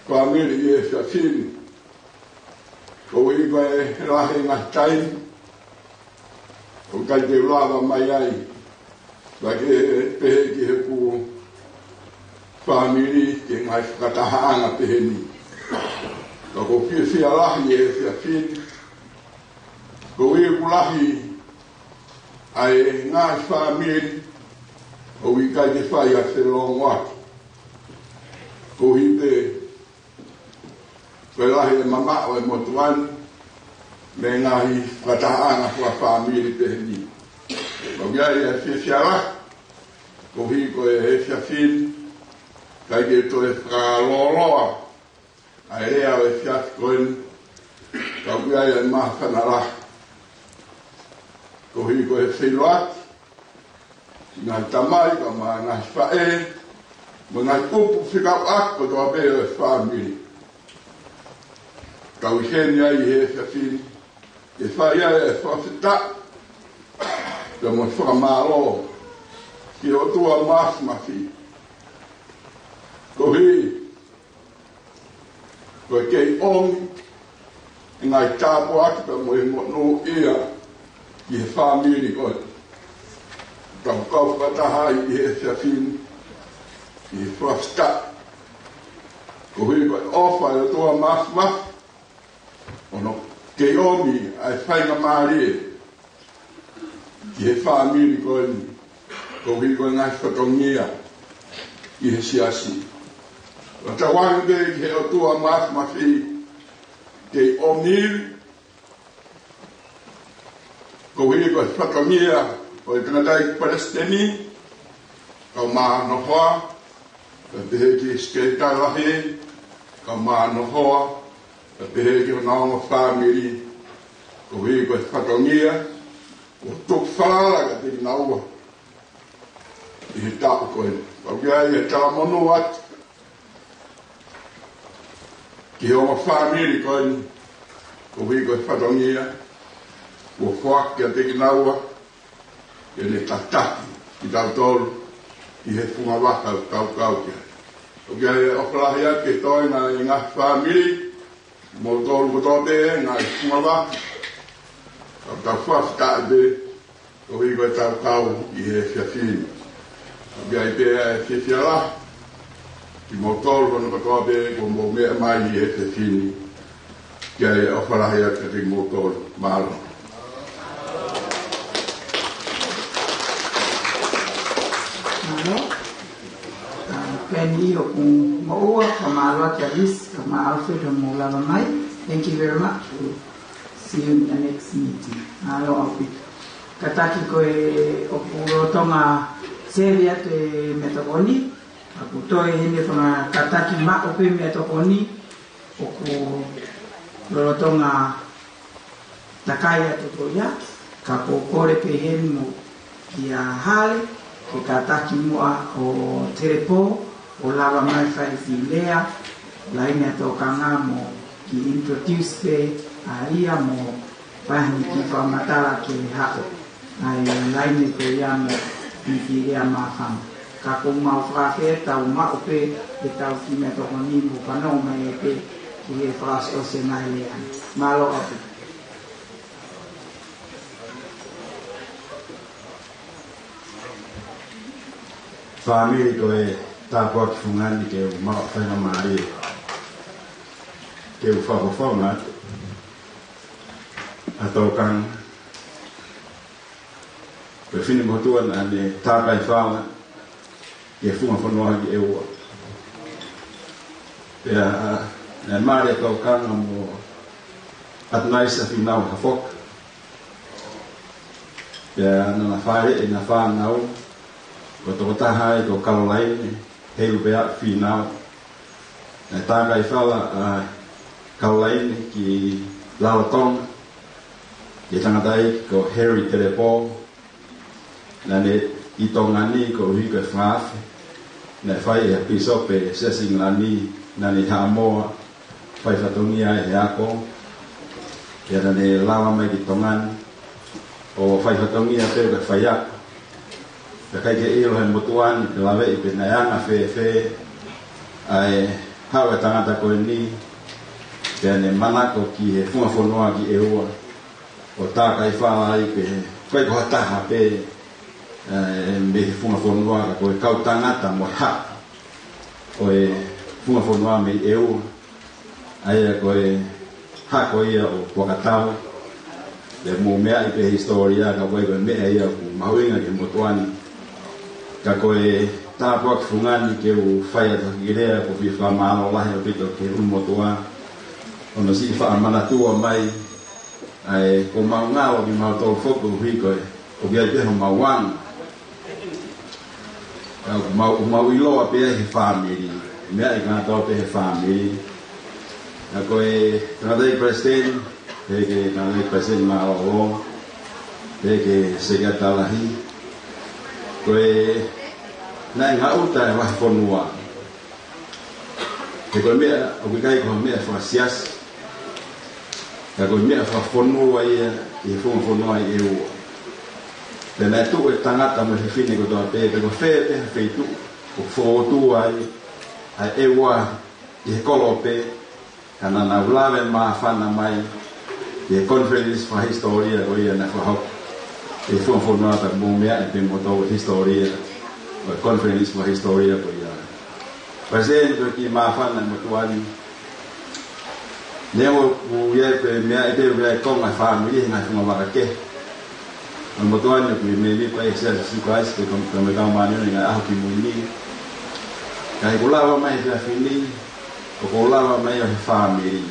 fāmili, ʻi he efiafi ni. Koeʻuhi ko e lahi e ngaahi taimi ʻoku ʻikai te u lava mai ai, pea ke pehē ki heʻeku fāmili ki he ngaahi fakatahaʻanga pehē ni. Ka ʻoku ou fiefia lahi ʻi he efiafi ni. Koeʻuhi ʻoku lahi ʻa e ngaahi fāmili ʻoku ʻikai ke fai ha felōngoaki. Koeʻuhi pē ko e lahi e mamaʻo e motuʻa ni mei he ngaahi fakatahaʻanga fakafāmili pehē ni. Pea ʻoku ʻi ai ʻa e fiefia lahi, koeʻuhi ko e efiafi ni, ʻikai ke toe fakalōloa ʻa e lea ʻo e efiafi ko eni, ka ʻoku ʻi ai ʻa e māfana lahi. Koeʻuhi ko e feiloaki, ngaahi tamai, kae ʻumaʻā ngaahi faʻē, mo e ngaahi kupu fekauʻaki kotoa pē ʻo e fāmili. Ka ʻoku ʻi heni ai ʻi he efiafi ni, ke fai ai e fakafetaʻi, pea mo e fakamālō ki he ʻOtua Māfimafi. Koeʻuhi ko e kei ʻomi e ngaahi tāpuaki pea mo e monūʻia ki he fāmili ko ē. Tau kau fakataha ai ʻi he efiafi ni, ʻi he fakafetaʻi. Koeʻuhi ko e ʻofa ʻa e ʻOtua Māfimafi, ʻo ne kei ʻomi ʻa e faingamālie ki he fāmili ko eni, koeʻuhi ko e ngaahi fatongia ʻi he siasi. ʻOku tauange pē ki he ʻOtua Māfimafi ke ʻomi, koeʻuhi ko e fatongia ʻo e tangataʻeiki palesiteni, kae ʻumaʻā hono hoa, pea pehē ki he sekelitali lahi, kae ʻumaʻā hono hoa, pea pehē ki honau ongo fāmili, koeʻuhi ko e fatongia kuo tuku falala kiate kinaua ʻi he taʻu ko eni. Pea ʻoku ʻi ai e talamonū atu ki he ongo fāmili ko eni, koeʻuhi ko e fatongia kuo foaki kiate kinaua ke ne tataki kitautolu ʻi he funga vaka ʻoku tau kau ki ai. ʻOku ʻi ai e ʻofa lahi atu ki he toenga ʻo e ngaahi fāmili, kimoutolu kotoa pē ngaahi funga vaka, ka tau fakafetaʻi pē Koeʻuhi ko ʻetau kau ʻi he efiafi ni. ʻOku ʻi ai pē ʻa e fiefia lahi kimoutolu hono kātoa pē kuo mou meʻa mai ʻi he efiafi ni. Ke ʻofa lahi atu kiate kimoutolu. Mālō. Mālō. ʻA, Peni ʻoku moʻua, ka mālō atu ʻa Lisi, ka mālō Alfred hoʻomou lava mai. Thank you very much. We'll see you in the next meeting. Mālō ʻaupito. Kātaki ko e ʻoku lolotonga seli atu e meʻatokoni. ʻOku toe heni e fanga kātaki maʻu pē meʻatokoni. ʻOku lolotonga takai atu ko ia, ka ʻoku ou kole pē heni mo kia Hale, ke kātaki muʻa ʻo telepō, ʻo lava mai fai e lea, laine ʻa e tokanga mo kiʻi introduce pē ʻa ia mo fai ha kiʻi fakamatala ki he haʻu ʻa e laine ko ia mo e kiʻi lea māfana. Ka ʻoku mau fakaafeʻi ʻetau maʻu pē ʻetau kiʻi meʻatokoni mo fanongo mai pē ki he fakaʻosiʻosi e ngaahi lea ni. Mālō ʻaupito. Fāmili, ko e tāpuaki fungani ke u maʻu faingamālie ke u fakafofonga atu ʻa e tokanga ko e finemotuʻa naʻa ne tākai fala ki he funga fonua ki ʻEua. Pea, ʻa, naʻe mali e tokanga mo ʻAtunaisa Fīnau Hafoka. Pea naʻa na fāʻeleʻi ʻena fānau, ko e tokotaha ia ko Kalolaine Heilupeaʻu Fīnau. Naʻe tākai fala ʻa Kalolaine ki Rarotonga, ki he tangataʻeiki ko Harry Telepō. Naʻa ne ʻi Tonga ni koeʻuhi ko e fakaafeʻi naʻe fai ʻe he pīsope Siasi ʻIngilani, naʻa ne ʻi Haʻamoa, fai fatongia ai he ako, pea naʻa ne lava mai ki Tonga ni ʻo fai fatongia pē ko e faiako. Pea ʻikai ke ʻilo ʻe he motuʻa ni pe laveʻi pe naʻe anga fēfē ʻa e haʻu e tangata ko eni, pea ne manako ki he funga fonua ki ʻEua, ʻo tākai fala ai pē, ʻikai ko ha taha pē, ē, mei he funga fonua, ka ko e kau tangata mo e haʻu ʻo e funga fonua mei ʻEua. ʻA ia ko e hako ia ʻo Puakatau. Pea mou meaʻi pē he hisitōlia, ka ko e, ko e meʻa ia ʻoku mahuʻinga ki he motuʻa ni. Ka ko e tāpuaki fungani ke u fai atu ha kiʻi lea, ko e fakamālō lahi ʻaupito ki he ʻulumotuʻa hono siʻi faʻa manatua mai ʻa e, ko mau ngalo ki mau tau foku hui ko e, ʻoku ʻi ai pē homau anga. Ka ʻoku mau, ʻoku mau ʻiloa pē ʻa e he fāmili. Meʻa ʻi kātoa pē he fāmili. Ka ko e tangataʻeiki palesiteni, pehē ki he tangataʻeiki palesiteni mālōlō, pehē ki he sekelitali lahi. Ko e naʻe ngaʻuta e vahefonua. He ko e meʻa, ʻoku ʻikai ko ha meʻa fakasiasi, ka ko e meʻa fakafonua ia ʻi he funga fonua ʻi ʻEua. Pea naʻe tuʻu e tangata mo e fefine kotoa pē, pe ko fē pē ha feituʻu ʻoku fokotuʻu ai ʻa ʻEua ʻi he kolope, ka naʻa nau lave māfana mai ʻi he konifelenisi fakahisitōlia ko ia naʻe fakahoko ʻi he funga fonua. Ka mou meaʻi pē moutolu e hisitōlia ʻo e konifelenisi fakahisitōlia ko ia. Palesiteni, ko e kiʻi māfana e motuʻa ni. Neongo ʻoku ʻi ai pē meʻa ʻi he, ʻoku ʻi ai e konga e fāmili he ngaahi funga vaka kehe. Mo e motuʻa ni ʻoku ʻi ai e mēmipa ʻi he Siasi ʻo Sīsū Kalaisi ʻo e Kau, Kau Māʻoniʻoni ʻi he Ngaahi ʻAho Kimui Ni. Ka ʻi heʻeku lava mai he efiafi ni, ʻoku ou lava mai ʻo e fāmili.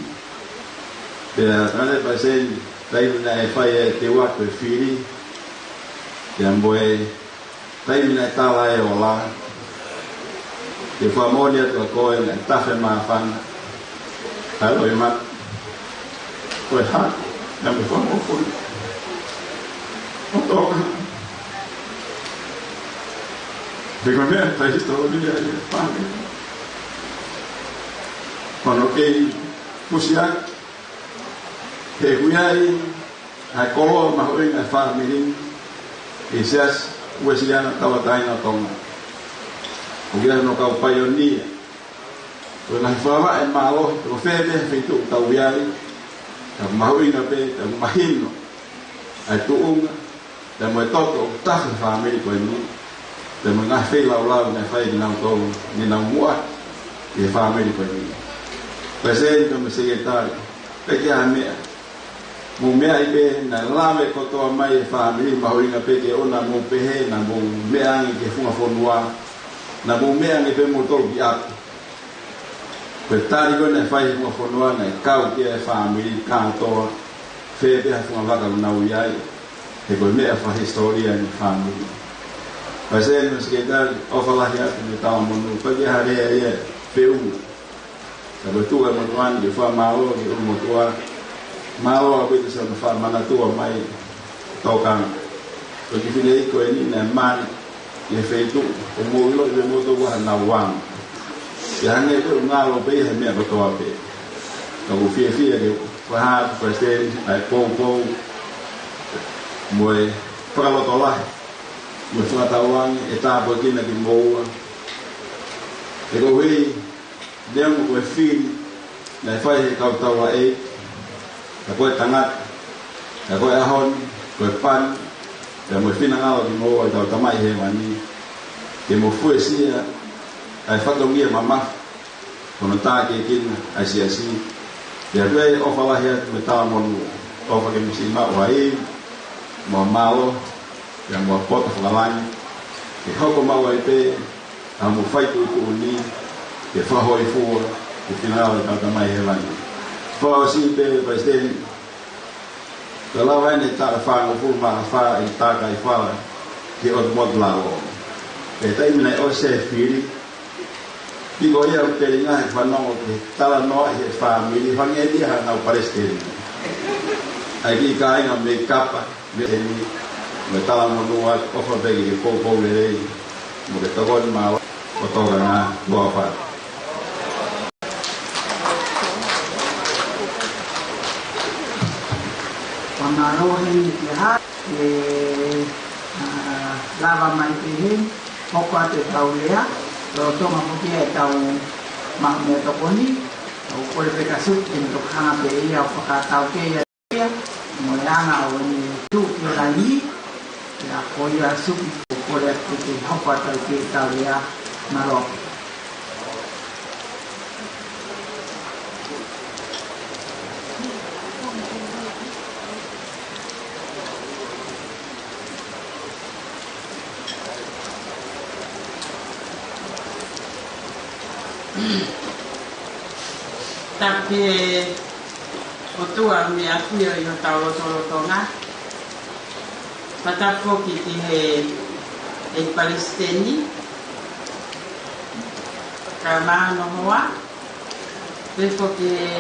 Pea tangataʻeiki palesiteni, taimi naʻe fai ai e teu atu e fili, pea mo e taimi naʻe tala ai e ola, ke fakamoʻoni atu ʻa koe naʻe tafe māfana ʻa e loʻimata, ko e hako, naʻa mo e fakamoʻoni ʻo Tonga. He ko e meʻa fakahisitōlia ia ʻa e fāmili. Ko hono kei fusi atu, he ʻoku ʻi ai ʻa e koloa mahuʻinga ʻa e fāmili ʻi he Siasi Uēsiliana Tauʻatāina ʻo Tonga. ʻOku ʻi ai hono kau paionia. Ko e ngaahi fakavaʻe mālohi, ko fē pē ha feituʻu ʻoku tau ʻi ai, ka ʻoku mahuʻinga pē, ka ʻoku mahino ʻa e tuʻunga Pea mo e toto ʻoku taha he fāmili ko eni. Pea mo e ngaahi feilaulau naʻe fai ʻe kinautolu, ne nau muʻaki he fāmili ko eni. Palesiteni pea mo e sekelitali, ʻikai ke ʻi ai ha meʻa. Mou meaʻi pē, naʻe lave kotoa mai e fāmili, mahuʻinga pē ke ʻoua naʻa mou pehē naʻa mou meʻa ange ki he funga fonua, naʻa mou meʻa ange pē moutolu ki ʻapi. Ko e tali ko ē naʻe fai he funga fonua naʻe kau ki ai e fāmili kātoa, fē pē ha funga vaka ʻoku nau ʻi ai, he ko e meʻa fakahisitōlia ʻene fāmili. Palesiteni mo e sekelitali, ʻofa lahi atu mo e talamonū, ʻikai ke ʻi ai ha lea ia ʻe feʻunga. Ka ko e tuʻu ʻa e motuʻa ni ke fakamālō ki he ʻulumotuʻa, mālō ʻaupito siʻono fakamanatua mai e tokanga. Ko e kiʻi fefine ko eni naʻe mali ʻi he feituʻu, ʻoku mou ʻiloʻi pē moutolu ʻa e nau anga. Pea hangē pē ʻoku ngalo pē ia he meʻa kotoa pē. Ka ʻoku ou fiefia ke fakahā atu Palesiteni ʻa e poupou mo e fakalotolahi mo e fakatauange ʻe tāpuekina kimoua. He koeʻuhi, neongo ko e fili naʻe fai he kau taulaʻeiki, ka ko e tangata, ka ko e ʻaho ni, ko e pani, pea mo e finangalo kimoua ʻa ʻetau Tamai Hēvani, ke mou fuesia ʻa e fatongia mamafa, ko hono tākiekina ʻa e siasi. Pea ko e ʻofa lahi atu mo e talamonū, ʻofa ke mou siʻi maʻu ʻa e ivi mo e mālohi, pea mo e poto fakalangi, ke hoko maʻu ai pē ʻa hoʻomou fai tuʻutuʻuni ke fakahōifua ki he finangalo ʻo ʻetau Tamai Hēvani. Fakaʻosi pē Palesiteni, ko e lava eni e taʻu ʻe fāngofulu mā fā ʻi he takai fala ki he ʻotu motu lalo. Pea taimi naʻe ʻosi e fili, piko ia ʻoku telinga he fanongo ki he talanoa ʻi he fāmili, hangē ia hanau palesiteni. ʻAi ki kāinga mei kapa, mei eni, mo e talamonū atu, ʻofa pē ke ke poupou lelei, mo ke tokoni maua, ʻo tokanga, ʻofa. Fakamālō heni kia Hā, ʻe, ʻa, lava mai pē heni, hoko atu ʻetau lea, lolotonga foki ʻetau maʻu meʻatokoni, ʻoku kole pē kia Suki ke ne toki hanga pē ia ʻo fakatau ke ia ia, mo e anga ʻo ʻene tuʻu ki he laini, pea ko ia Suki ʻoku kole atu ke hoko atu ai pē ʻetau lea, mālō. Tapu ki he ʻOtua ʻoku ne ʻafio ʻi hotau lotolotonga. Fakatapu foki ki he, he palesiteni, kae ʻumaʻā hono hoa, pehē foki ki he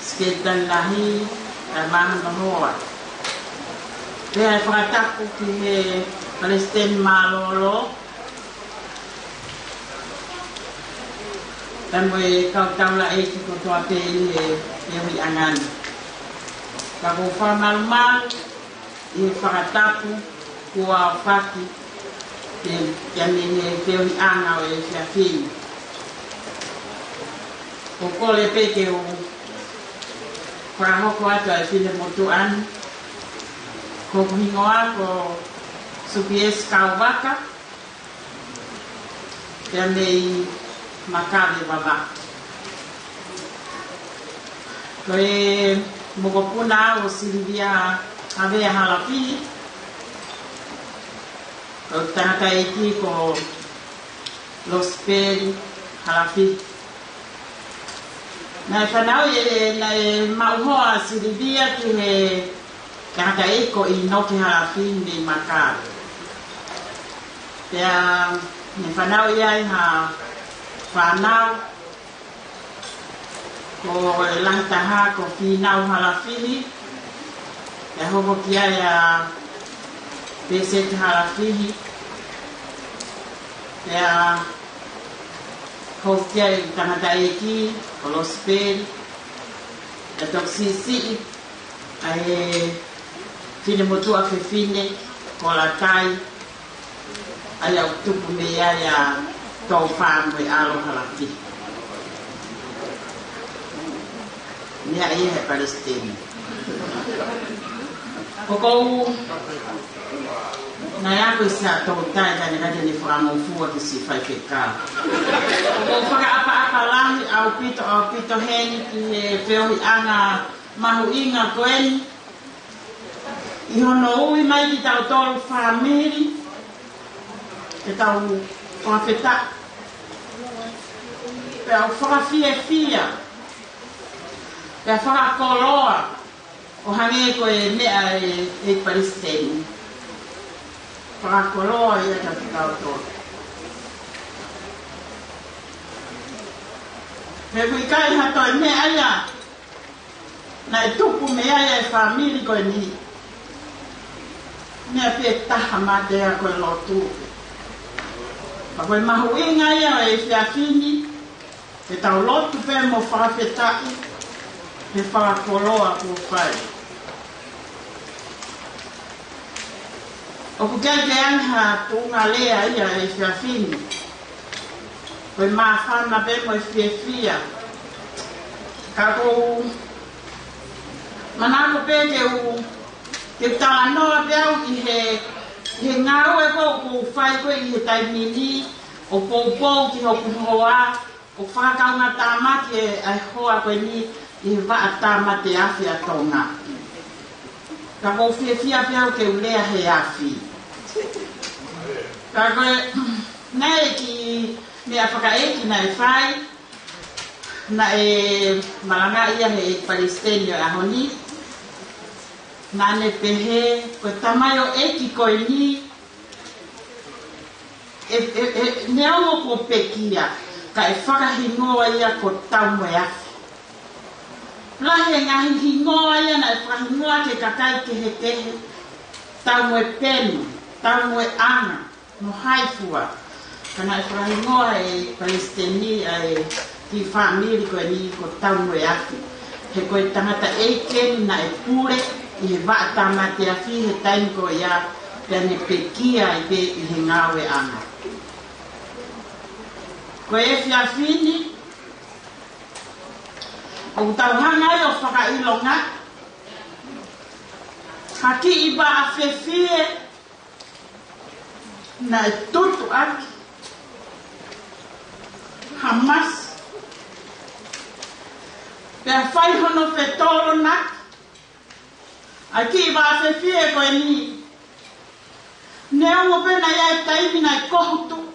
sekelitali lahi, kae ʻumaʻā hono hoa. Pea ʻe fakatapu ki he palesiteni mālōlō, pea mo e kau taulaʻeiki kotoa pē ʻi he, he feohiʻanga ni. Ka ʻoku ou fakamalumalu ʻi he fakatapu kuo aofaki ke, ke mei he feohiʻanga ʻo e efiafi ni. ʻOku ou kole pē ke u fakahoko atu ʻa e finemotuʻa ni. Ko hoku hingoa ko Supiesi Kauvaka, pea mei Makave Vavaʻu. Ko e mokopuna ʻo Silivia Havea Halafihi, ko e tangataʻeiki ko Losipeli Halafihi. Naʻe fanauʻi e, naʻe maʻu hoa ʻa Silivia ki he tangataʻeiki ko ʻInoke Halafihi mei Makave. Pea ne fanauʻi ai ha fānau, ko e lahi taha ko Fīnau Halafihi, pea hoko ki ai ʻa Pēseti Halafihi, pea hoko ki ai e tangataʻeiki ko Losipeli, pea toki siʻisiʻi ʻa e finemotuʻa fefine ko Latai, ʻa ia ʻoku tupu mei ai ʻa Toufa mo e ʻAlo Halafihi. Meʻa ia he palesiteni. ʻOku ou, naʻe ako ʻi Siaʻatoutai, ka ne kate ne fakamofua ki siʻi faifekau. ʻOku ou fakaʻapaʻapa lahi ʻaupito, ʻaupito heni ki he feohiʻanga mahuʻinga ko eni. ʻI hono ui mai kitautolu fāmili, ke tau fakafetaʻi. Pea u fakafiefia. Pea fakakoloa. ʻO hangē ko e meʻa ʻe, ʻe Palesiteni. Fakakoloa ia kiate kitautolu. He ʻoku ʻikai ha toe meʻa ia naʻe tupu mei ai e fāmili ko eni. Meʻa pē taha maʻa e ako e lotu. Pea ko e mahuʻinga ia ʻo e efiafi ni, ke tau lotu pē mo fakafetaʻi he fakakoloa kuo fai. ʻOku ʻikai ke ʻi ai ha tuʻunga lea ia he efiafi ni. Ko e māfana pē mo e fiefia. Ka ʻoku ou manako pē ke u, ke u talanoa pē au ʻi he, ʻi he ngāue ko ē ʻoku ou fai ko ē ʻi he taimi ni, ʻo poupou ki hoku hoa, ʻo fakakaungātāmaki e, e hoa ko eni ʻi he Vaʻa Tāmate Afi ʻa Tonga. Ka ʻoku ou fiefia pē au ke u lea he afi. Ka ko e, naʻe kiʻi meʻa fakaʻeiki naʻe fai, naʻe malangaʻi ia he Palesiteni ʻo e ʻaho ni. Naʻa ne pehē, ko e tamaioʻeiki ko eni, ʻe, ʻe, ʻe, neongo kuo pekia, ka ʻe fakahingoa ia ko Taumueafi. Lahi e ngaahi hingoa ia naʻe fakahingoa ki he kakai kehekehe, Taumuepenu, Taumueʻanga, mo hai fua. Ka naʻe fakahingoa ʻe Palesiteni ʻa e kiʻi fāmili ko eni ko Taumueafi. He ko e tangataʻeiki eni naʻe pule ʻi he Vaʻa Tāmate Afi he taimi ko ia, pea ne pekia ai pē ʻi he ngāueʻanga. Ko e efiafi ni, ʻoku tau hanga ai ʻo fakaʻilonga ha kiʻi vaʻa fefie naʻe tutu ʻaki ha masi, pea fai hono fetolonaki ʻa e kiʻi vaʻa fefie ko eni. Neongo pē naʻe ʻi ai e taimi naʻe kohu tuʻu,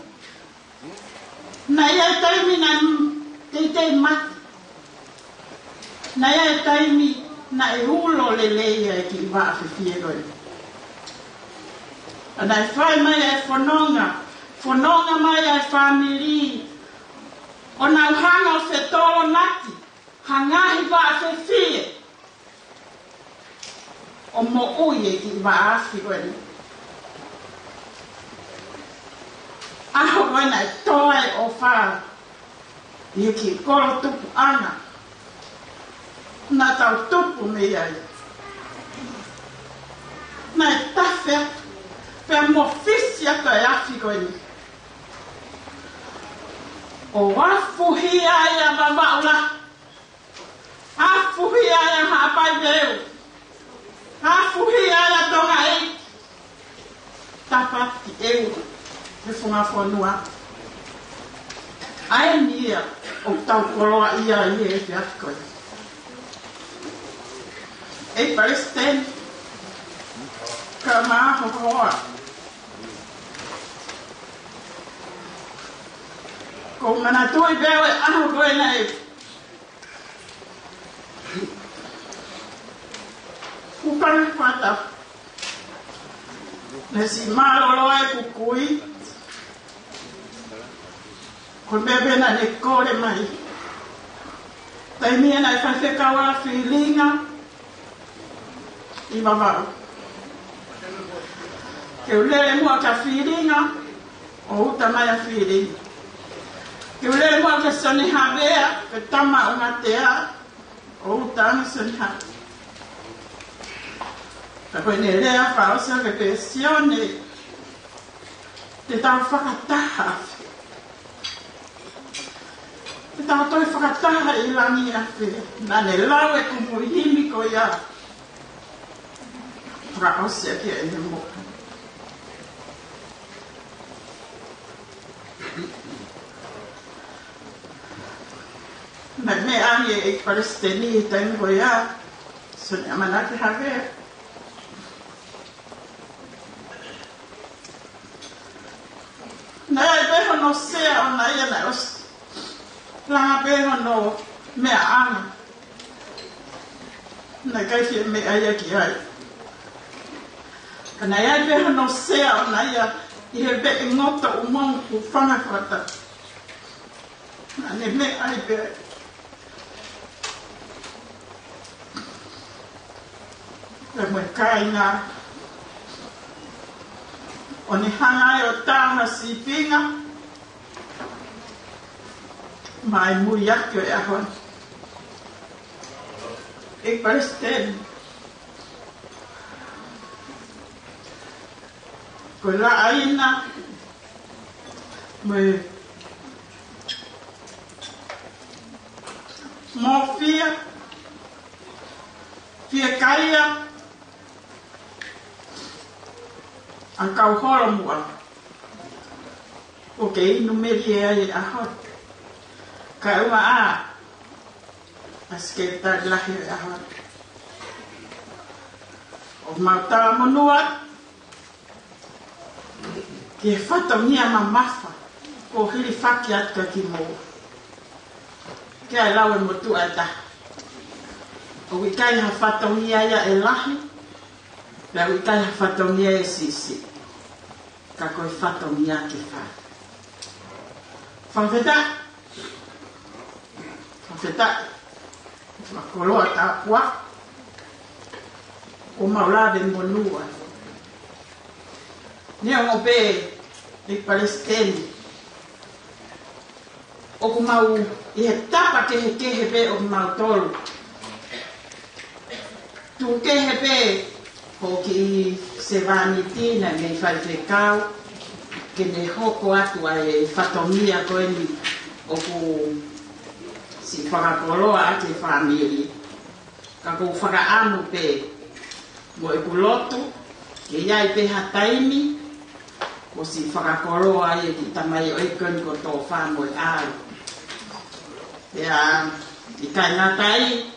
naʻe ʻi ai e taimi naʻe teitei mate, naʻe ʻi ai e taimi naʻe ulo lelei ai e kiʻi vaʻa fefie ko ē. Pea naʻe fai mai e fononga, fononga mai e fāmili, ʻo nau hanga ʻo fetolonaki ha ngaahi vaʻa fefie ʻo moʻui e kiʻi vaʻa afi ko eni. ʻAho ko ē naʻe tō ai e ʻofa ʻi he kiʻi kolo tupuʻanga naʻa tau tupu mei ai. Naʻe tafe atu pea mofisi atu e afi ko eni. ʻO afuhi ai ʻa Vavaʻu lahi. Afuhi ai ʻa Haʻapai Peu. Afuhi ai ʻa Tonga ʻEiki. Tāpati ʻEua he funga fonua. ʻA eni ia ʻoku tau koloaʻia ai he efiafi ko ē. ʻEiki Palesiteni, kae ʻumaʻā ho hoa. ʻOku ou manatuʻi pē au e ʻaho ko ē naʻe Kuka ni fata. Ne siʻi mālōlō ai ʻeku kui. Ko e meʻa pē naʻa ne kole mai. Taimi ia naʻe faifekau ai ʻa Filinga ʻi Vavaʻu. Ke u lele muʻa kia Filinga, ʻo uta mai ʻa Filinga. Ke u lele muʻa kia Sione Havea, ko e tama ʻo Ngatea, ʻo uta ange Sione Havea. Ka ko ʻene lea fakaʻosi ʻa e pē Sione, te tau fakataha afe. Te tau toe fakataha ʻi langi afe. Naʻa ne lau e kupuʻi himi ko ia. Ka ʻosi ʻaki ʻene moʻui. Naʻe meʻa ange ʻEiki Palesiteni he taimi ko ia, Soni ʻAmanaki Havea. Naʻe ʻi ai pē hono sea ʻona ia naʻe ʻosi. Langa pē hono meʻa ʻana. Naʻe ʻikai fie meʻa ia ki ai. Ka naʻe ʻi ai pē hono sea ʻona ia ʻi he veʻe ngoto ʻumaʻu ʻoku fanga fakata. Naʻa ne meʻa ai pē. Pea mo e kāinga. ʻO ne hanga ai ʻo tā ha sīpinga. Mai mui ake ʻo e ʻaho ni. ʻEiki Palesiteni. Ko e laʻaina. Mo e mōfia. Fiekaia. ʻA e kau holomuʻa. ʻOku ke inu melie ai e ʻaho. Kae ʻumaʻā ʻa e Sekelitali Lahi ʻo e ʻaho. ʻOku mau talamonū atu ki he fatongia mamafa kuo hilifaki atu kia kimoua. Ke ʻai lau e motuʻa ʻe taha. ʻOku ʻikai ha fatongia ia ʻe lahi, pea ʻoku ʻikai ha fatongia ʻe siʻisiʻi. Ka ko e fatongia ke fai. Fakafetaʻi. Fakafetaʻi. Fakakoloa tāpuaki. ʻOku mau lave monū ai. Neongo pē ʻEiki Palesiteni. ʻOku mau ʻi he tapa kehekehe pē ʻo mautolu. Tuʻu kehe pē hoʻo kiʻi sevāniti naʻe mei faifekau, ke ne hoko atu ʻa e fatongia ko eni ʻoku siʻi fakakoloa ʻaki e fāmili. Ka ʻoku ou fakaʻamu pē mo ʻeku lotu, ke ʻi ai pē ha taimi, kuo siʻi fakakoloa ai e kiʻi tamaioʻeiki ko eni ko Tōfā mo e ʻAlu. Pea ʻikai ngata ai,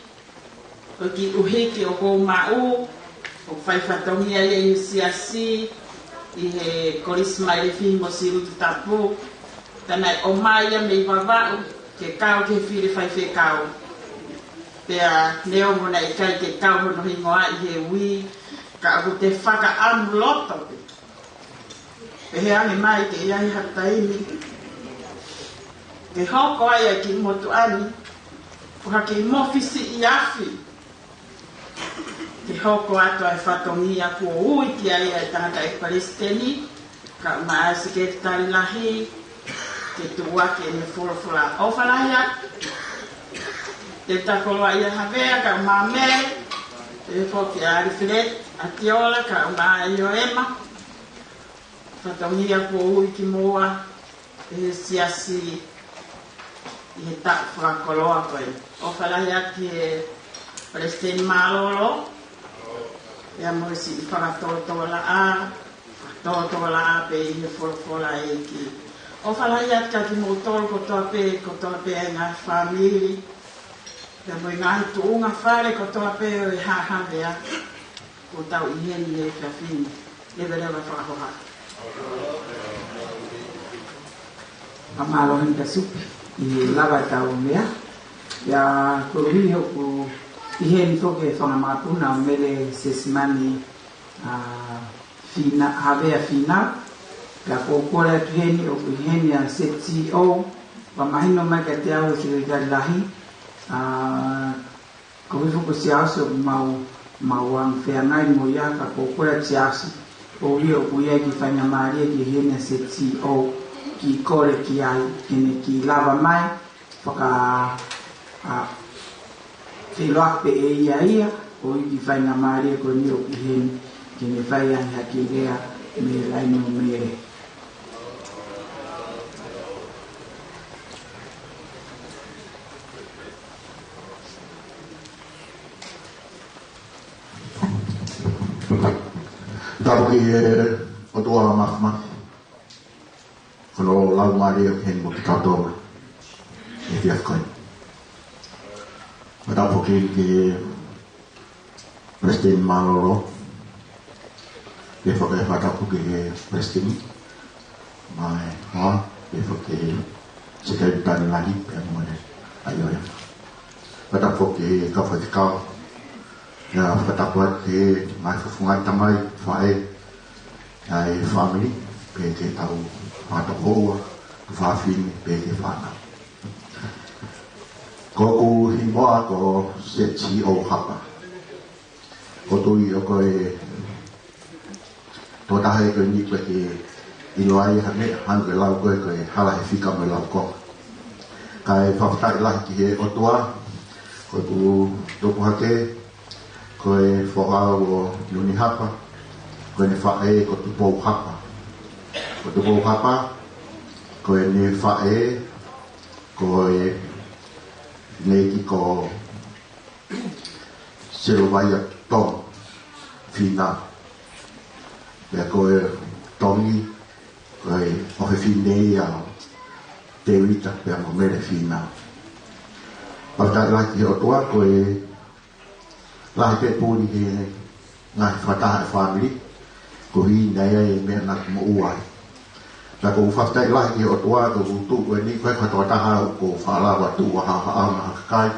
ko e kiʻi ʻuhiki ʻoku ou maʻu, ʻoku fai fatongia ia ʻi he siasi, ʻi he Kolisi Mailefihi mo Siutu Tapu, ka naʻe ʻomai ia mei Vavaʻu, ke kau ki he fili faifekau. Pea neongo naʻe ʻikai ke kau hono hingoa ʻi he ui, ka ʻoku te fakaʻamu loto pē. Pehē ange mai ke ʻi ai ha taimi ke hoko ai ʻa e kiʻi motuʻa ni ko ha kiʻi mōfisi ʻi afi. Ke hoko atu ʻa e fatongia kuo ui ki ai ʻa e tangataʻeiki palesiteni, kae ʻumaʻā e sekelitali lahi, ke tuʻuaki ʻene folofola. ʻOfa lahi atu. Tēvita Koloaʻia Havea, kae ʻumaʻā Mele, pehē foki ʻa ʻAlifeleti ʻAtiola, kae ʻumaʻā ʻIoema. Fatongia kuo ui kimoua ʻe he siasi ʻi he taʻu fakakoloa ko eni. ʻOfa lahi atu ki he Palesiteni Mālōlō, pea mo e siʻi fakatōtōlaʻā, fakatōtōlaʻā pē ʻi he folofola ʻa e ʻEiki. ʻOfa lahi atu kia kimoutolu kotoa pē, kotoa pē ʻa e ngaahi fāmili, pea mo e ngaahi tuʻunga fale kotoa pē ʻo e Haʻa Havea. Kuo tau ʻi heni he efiafi ni. Leveleva fakahoha. Fakamālō heni kia Supi, ʻi he lava ʻetau meʻa. Pea koeʻuhi ʻoku ʻi heni foki e fanga makapuna ʻo Mele Sesimani, ʻa, Fina, Havea Fina. Pea ʻoku ou kole atu heni ʻoku ʻi heni ʻa e C T O, pea mahino mai kiate au ʻe he sekelitali lahi, ʻa, Ko Vifuku Siaosi ʻoku mau, mau anga feangai mo ia, ka ko Kula Siaosi, ʻoku ʻi ai, ʻoku ʻi ai e kiʻi faingamālie ke ʻi heni ʻa e C T O ke kole ki ai, ke ne kiʻi lava mai, faka, ʻa, feʻiloaki pē ʻe ia ia, ʻoku ʻi ai e kiʻi faingamālie ko eni ʻoku ʻi heni, ke ne fai ange ha kiʻi lea mei he laine ʻo Mele. ʻE ʻOtua Māfimafi, ko hono Laumālie ʻoku ʻi heni mo kitautolu he efiafi ko eni. Fakatapu foki ki he Palesiteni Mālōlō, pea fakatapu ki he Palesiteni, mo e hoa, pea foki ki he Sekelitali Lahi, pea mo e ʻAiole. Fakatapu foki ki he kau faifekau, pea fakatapu atu ki he ngaahi fafanga tamai, faʻē, ʻa e fāmili, pea ki he kau fakatokouʻa, tuofāfine, pea ki he fānau. Ko hoku hingoa ko Seti ʻOhapa. ʻOku ou tui ʻoku ou tokotaha ʻi heni ʻoku ke ʻilo ai ha meʻa, hangē ko e lau ko ē ko e hala he fika mo e laukonga. Kae fakafetaʻi lahi ki he ʻOtua, ko ʻeku tupu hake, ko e foha ʻo Nunihapa, ko ʻene faʻē ko Tupouhapa. Ko Tupouhapa, ko ʻene faʻē, ko e neiki ko Seluvaia Tongi, Fina. Pea ko e Tongi, ko e ʻofefine ia ʻo Tēvita, pea mo Mele Fina. Fakafetaʻi lahi ki he ʻOtua, ko e lahi pē puli he ngaahi fakataha e fāmili, koeʻuhi naʻe ʻi ai e meʻa naʻa ku moʻua ai. Ka ʻoku ou fakafetaʻi lahi ki he ʻOtua, ko ʻeku tuʻu ʻi heni, ko e katoa taha ʻoku ou faʻa lava tuʻu ʻo haʻohaʻo ʻa e kakai.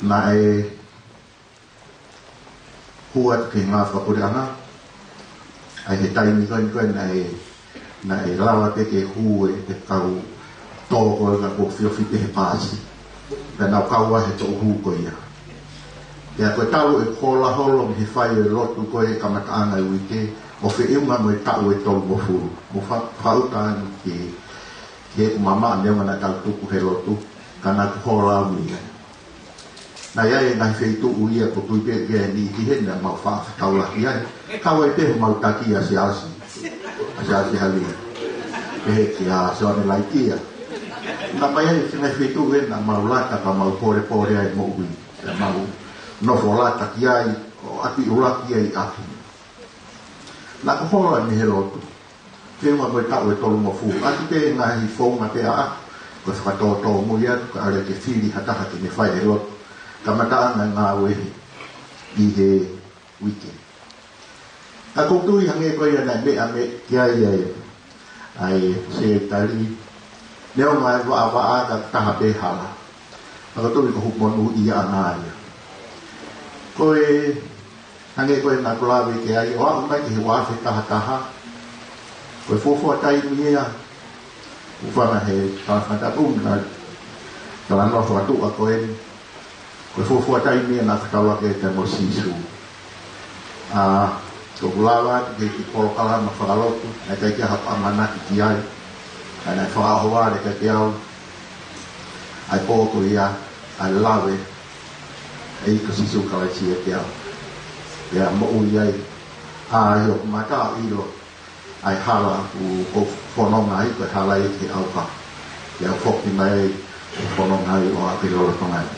Naʻe hū atu ki he ngāue fakapuleʻanga, ʻa ia he taimi ko ē ko ē naʻe, naʻe lava pē ke hū e, e kau tō ko ē ka ko e ofiofi pē he paasi. Pea nau kau ai he toʻu hū ko ia. Pea ko e talu e hola holo mei he fai e lotu ko ē kamataʻanga e uike, ʻo feʻunga mo e taʻu ʻe tolungofulu. Mo fa-, faʻuta ʻeni ki, ki heʻeku mamaʻo neongo naʻa tau tuku he lotu, ka naʻa ku hola au mei ai. Naʻe ʻi ai e ngaahi feituʻu ia ʻoku ou tui pē ʻoku ʻi ai e niʻihi heni naʻa mau faʻa fetaulaki ai. Kau ai pē homau taki ʻa Siaosi. ʻA Siaosi Hali. Pehē kia Sione Laitia. Naʻe ʻi ai e ngaahi feituʻu ʻe naʻa mau lata ka mau pōlepole ai moʻui. Naʻa mau nofo lata ki ai, ʻo ʻapi ʻuluaki ai ʻapi. Naʻa ku hola mei he lotu. Feʻunga mo e taʻu ʻe tolungofulu. ʻAki pē ngaahi founga pē ʻaʻaku, ko e fakatōtōmui atu, kae ʻalu ke fili ha taha ke ne fai e lotu kamataʻanga e ngāue ʻi he uike. Ka ʻoku ou tui hangē ko ia naʻe meʻa mai ki ai ʻa e, ʻa e Sekelitali, neongo e vaʻavaʻa ka taha pē hala. Ka ʻoku ou tui ko hoku monūʻia ʻana ia. Ko e hangē ko ē naʻa ku lave ki ai, ʻo aʻu mai ki he ua afe taha taha. Ko e fuofua taimi ia, ʻoku ou fana he talafataʻu na, talanoa fakatuʻa ko eni. Ko e fuofua taimi ia naʻa ku fetaulaki ai pea mo Sīsū. ʻA, ʻoku ou lava atu ki he kiʻi polokalama fakalotu, naʻe ʻikai ke ʻi ai haʻaku ʻamanaki ki ai. Ka naʻe fakaʻohovale kiate au ʻa e pō ko ia, ʻa e lave ʻa e ʻEiki ko Sīsū Kalaisi ʻiate au. Pea moʻui ai, ʻa ia ʻoku mātuʻaki ʻilo ʻa e hala ʻoku ou fononga ai, ko e hala ia ki he ʻauha. Pea u foki mai ʻo fononga ai ʻo aʻu ki lolotonga ni.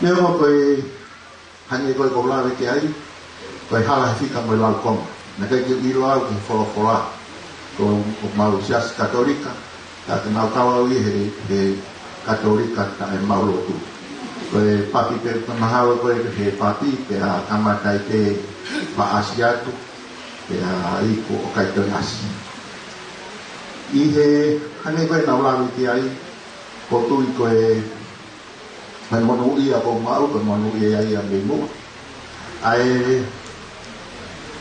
Neongo ko e hangē ko ē ʻoku ou lave ki ai, ko e hala he fika mo e laukonga. Naʻe ʻikai ke u ʻilo au ki he folofola. Ko, ʻoku mau siasi Katolika, ka ʻoku mau kau au ia he, he Katolika taʻe mau lotu. Ko e papi pē, ko e mahalo ko e he papi, pea kamata ai pē paʻasi atu, pea iku ʻo ʻikai toe ʻasi. ʻI he hangē ko ē naʻa ku lave ki ai, ʻoku ou tui ko e, ko e monūʻia ʻoku ou maʻu, ko e monūʻia ia mei muʻa. ʻA e,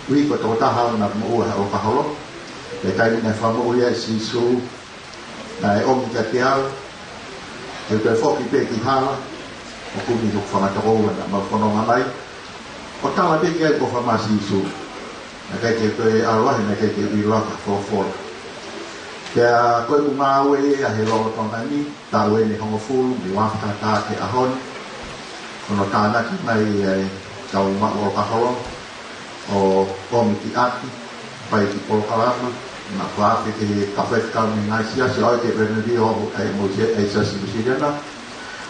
ui ko e tokotaha naʻa ku moʻua he ʻOlokaholo. Pea taimi naʻe fakamoʻui ai ʻa Sīsū, naʻe ʻomi kiate au ke u toe foki pē ki hala, ʻo kumi hoku fanga tokoua naʻa mau fononga mai, ʻo tala pē ki ai ko e ʻofa mai ʻa Sīsū. Naʻe ʻikai ke u toe ʻalu ai, naʻe ʻikai ke u ʻilo ha folofola. Pea ko ʻeku ngāue ia he lolotonga ni, taʻu ʻeni ʻe hongofulu, mei he ua afe taha taha ki he ʻaho ni. Ko hono tānaki mai ʻa e kau maʻu ʻOlokaholo, ʻo ʻomi ki ʻapi, fai e kiʻi polokalama, naʻa ku afe ki he kau faifekau mei he ngaahi siasi, ʻo aʻu ki he Reverend Lio, ʻa e mo e siasi Uēsiliana.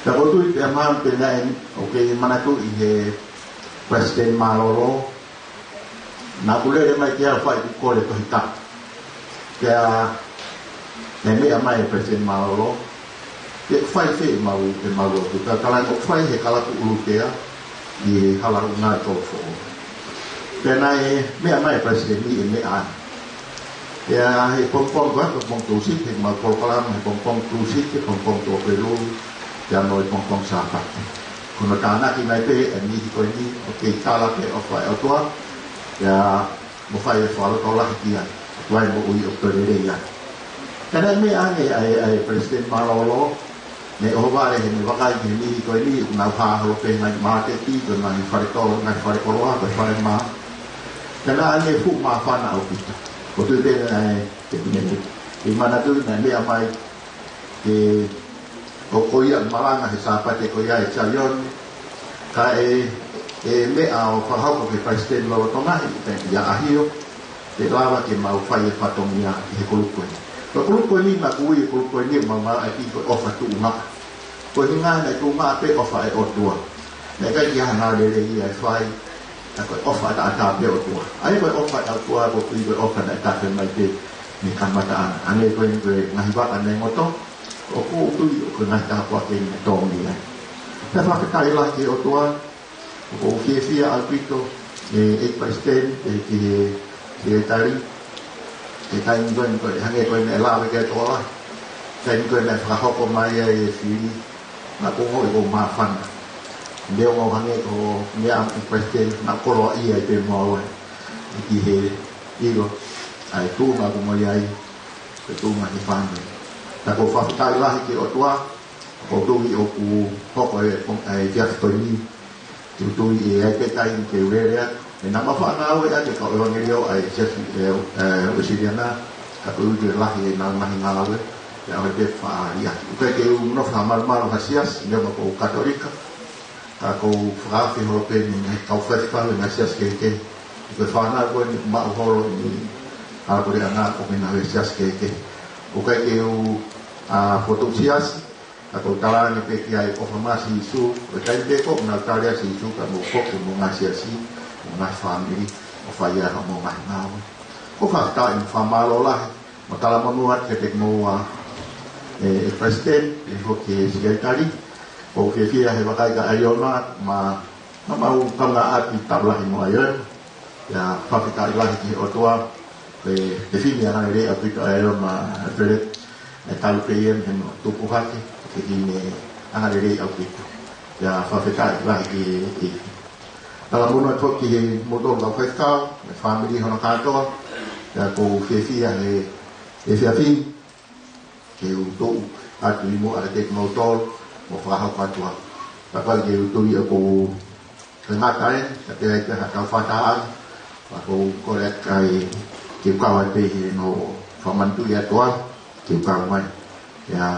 Pea ʻoku ou tui pē mahalo pē naʻe, ʻoku ke manatuʻi he Palesiteni Mālōlō, Naʻa ku lele mai ke u fai ʻeku kole Tohi Tapu. Pea naʻe meʻa mai e Palesiteni Mālōlō, pe ʻoku fai fē ʻemau, ʻemau lotu. Pea u tala ange ʻoku fai he Kalapu ʻUlutea ʻi he Hala ʻUnga ʻi Kolofoʻou. Pea naʻe meʻa mai e Palesiteni ʻo meʻa ange. Pea he pongipongi ko ē, pongipongi Tūsite, ʻemau polokalama he pongipongi Tūsite, pongipongi Tuʻapulelulu, pea mo e pongipongi Sāpate. Ko hono tānaki mai pē ʻa e niʻihi ko eni ʻoku kei tala pē ʻofa ʻa e ʻOtua, pea mo fai e fakalotolahi ki ai, ʻoku ʻi ai e moʻui ʻoku toe lelei ai. Ka naʻe meʻa ange ʻa e, ʻa e Palesiteni Mālōlō, naʻe ʻohovale heʻene vakai ki he niʻihi ko eni, ʻoku nau hā holo pē he ngaahi māketi, ko e ngaahi fale tolo, ngaahi fale koloa, ko e fale mā. Ka naʻa ne fuʻu māfana ʻaupito. ʻOku ou tui pē naʻe, ke pine ni. ʻI manatu naʻe meʻa mai ke, ʻoku ʻi ai e malanga he Sāpate ko ia ʻe Saione, ka ʻe, ʻe meʻa ʻo fakahoko ki he Palesiteni lolotonga ʻi ʻAhio, ke lava ke mau fai e fatongia ʻi he kulupu ko eni. Ko e kulupu ko eni naʻa ku ui e kulupu ko eni ʻemau ngāueʻaki ko e ʻofa tuʻunga. Ko e ʻuhinga naʻe tuʻunga pē ʻofa ʻa e ʻOtua. Naʻe ʻikai ke ʻi ai ha ngāue lelei ia ʻe fai, ka ko e ʻofa ʻataʻatā pē ʻa e ʻOtua. ʻA ia ko e ʻofa ʻa e ʻOtua, ʻoku ou tui ko e ʻofa naʻe tafe mai pē mei kamataʻanga. Hangē ko eni ko e ngaahi vaka naʻe ngoto, ʻoku ou tui ko e ngaahi tāpuaki eni naʻe tō mei ai. Pea fakafetaʻi lahi ki he ʻOtua, ʻoku ou fiefia ʻaupito, ʻe, ʻEiki Palesiteni, ʻe, ki he, ki he tali, ʻi he taimi ko eni ko e, hangē ko e meʻa naʻe lave ki ai e tokolahi. Taimi ko e meʻa naʻe fakahoko mai ai e fili, naʻa ku ongoʻi ʻoku ou māfana. Neongo hangē ko e meʻa ʻa e Palesiteni, naʻa ku koloaʻia ai pē mo au ai. ʻI he ʻilo ʻa e tuʻunga ʻoku ou ʻi ai, ko e tuʻunga he fāmili. Ka ʻoku ou fakafetaʻi lahi ki he ʻOtua, ʻoku ou tui ʻoku hoko e, e efiafi ko eni, ʻoku ou tui ʻe ʻi ai pē taimi ke u lele atu. ʻE naʻa mau faʻa ngāue ʻaki e kau ʻevangeliō ʻa e Siasi, ʻe, ʻe, Uēsiliana, ka ʻoku ou tui ʻe lahi ʻenau ngaahi ngāue, ʻe ʻalu pē faʻa liʻaki. ʻOku ʻikai ke u nofo fakamalumalu ha siasi, neongo ʻoku ou Katolika, ka ʻoku ou fakaafe holo pē mei he kau faifekau ʻi he ngaahi siasi kehekehe. Ko e fānau ko eni ʻoku maʻu holo ʻi he ʻalu ko ē ʻa e ngaahi ko ē ʻi he ngaahi siasi kehekehe. ʻOku ʻikai ke u, ʻa, fotu siasi, ka ʻoku ou tala ange pē ki ai ʻofa mai ʻa Sīsū, ʻo e taimi pē ko ē ʻoku nau tali ʻa Sīsū ka mou foki mo e ngaahi siasi, mo e ngaahi fāmili, ʻo fai ai hoʻomou ngaahi ngāue. ʻOku ou fakafetaʻi mo fakamālō lahi, mo talamonū atu kiate kimoua, ʻe, ʻe Palesiteni, ʻe foki ʻe Sekelitali, ʻoku ou fiefia he vakai kia ʻAiona, ma, ma mau kaunga ʻapi tapu lahi mo ʻAiona, ʻIo, fakafetaʻi lahi ki he ʻOtua, ʻe, ʻe fili angalelei ʻaupito ʻa e ʻOtua mo Pele, ʻe talu pē ia mei hono tupu hake, ʻe fili angalelei ʻaupito. ʻIo, fakafetaʻi lahi ki he, ki he. Talamonū atu ki he moutolu kau faifekau, mo e fāmili hono kātoa, ʻio ʻoku ou fiefia he, he efiafi ni, ke u tuʻu atu ʻi muʻa kiate kimoutolu, mo fakahoko atu ā. Kapau ʻoku ou tui ʻoku, ʻoku ngata ai, ka ʻi ai pē ha kau fakataha, pea ʻoku ou kole atu ai ke u kau ai pē he no fakamanatu ʻa e ʻOtua, ke u kau mai. ʻIo,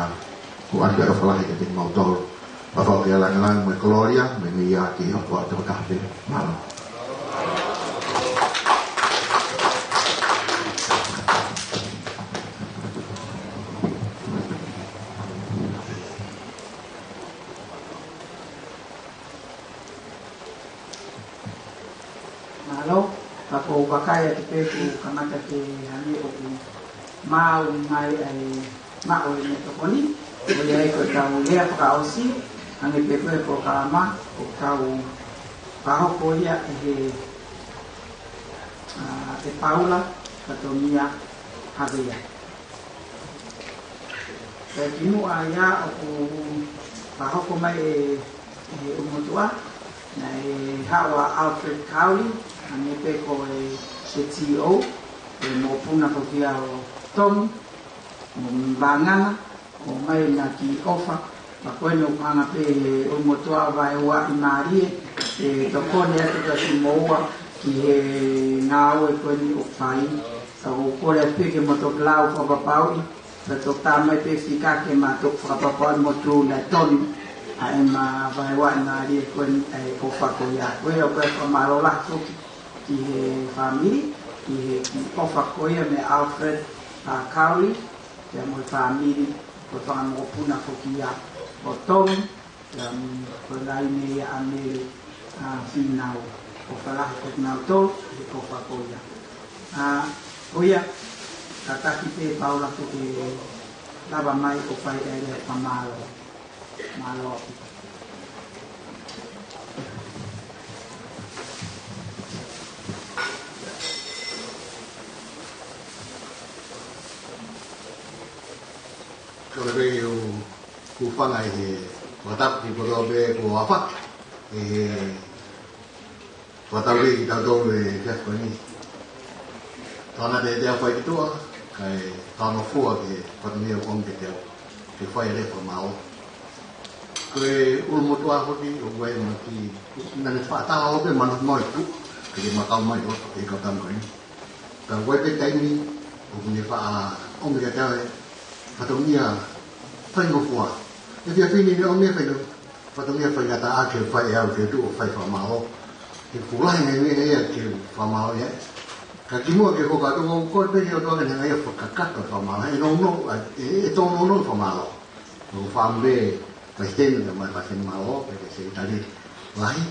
ʻoku ou ʻoatu e ʻofa lahi kiate kimoutolu. Pea fai ʻa e lāngilangi mo e kolōlia, mei, mei he ʻOtua tokotaha pē. Mālō. Mālō, ka ʻoku ou vakai atu pē kuo kamata ke hangē ʻoku maau mai ʻa e maʻu ʻene tokoni, ʻo ia ai ko e tau lea fakaʻosi, hangē pē ko e polokalama, ʻoku tau fakahoko ia ʻe he, ʻa, ʻe Paula Fatongia Havea. Pea kimuʻa ia ʻoku fakahoko mai ʻe, ʻe he ʻū motuʻa, naʻe haʻu ʻa Alfred Cowley, hangē pē ko e, e T O, ʻe mokopuna foki ia ʻo Tomi, mo Vangana, ʻo mai na ki ʻofa, ma ko eni ʻoku hanga pē ʻe he ʻū motuʻa ʻo vaeua ʻi mālie, ʻe tokoni atu kia kimoua ki he ngāue ko eni ʻoku fai, ka ʻoku ou kole atu pē ke mou toki lau fakapapauʻi, pea toki tā mai pē fika ke ma toki fakapapauʻi mo tū na tonu, ʻa ʻema vaeua ʻi mālie ko eni ʻa e ʻofa ko ia. Ko ia ʻoku ou fakamālō lahi foki ki he fāmili, ki he kiʻi ʻofa ko ia mei Alfred, ʻa, Cowley, pea mo e fāmili, ko e fanga mokopuna foki ia ʻo Tomi, pea mo e laine ia ʻa Mele, ʻa, Fīnau. ʻOfa lahi kiate kinautolu he ʻofa ko ia. ʻA, ko ia, kātaki pē Paula ke ke lava mai ʻo fai ʻa e lea fakamālō. Mālō ʻaupito. Ko e lea ʻoku ou hūfanga ʻi he fakatapu ki he poto pē kuo ʻofa, ʻi he fakatapu kiate kitautolu he efiafi ko eni. Tau ʻoatu ʻa e fai ki tuʻa, kae talangofua ki he fatongia ʻoku ʻomi kiate au ke fai ʻa e lea fakamālō. Ko e ʻulumotuʻa foki ʻoku ʻi ai ʻema kiʻi, naʻá ne faʻa tala ʻo pehē manu mai tu, ke ke makau mai ʻo e kau tama ko eni. Ka ʻoku ʻi ai pē taimi ʻoku ne faʻa ʻomi kiate au e fatongia faingofua. Efiafi ni ne ʻomi e faingofua, fatongia faingataʻa ke fai ʻe au ke tuʻu ʻo fai fakamālō. He ʻoku lahi e ngaahi meʻa ia ke fakamālō ai. Ka kimuʻa ke u hoko atu, ʻoku ou kole pē ki he ʻOtua ke ne hanga ʻo fakakakato e fakamālō. ʻE nounou, ʻa, ʻe, ʻe tōnounou e fakamālō. ʻOku ou fakaʻamu pē Palesiteni, kae ʻumaʻā e Palesiteni Mālōlō, pea ki he Sekelitali Lahi,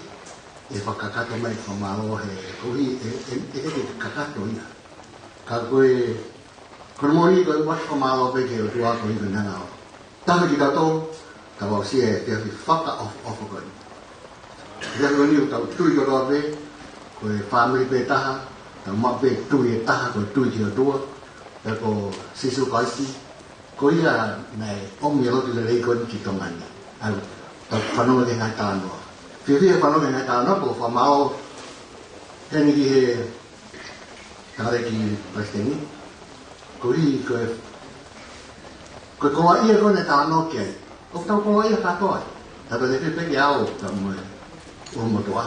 ʻe fakakakato mai e fakamālō he koeʻuhi ʻe, ʻe, ʻe, ʻe kakato ia. Ka ko e, ko hono moʻoni ko e ʻoatu fakamālō pē ki he ʻOtua koeʻuhi ko ʻene hanga ʻo tauhi kitautolu, tau aʻusia e efiafi fakaʻofoʻofa ko eni. Efiafi ko eni ʻoku tau tui kotoa pē, ko e fāmili pē taha, tau maʻu pē tui ʻe taha, ko e tui ki he ʻOtua, pea ko Sīsū Kalaisi, ko ia naʻe ʻomi e lotu lelei ko eni ki Tonga ni. ʻOku tau fanongo ki he ngaahi talanoa. Fiefia fanongo ki he ngaahi talanoa, ko e fakamālō heni ki he tangataʻeiki Palesiteni. Koeʻuhi ko e, ko e koloaʻia ko ē naʻe talanoa ki ai. ʻOku tau koloaʻia kātoa. Tautautefito pē kiate au, kae ʻumaʻā e ʻulumotuʻa.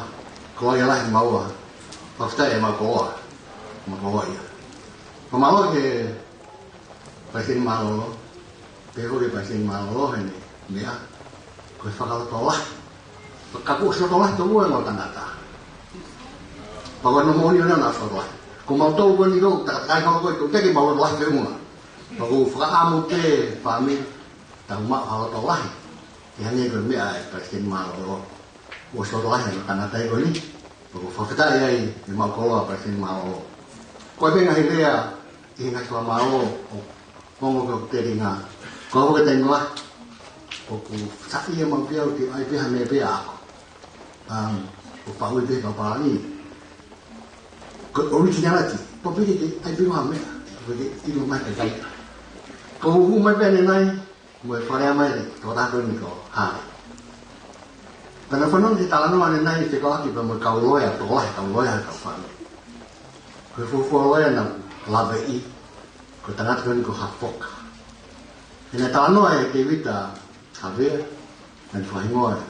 Koloaʻia lahi maua. Fakafetaʻi ʻemau koloa. Mau koloaʻia. Fakamālō ki he Palesiteni Mālōlō, pehē foki ki he Palesiteni Mālōlō heʻene meʻa, ko e fakalotolahi. Fakakuo ʻosi lotolahi tonu e ngaahi tangata. Pea ko hono moʻoni ʻona ʻosi lotolahi. Ko mautolu ko eni ʻoku tau takatakaiʻi ko ē, ʻoku teʻeki mau lotolahi feʻunga. Pea ʻoku ou fakaʻamu pē fāmili, tau maʻu ha lotolahi. ʻI he hangē ko e meʻa ʻa e Palesiteni Mālōlō. ʻOsi lotolahi e ngaahi tangata ko eni. Pea ʻoku ou fakafetaʻi ai ʻemau koloa Palesiteni Mālōlō. Ko e pē ngaahi lea ʻi he ngaahi fakamālō ʻoku ongo ki hoku telinga. Ko au ko e taimi lahi ʻoku saiʻia maʻu pē au ke ʻai pē ha meʻa pē ʻaʻaku. Um, ʻo faʻu pē he papālangi. Ko e originality, pea pehē ke ʻai pē ha meʻa, pehē ke ʻilo mai pē kai. Ko u hū mai pē ʻanenai, mo e fale ʻa mai, tokotaha ko eni ko Hale. Pea naʻá ku fanongo ki he talanoa ʻanenai fekauʻaki pea mo e kau loea, tokolahi kau loea, kau fāmili. Ko e fuofua loea naʻá ku laveʻi, ko e tangata ko eni ko Hafoka. Pea naʻe talanoa ʻe Tēvita Havea, naʻá ne fakahingoa e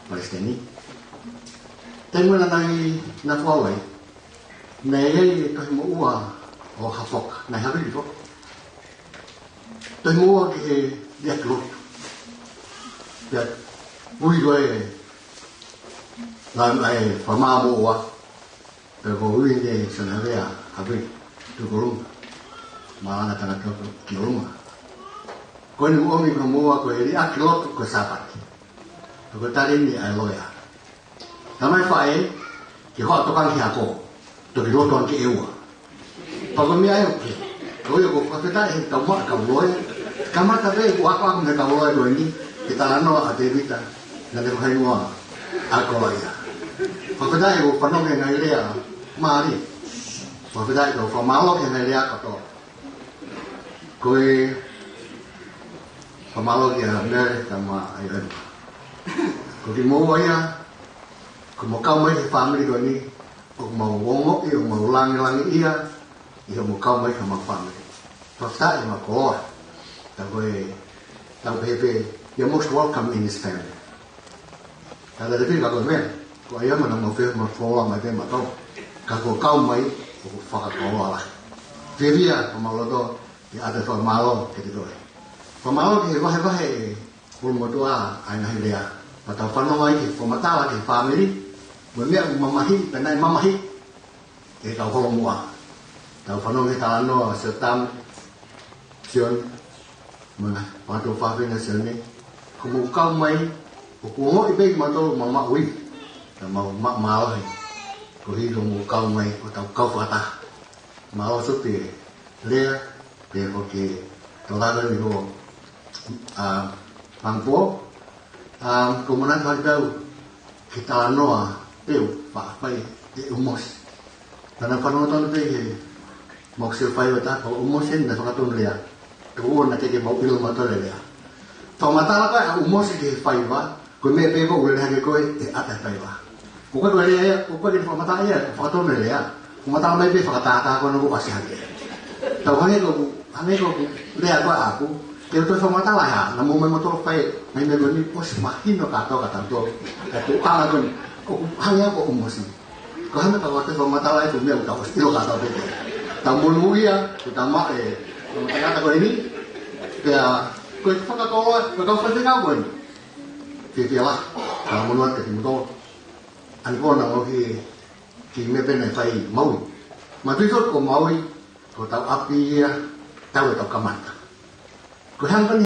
Palesiteni. Taimi naʻá ne nofo ai, naʻe ʻi ai e tohi moʻua ʻo Hafoka, naʻe havili foki. Tohi moʻua ki he liʻaki lotu. Pea ui ko ē, naʻe, naʻe fakamāmoʻua. Pea ko e ui ʻe Sione Havea, Havea, tuku ʻolunga. Mālanga tangata tuku ʻolunga. Ko eni ʻoku ʻomi ko e moʻua ko e liʻaki lotu ko e Sāpate. Pea ko e tali eni ʻa e loea. Talamai faʻē, ke hoʻo tokanga ki he ako. Toki lotu ange ke ʻeua. Pea ko e meʻa ē ʻoku. Ko ia ʻoku ou fakafetaʻi he kau maʻa kau loea. Kamata pē ʻeku akoʻaki mo e kau loea ko eni, ke talanoa ʻa Tēvita, naʻá ne fakahingoa ʻa e koloaʻia. Fakafetaʻi ʻoku ou fanongo ki he ngaahi lea mālie. Fakafetaʻi ʻoku ou fakamālō ki he ngaahi lea kotoa. Ko e fakamālō kia Mele kae ʻumaʻā ʻa Ioema. Ko kimoua ia, ko hoʻomou kau mai ki he fāmili ko eni, ʻoku mau ongoʻi, ʻoku mau lāngilangiʻia, ʻi hoʻomou kau mai ki heʻemau fāmili. Fakafetaʻi mo e koloa. Tau ko e, tau pehē pē, you're most welcome in his family. Tautautefito ka ko e meʻa, ko Ioema naʻa mau fie, mau foloa mai pē mautolu. Ka ko e kau mai, ʻoku fakakoloa lahi. Fiefia, ko homau loto, ʻi he ʻoatu e fakamālō kiate koe. Fakamālō ki he vahevahe ʻe ʻulumotuʻa ʻa e ngaahi lea. Pea tau fanongo ai ki he fakamatala ki he fāmili, mo e meʻa ʻoku mamahiʻi, pea naʻe mamahiʻi ʻe he kau holomuʻa. Tau fanongo ki he talanoa ʻa Sir Tam, Sione, mo e ngaahi fanga tuofāfine ʻa Sione, ko hoʻomou kau mai, ʻoku ongoʻi pē kimautolu ʻoku mau maʻu ivi, ka mau maʻu mālohi. Ko e hilo mo kau mai ʻo tau kau fakataha. Mālō ʻaupito e lea, pea ko e tokanga ni ko, ā, Mangpō, ā, ko e manatu ʻaʻaku ki he talanoa pē ʻoku fai ʻe ʻUmosi. Naʻá ku fanongo tonu pē he mokse fai wata ko ʻUmosi naʻe fakatonu lea. Ko ʻena ke ke mau ʻilo mautolu e lea. Fakamatala ko ē ʻa ʻUmosi ki he faiva, ko e meʻa pē ko ē ʻoku lele hake ko ē ʻe ʻata e faiva. ʻOku ʻikai ko e lea ia, ʻoku ʻikai ke fakamatala ia, fakatonu e lea. Fakamatala mai pē fakatātā ko ē naʻe ʻosi hake. Tau hangē ko ʻeku, hangē ko ʻeku lea ko ē ʻaʻaku, ke u toe fakamatala ʻe hā, naʻa mou meʻa mautolu fai, ngaahi meʻa ko eni, ʻosi mahino kātoa kia tautolu. Ka ko e anga ko eni, ʻoku hangē ko ʻUmosi. Ko e hā e meʻa ka ʻoku ou toe fakamatala e fuʻu meʻa ʻoku tau ʻosi ʻilo kātoa pē. Tau monūʻia, ko e tama e, ko e tangata ko eni. Pea, ko e fakakoloa, ko e kau faifekau ko eni. Ke ke la, ka monū atu kiate kimoutolu. Anga ko ena ʻoku ki meʻa pē naʻe fai Maui. Mātuʻaki ko Maui, ko hotau ʻapi ia, tau ʻe tau kamata. Ko e hā e meʻa